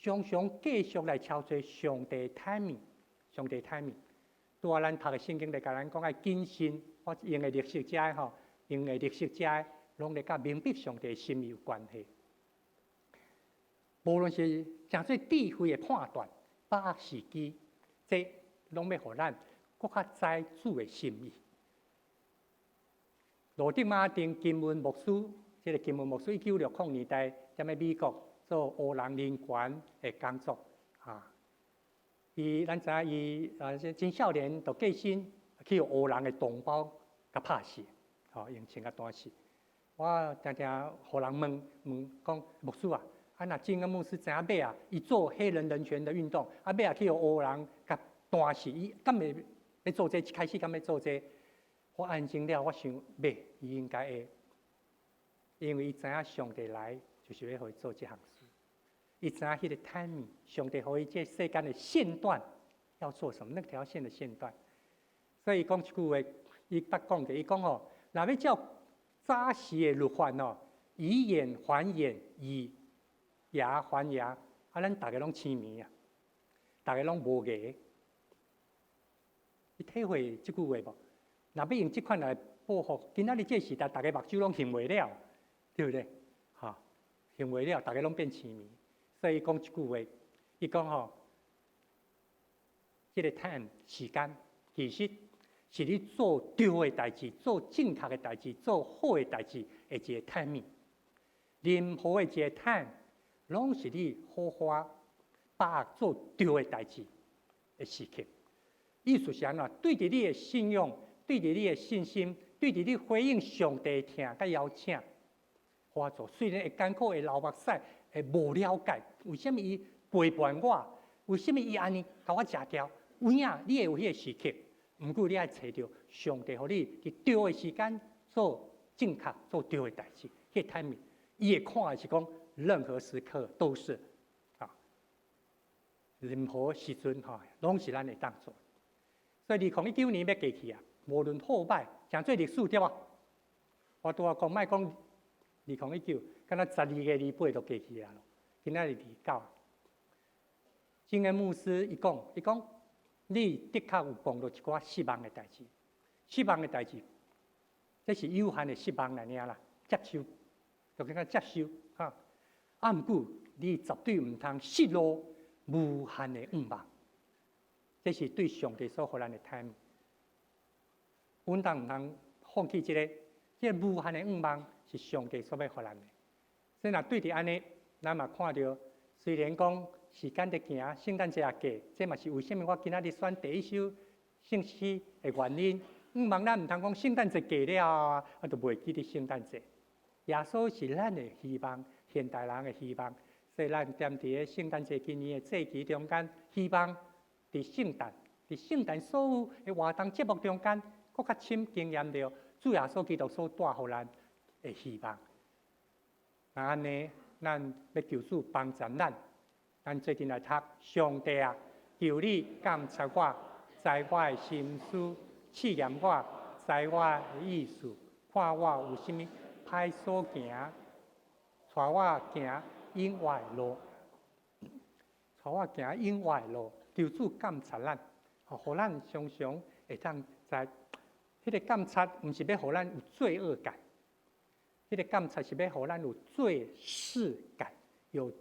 常常繼續來敲找上帝 timing，上帝 timing。拄仔咱讀的聖經咧，共咱講愛謹慎，我用的綠色遮吼，用的綠色遮攏咧佮明白上帝心意有關係。無論是誠做智慧的判斷，把握時機，這攏欲予咱閣較知主的心意。羅德馬丁金文牧師，這个金文牧師1960年代踮咧美國做黑人人權的工作，啊，伊咱知影伊啊，真少年就過身去予黑人的同胞共拍死，吼，用槍共彈死。我定定予人問問講牧師啊，啊若金恩牧師知影尾仔，伊做黑人人權的運動，啊尾仔去予黑人共彈死，伊敢會欲做這個？一開始敢欲做這個？我安靜了，我想袂，伊應該會，因為伊知影上帝來就是欲予伊做這項事。伊知影彼个 timing，上帝予伊這世間的線段要做什麼？那條線的線段。所以講一句話，伊捌講過，伊講吼，若欲照早時的律法哦，以眼還眼，以牙還牙，啊，咱逐个攏青耳啊，逐个攏無牙。你體會這句話無？若欲用這款來報復，今仔日這個時代，逐个目睭攏眩袂了，對不對？吼，眩袂了，逐个攏變青耳。所以講一句話，伊講吼，這个 time 時間其實是你做對的代誌、做正確的代誌、做好的代誌的一个 timing。任何的一個 time，攏是你好好把握做對的代誌的時刻。意思是按怎？對著你的信仰，對著你的信心，對著你回應上帝疼佮邀請，好做。雖然會艱苦，會流目屎，會無了解，為啥物伊背叛我？為啥物伊按呢共我食掉？有影你會有彼个時刻，毋過你愛揣著上帝予你佇對的時間做正確、做對的代誌，彼個 timing，伊會看的是講，任何時刻都是啊，任何時陣吼，攏是咱會當做。所以2019年欲過去啊，無論好歹，誠濟歷史對無？我拄仔講，莫講2019，敢若12月28就過去啊，今仔日29。真個牧師伊講，伊講你的確有碰著一寡失望的代誌，失望的代誌，這是有限的失望來爾啦，接受，就感覺接受哈。啊，毋過你絕對毋通失落無限的願望，這是對上帝所予咱的態度。阮當毋通放棄這个，這个無限的願望是上帝所欲予咱的。所以若對佇按呢，咱嘛看著，雖然講時間佇行，聖誕節也過，這嘛是為啥物我今仔日選第一首聖詩的原因。願望咱毋通講聖誕節過了啊，就袂記得聖誕節。耶穌是咱的希望，現代人的希望。所以咱踮佇个聖誕節今年的節期中間，希望佇聖誕，佇聖誕所有的活動節目中間，閣較深經驗著主耶穌基督所帶予咱的希望。那按呢，咱欲求主幫助咱，咱做陣來讀上帝啊，求你監察我，知我的心思，試驗我，知我的意思，看我有啥物歹所行，帶我行永活的路，帶我行永活的路。求主監察咱，予咱常常會當在彼个監察，毋是欲予咱有罪惡感，彼个監察是欲予咱有罪識感，有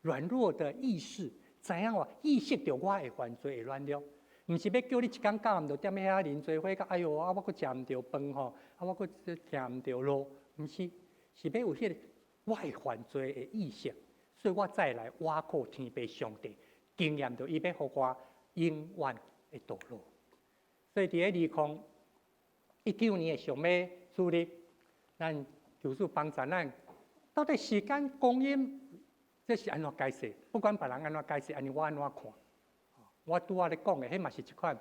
軟弱的意識，知影我意識著我會犯罪會軟弱，毋是欲叫你一工到暗就踮遐啉醉火，哎喲啊，我閣食毋著飯吼，啊，我閣行毋著路，毋是，是欲有彼个我會犯罪的意識，所以我再來倚靠天父上帝，經驗著伊欲予我永遠的道路。所以佇咧2019年的上尾主日，咱求主幫助咱，到底時間光陰這是按怎解釋？不管別人按怎解釋，按呢我按怎看？我拄仔咧講的，彼嘛是一款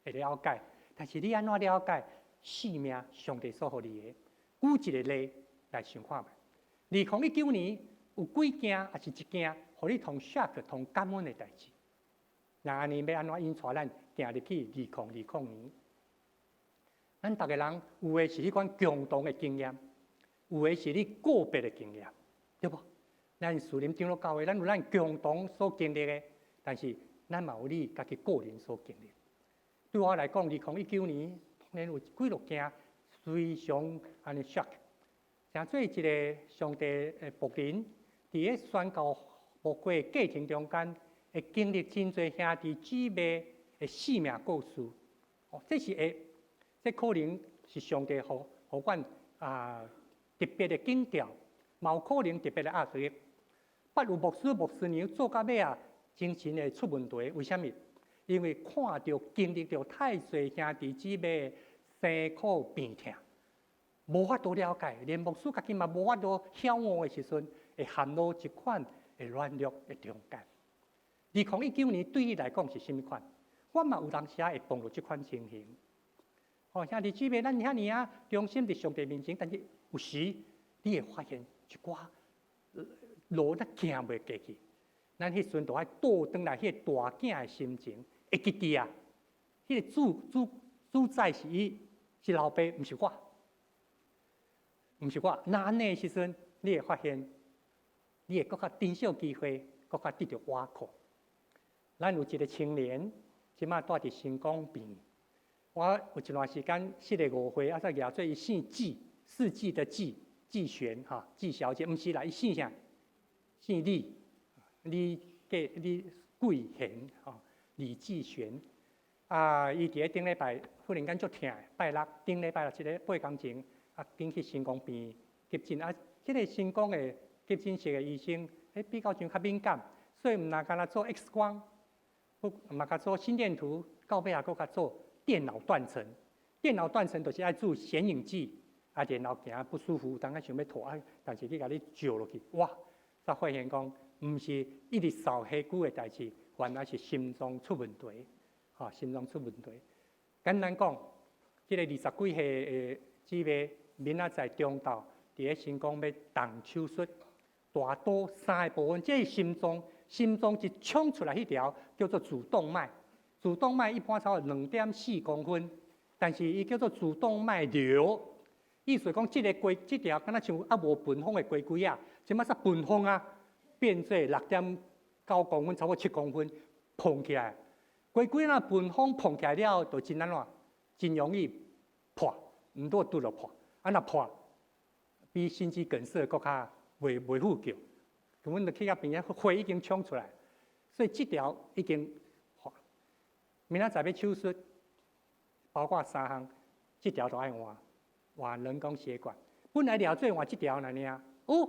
會了解。但是你按怎了解生命上帝所予你的？舉一個例來想看覓。2019年有幾件，抑是一件，予你通 shock、通感恩的代誌？那按呢欲按怎引帶咱行入去2020年？咱逐个人有的是彼款共同的經驗，有的是你個別的經驗，對無？咱樹林長老教會，咱有咱共同所經歷的，但是咱嘛有你家己個人所經歷。對我來講，2019年當然有幾落件非常按呢 shock。誠做一个上帝的僕人，佇咧宣教牧會過程中間，會經歷真濟兄弟姊妹的生命故事。哦，這是會，這可能是上帝予予阮啊特別的警告，嘛有可能特別的壓力。捌有牧師牧師娘做到尾啊，精神會出問題。為啥物？因為看著經歷著太濟兄弟姊妹生苦病痛，無法度了解，連牧師家己嘛無法度曉悟的時陣，會陷入一款的軟弱的中間。2019年對你來講是啥物款？我嘛有當時會碰著這款情形。哦，兄弟姊妹，咱遐爾仔忠心佇上帝面前，但是有時你會發現一寡路咱行袂過去，咱彼陣就愛倒轉來，彼个大囝的心情，會記得啊。彼个主宰是伊，是老爸，毋是我，毋是我。若按呢的時陣，你會發現，你會閣較珍惜機會，閣較得著倚靠。咱有一個青年，這馬蹛佇新光病院。我有一段時間失個誤會，啊，煞舉做伊姓紀，四季的季，季璇哈，季小姐，毋是啦，伊姓啥？姓李，李繼李桂賢吼，李季璇。啊，伊佇咧頂禮拜忽然間足疼，拜六頂禮拜六一个8點鐘，啊，緊去新光病院急診。啊，這个新光的急診室的醫生，彼比較上較敏感，所以毋若干焦做 X 光，閣嘛共做心電圖，到尾也閣共做電腦斷層。電腦斷層就是愛注顯影劑，啊，然後行不舒服，當下想欲吐啊，但是去共你照落去，哇，才發現講，毋是一直掃彼久的代誌，原來是心臟出問題，吼，心臟出問題。簡單講，這个二十幾歲的姊妹，明仔載中晝，佇佇咧成功欲動手術，大刀三个部分，這个心臟，心臟一衝出來彼條叫做主動脈，主動脈一般差不多2.4公分，但是伊叫做主動脈瘤，意思講這个雞，這條敢若像猶無分封的雞胿仔，這馬煞分封啊，變做6.9公分，差不多7公分，膨起來。雞胿仔分封膨起來了後，就真按怎，真容易破，毋拄拄就破，啊若破，比心肌梗塞閣較袂復救。阮就去到病院，血已經衝出來，所以這條已經破。明仔載欲手術，包括三項，這條都愛換，換人工血管。本來了做換這條爾爾，哦，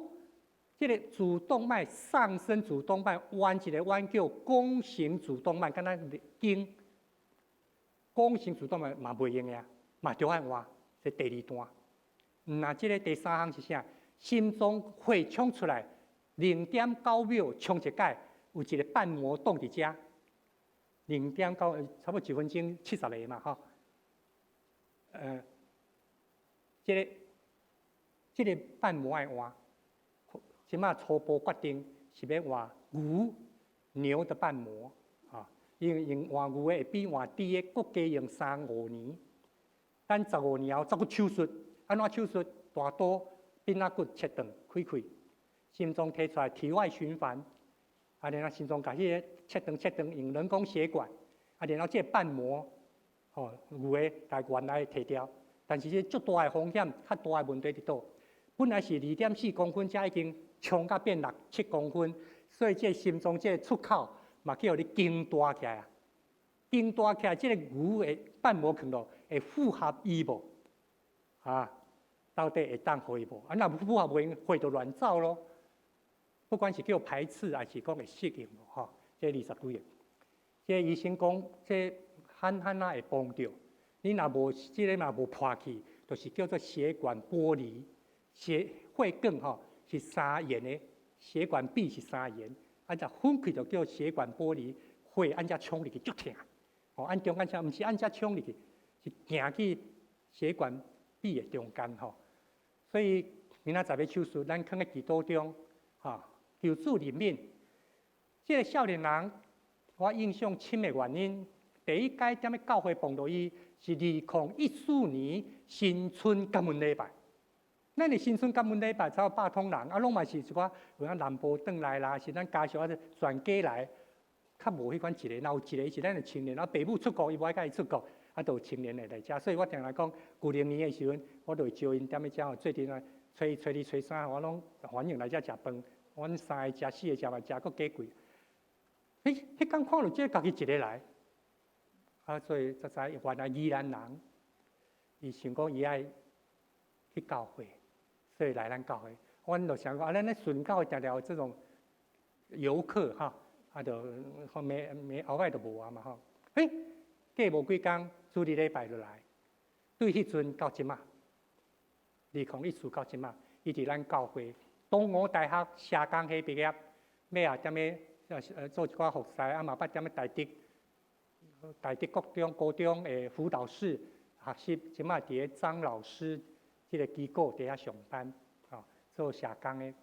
這个主動脈上升主動脈彎一个彎叫弓形主動脈，敢若弓弓形主動脈嘛袂用的，嘛著愛換，這第二段。若這个第三項是啥？心臟血衝出來0.9秒衝一擺，有一个瓣膜擋佇遮，零點九，差不多一分鐘70个嘛，吼。這个瓣膜愛換，這馬初步決定是欲換牛牛的瓣膜，啊，因為用換牛的會比換豬的閣加用三五年，等15年後再閣手術，按怎手術？大刀脛仔骨切斷開開，心臟提出來體外循環，啊，然後心臟共彼个切斷切斷，用人工血管，啊，然後這个瓣膜，吼，牛的共原來提掉，但是這足大的風險，較大的問題佇佗？本來是2.4公分，才已經衝甲變六七公分，所以這个心臟這个出口嘛叫予你撐大起來啊，撐大起來，這个牛的瓣膜囥落會符合伊無？啊，到底會當予伊無？啊，若符合袂，血就亂走囉。不管是叫排斥，還是講會適應無？吼，這20幾個，這個醫生講，這罕罕仔會碰著，你若無這个若無破去，就是叫做血管剝離。血血管吼是三元的，血管壁是三元，啊，就分開就叫血管剝離，血按遮衝入去足疼。哦，按中間啥？毋是按遮衝入去，是行去血管壁的中間吼。所以明仔載欲手術，咱囥佇祈禱中，吼，求主憐憫。這个少年人，我印象深的原因，第一擺踮咧教會碰著伊，是2014年新春感恩禮拜。咱的新春感恩禮拜，差不多百通人，啊，攏嘛是一寡有影南部轉來啦，是咱家屬啊全家來，較無彼款一個，若有一個是咱的青年，啊，爸母出國，伊無愛共伊出國，啊，就有青年會來遮。所以我定定講，舊年的時陣，我就會招𪜶踮咧遮吼，做陣來揣揣二揣三，我攏歡迎來遮食飯。阮三個食，四個食嘛食閣加貴。欸，彼工看著這个家己一个來，啊，所以才知原來宜蘭人，伊想講伊愛去教會。所以來咱教會，阮就想講啊，咱咧宣教會定定有這種遊客哈，啊，就後面沒後擺就無啊嘛吼。欸，過無幾工，主日禮拜就來，對彼陣到這馬，2014到這馬，伊佇咱教會東吳大學社工系畢業，尾仔踮咧做一寡服侍，啊嘛捌踮咧台竹國中、高中的輔導室學習，這馬佇咧張老師這个機構佇遐上班，吼，做社工的。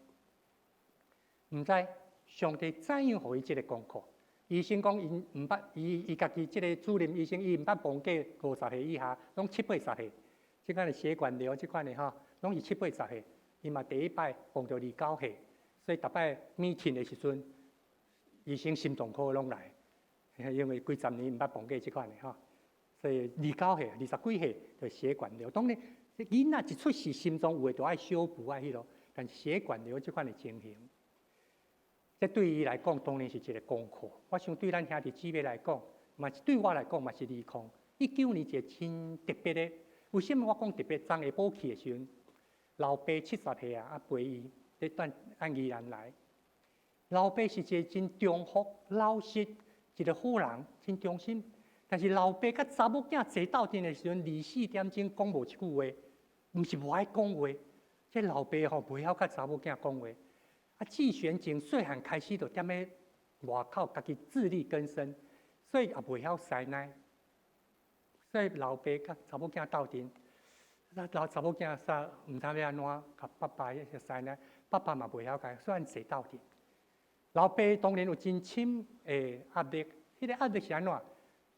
毋知上帝怎樣予伊這个功課？醫生講，𪜶毋捌，伊家己這个主任醫生，伊毋捌碰過50歲以下，攏七八十歲。這款的血管瘤，這款的吼，攏是七八十歲。伊嘛第一擺碰著29歲，所以逐擺 meeting 的時陣，醫生心臟科攏來，因為幾十年毋捌碰過這款的吼，所以29歲、20幾歲就血管瘤。當然，囡仔一出世心臟有的就愛修補愛彼囉，但是血管瘤這款的情形，這對伊來講當然是一个功課。我想對咱兄弟姊妹來講，嘛是對我來講嘛是2019年一个真特別的。為什麼我講特別？昨下晡去的時陣，老爸70歲啊，啊陪伊咧等按宜蘭來。老爸是一个真忠福、老實一个好人，真忠心。但是老爸佮查某囝坐鬥陣的時陣，24點鐘講無一句話，毋是無愛講話。這老爸吼袂曉佮查某囝講話。啊，志璇從細漢開始就踮咧外口家己自力更生，所以也袂曉師奶。所以老爸佮查某囝鬥陣，那老查某囝煞毋知欲按怎，共爸爸彼个师呢，爸爸嘛袂曉共，所以坐鬥陣。老爸當然有真深的壓力，彼個壓力是按怎？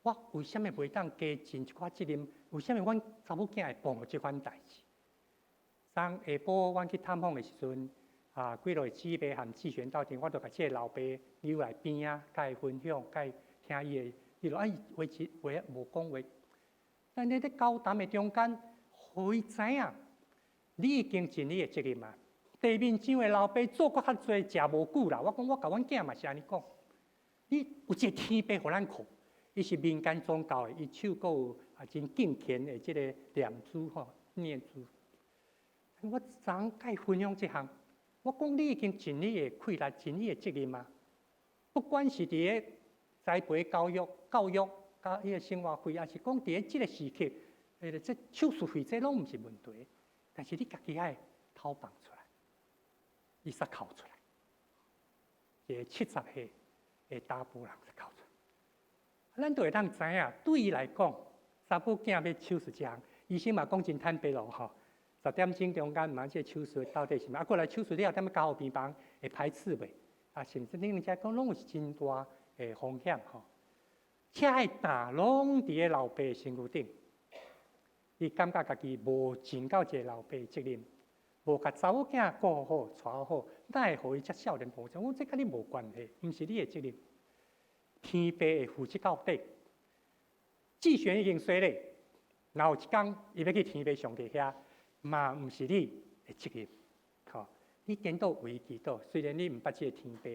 我為啥物袂當加盡一寡責任？為啥物阮查某囝會碰著這款代誌？昨下晡阮去探訪的時陣，啊，幾落姊妹和志璇鬥陣，我就共這个老爸揪來邊仔，共伊分享，共伊聽伊的，伊就啊，話一話無講話。咱咧咧交談的中間，予伊知影，你已經盡你的責任啊。地面上的老爸做閣較濟，食無久啦。我講我共阮囝嘛是按呢講，你有一個天父予咱靠，伊是民間宗教的，伊手閣有啊真敬虔的這个念珠吼，念珠。我昨昏共伊分享這項，我講你已經盡你的氣力，盡你的責任啊。不管是佇個栽培教育、教育佮彼个生活費，抑是講佇个這个時刻，這手術費這攏毋是問題。但是你家己愛掏放出來，伊煞哭出來，一个70歲的查埔人煞哭出來。咱就會當知影，對伊來講，查某囝欲手術這項，醫生嘛講真坦白咯吼。10點鐘中間，毋知這個手術到底是啥物，啊，過來手術了後，踮咧加護病房會排斥袂？啊，甚至恁遮講攏有真大的風險吼。遮的擔攏佇咧老爸身軀頂，伊感覺家己無盡到一个老爸責任，無共查某囝顧好、帶好，哪會予伊遮少年碰著？我這佮你無關係，毋是你的責任。天父會負責到底。志璇已經洗禮，若有一工伊欲去天父上帝遐，嘛毋是你的責任。吼，你顛倒為伊祈禱，雖然你毋捌這个天父，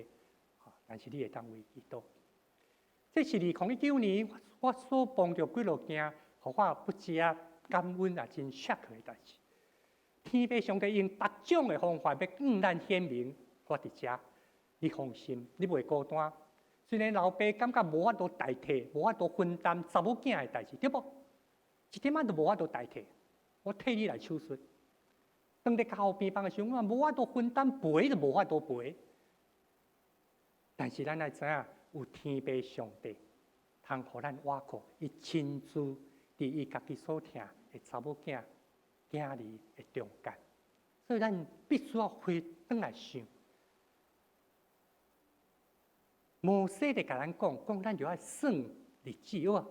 吼，但是你會當為伊祈禱。這是2019年我所碰著幾落件，予我不止啊感恩啊真 shock 的代誌。天父上帝用各種的方法欲向咱顯明，我佇遮，你放心，你袂孤單。雖然老爸感覺無法度代替，無法度分擔查某囝的代誌，對無？一點仔都無法度代替。我替你來手術。當咧加護病房的時陣，我無法度分擔，陪都無法度陪。但是咱愛知影，有天父上帝通予咱倚靠，伊親自佇伊家己所疼的查某囝囝兒的中間，所以咱必須要回轉來想。摩西咧共咱講，講咱就愛算日子哦，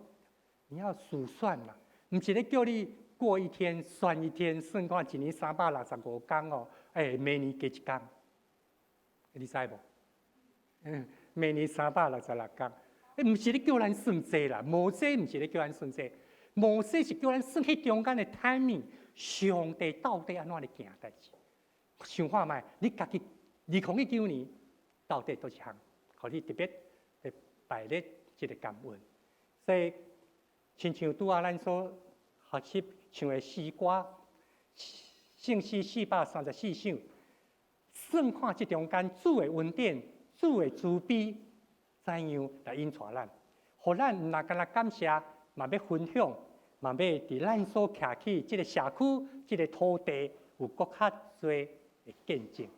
你要數算嘛，毋是咧叫你過一天算一天，算看一年365工哦，欸，每年加一工，你知無？嗯，每年366工，欸，毋是咧叫咱算這啦，摩西毋是咧叫咱算這，摩西是叫咱算彼中間的 timing，上帝到底按怎咧行代誌？想看覓，你家己2019年到底佗一項？予你特別來拜咧這个感恩，所以親像拄仔咱所學習唱的詩歌，聖詩434首，算看這中間主的恩典、主的慈悲，怎樣來引帶咱，予咱毋若干焦感謝，嘛欲分享，嘛欲佇咱所徛起這个社區、這个土地，有閣較濟的見證。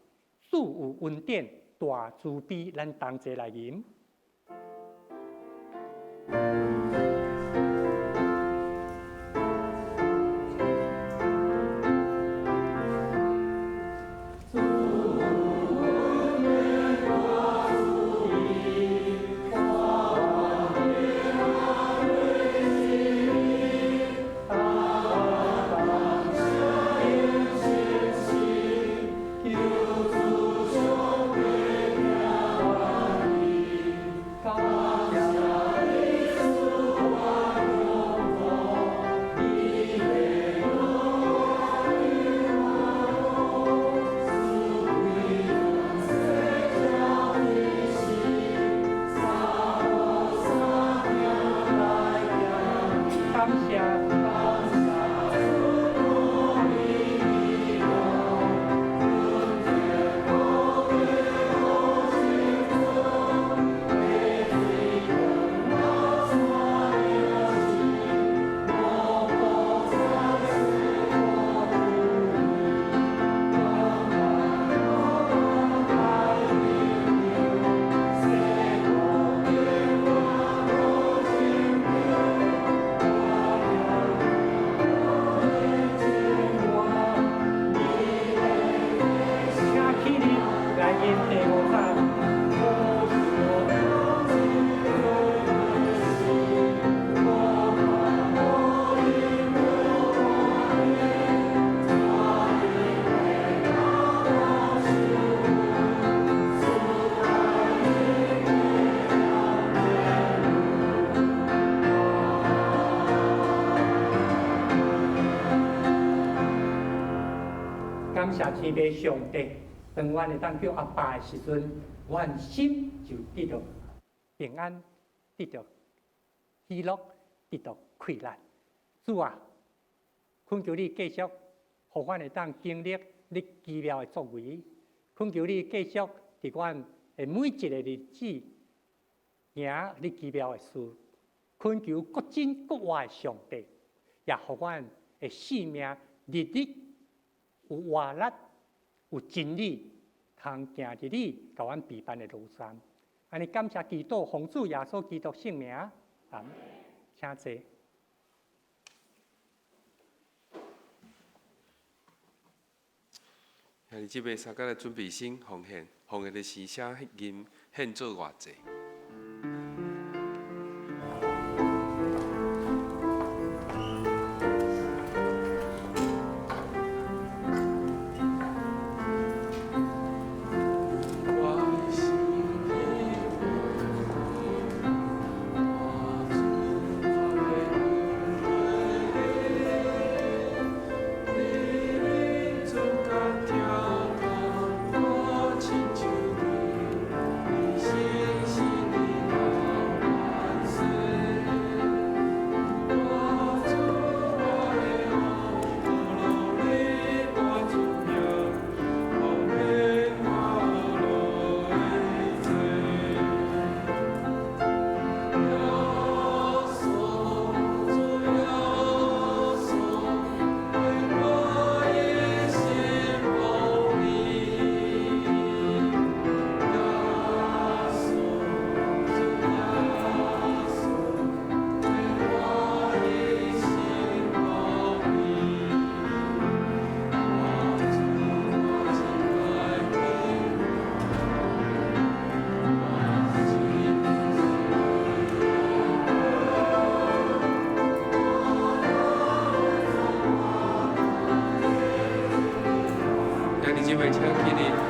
主有恩典。大慈悲，咱同齊來吟。謝天父上帝，當阮會當叫阿爸的時陣，阮心就得著平安，得著喜樂，得著快樂。主啊，懇求你繼續，予阮會當經歷你奇妙的作為。懇求你繼續佇阮的每一个日子行你奇妙的事。懇求閣真閣活的上帝，也予阮的性命日日有活力、有真理，通行佇你共阮備辦的路上。按呢感謝祈禱，奉主耶穌基督聖名，阿們，請坐。兄弟姊妹，相佮來準備先奉獻，奉獻的時請吟獻做偌濟。兄弟姊妹，請起立。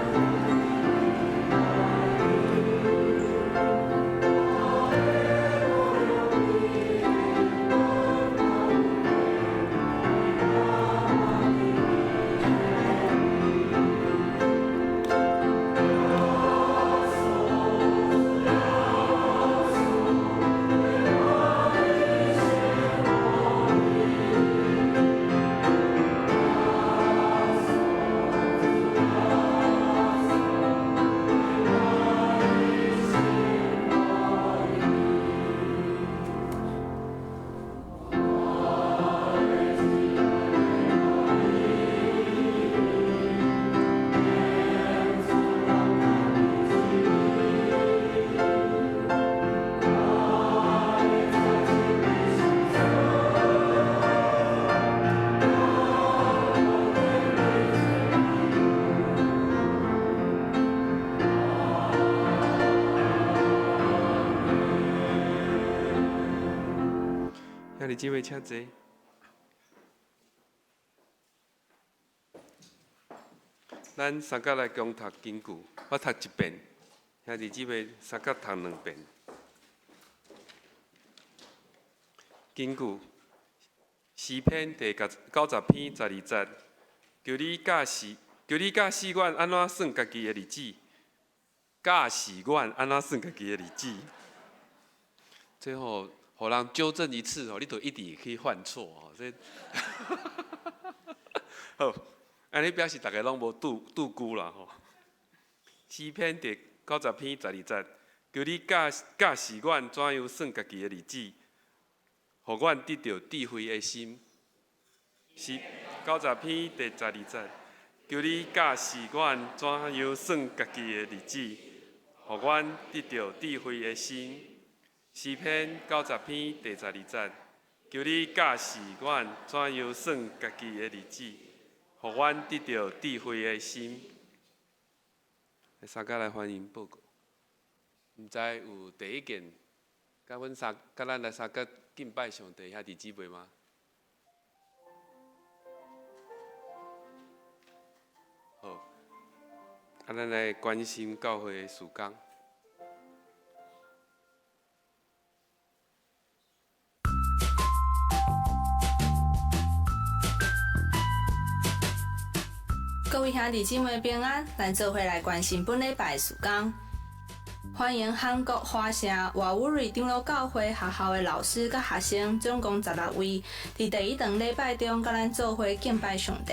兄弟姊妹，請坐。咱三角來共讀經句，我讀一遍，兄弟姊妹三角讀兩遍。經句，詩篇第九十篇十二節，求你教示，求你教示阮按怎算家己的日子，教示阮按怎算家己的日子。最後，予人糾正一次吼，你就一直去犯錯吼。這好，按呢表示逐家攏無拄拄久啦吼。詩篇第九十篇十二節，求你教教示阮怎樣算家己的日子，予阮得著智慧的心。詩九十篇第十二節，求你教示阮怎樣算家己的日子，予阮得著智慧的心。詩篇九十篇第十二節，求你教示阮怎樣算家己的日子，予阮得著智慧的心。相佮來歡迎報告。毋知有第一件，佮阮三，佮咱來相佮敬拜上帝兄弟姊妹嗎？好，啊，咱來關心教會的事工。各位兄弟姊妹平安，咱做伙來關心本禮拜的事工。歡迎韓國華城瓦烏瑞長老教會學校的老師佮學生，總共16位，佇第一堂禮拜中，佮咱做伙敬拜上帝。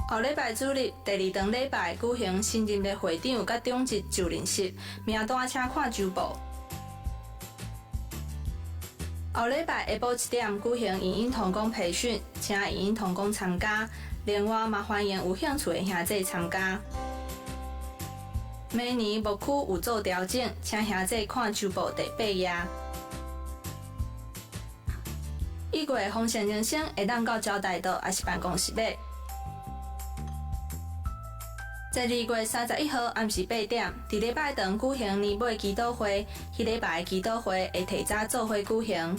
後禮拜主日第二堂禮拜舉行新任的會長佮長執就任式，名單請看週報。後禮拜下晡7點舉行影音同工培訓，請影音同工參加。另外嘛歡迎有興趣的兄弟參加。明年牧區有做調整，請兄弟看週報第八頁。1月豐盛人生會當到招待所抑是辦公室買。12月31號暗時8點，佇禮拜堂舉行年尾祈禱會。彼禮拜的祈禱會會提早做伙舉行。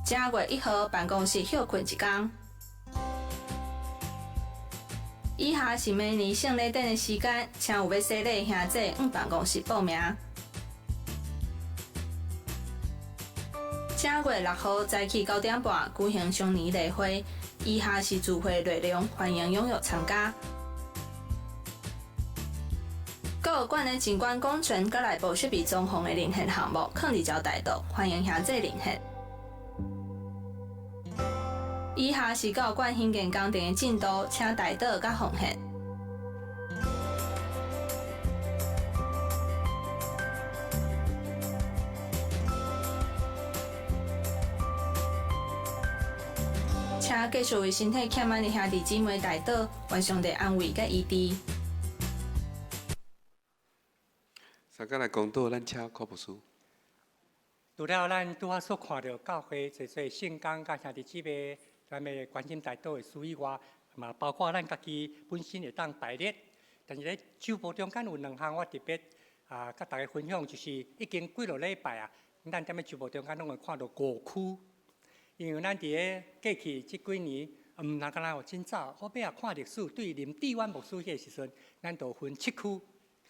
正月1號辦公室歇睏一工。以下是明年聖禮典的時間，請有欲洗禮的兄弟往辦公室報名。正月6號早起9點半舉行雙年例會。以下是聚會內容，歡迎踴躍參加。各館的景觀工程佮內部設備裝潢的遴選項目，囥佇招待桌，歡迎兄弟遴選。以下是教育館興建工程的進度，請代禱佮奉獻。請繼續為身體欠滿的兄弟姊妹代禱，願上帝安慰佮醫治。三工來講道，咱請柯牧師。除了咱拄仔所看著教會濟濟聖工佮兄弟姊妹，咱欲關心代禱的事以外，嘛包括咱家己本身會當排列。但是咧週報中間有兩項我特別啊，佮大家分享，就是已經幾落禮拜啊，咱踮咧週報中間攏會看著五區。因為咱佇咧過去這幾年，毋通敢若有真早，我尾仔看歷史，對林志遠牧師彼個時陣，咱就分七區，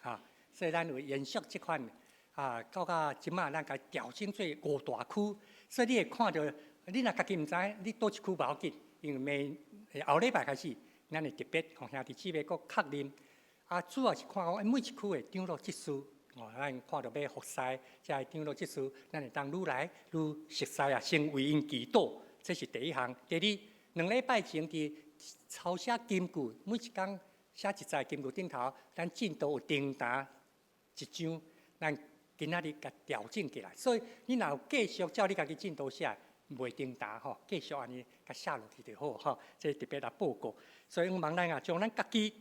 哈，所以咱有延續這款，啊，到到這馬咱共調整做五大區，所以你會看著，你若家己毋知，你佗一區無要緊，因為明後禮拜開始，咱會特別予兄弟姊妹閣確認，啊，主要是看講每一區的長老執事。哦，咱看著欲服侍，遮的長老執事，咱會當愈來愈熟似啊，先為𪜶祈禱，這是第一項。第二，兩禮拜前佇抄寫金句，每一工寫一節金句頂頭，咱進度有訂單一張，咱今仔日共調整起來。所以你若有繼續照你家己進度寫，袂重沓吼，繼續按呢共寫落去就好吼。這特別來報告。所以我望咱啊，將咱家己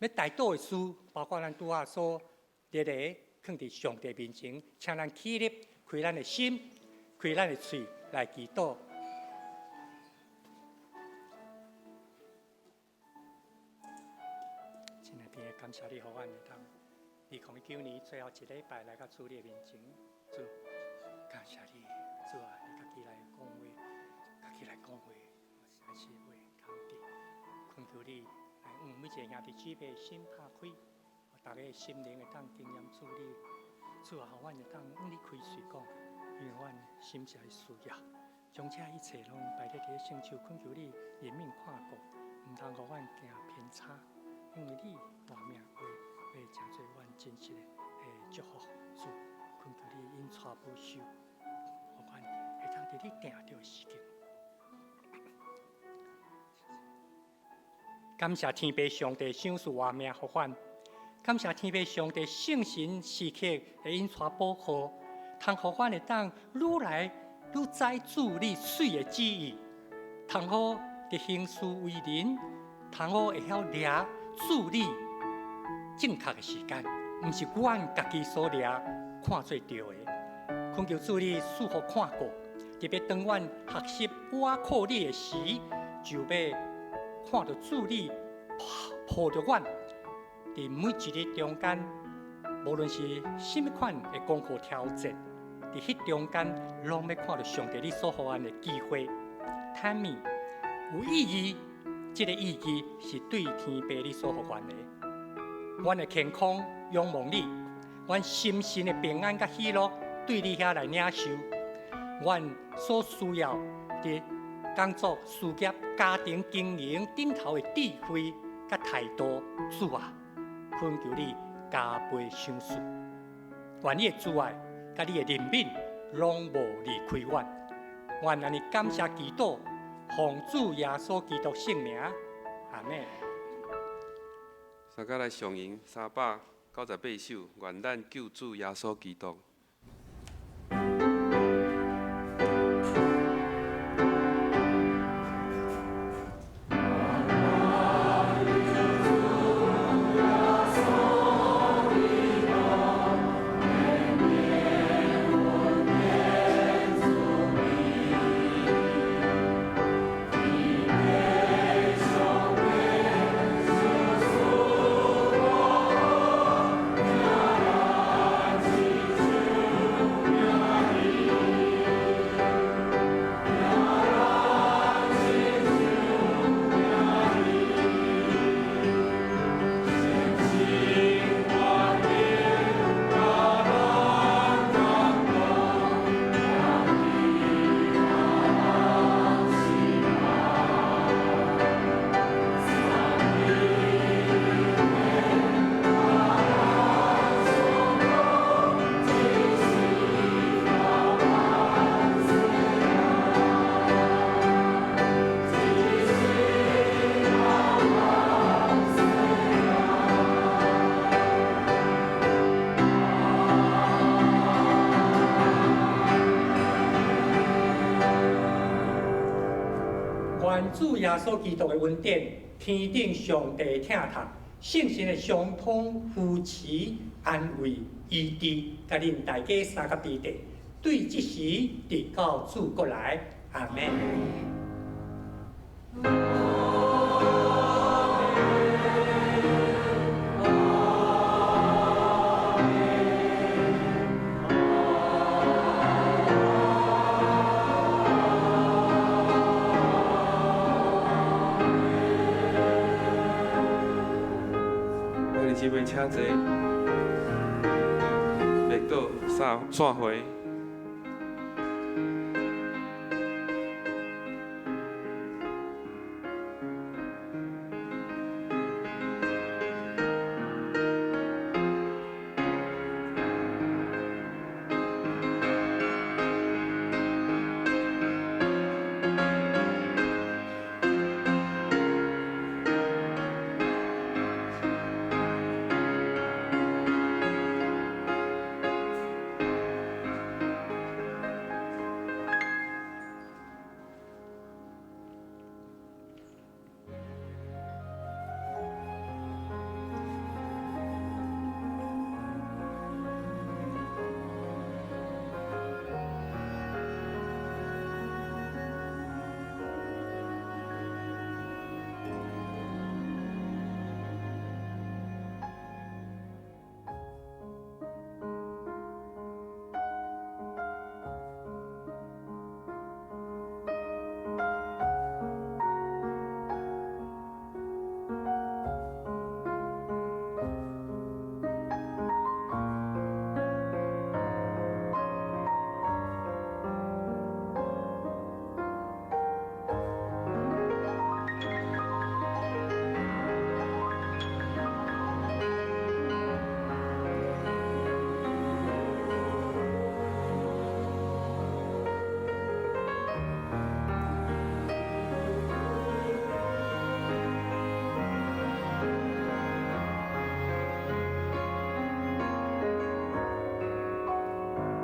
欲代禱的事，包括咱拄仔所列的，囥佇上帝面前，請咱起立，開咱的心，開咱的喙來祈禱。親愛的天父，感謝你，予阮會當2019年最後一禮拜來到主你的面前，主，感謝你，主啊，你家己來講話，家己來講話，我實在是袂堪得，懇求你來向每一个兄弟姊妹的心拍開。逐家心靈會當經驗主你，主啊，予阮會當向你開喙講，因為阮心實在需要，將這一切攏擺佇你聖手，懇求你憐憫看顧，毋通予阮行偏差，因為你活命話會成做阮真實的祝福。主，懇求你引帶保守，予阮會當佇你定著的時間。感謝天父上帝賞賜活命予阮。感謝天父上帝聖神時刻會引帶保護，通予阮會當愈來愈知主你媠的旨意，通好佇行事為人，通好會曉掠主你正確的時間，毋是阮家己所掠看做對的。懇求主你賜福看顧，特別當阮學習倚靠你的時，就欲看著主你抱著阮。佇每一日中間，無論是啥物款的功課挑戰，佇彼中間，攏欲看著上帝你所予阮的機會、探秘有意義。這个意義是對天父你所予阮的。阮的健康仰望你，阮心神的平安佮喜樂對你遐來領受。阮所需要佇工作、事業、家庭經營頂頭的智慧佮態度，主啊，懇求你加倍賞賜。願你的慈愛佮你的憐憫攏無離開阮。阮按呢感謝祈禱，奉主耶穌基督聖名，阿們。大家來上吟398首，願咱救主耶穌基督。願主耶穌基督的恩典，天頂上帝疼痛，聖神的相通扶持、安慰、醫治，佮恁大家三甲彼得，對這時直到主國來，阿們。姊妹，請坐。默禱散散會。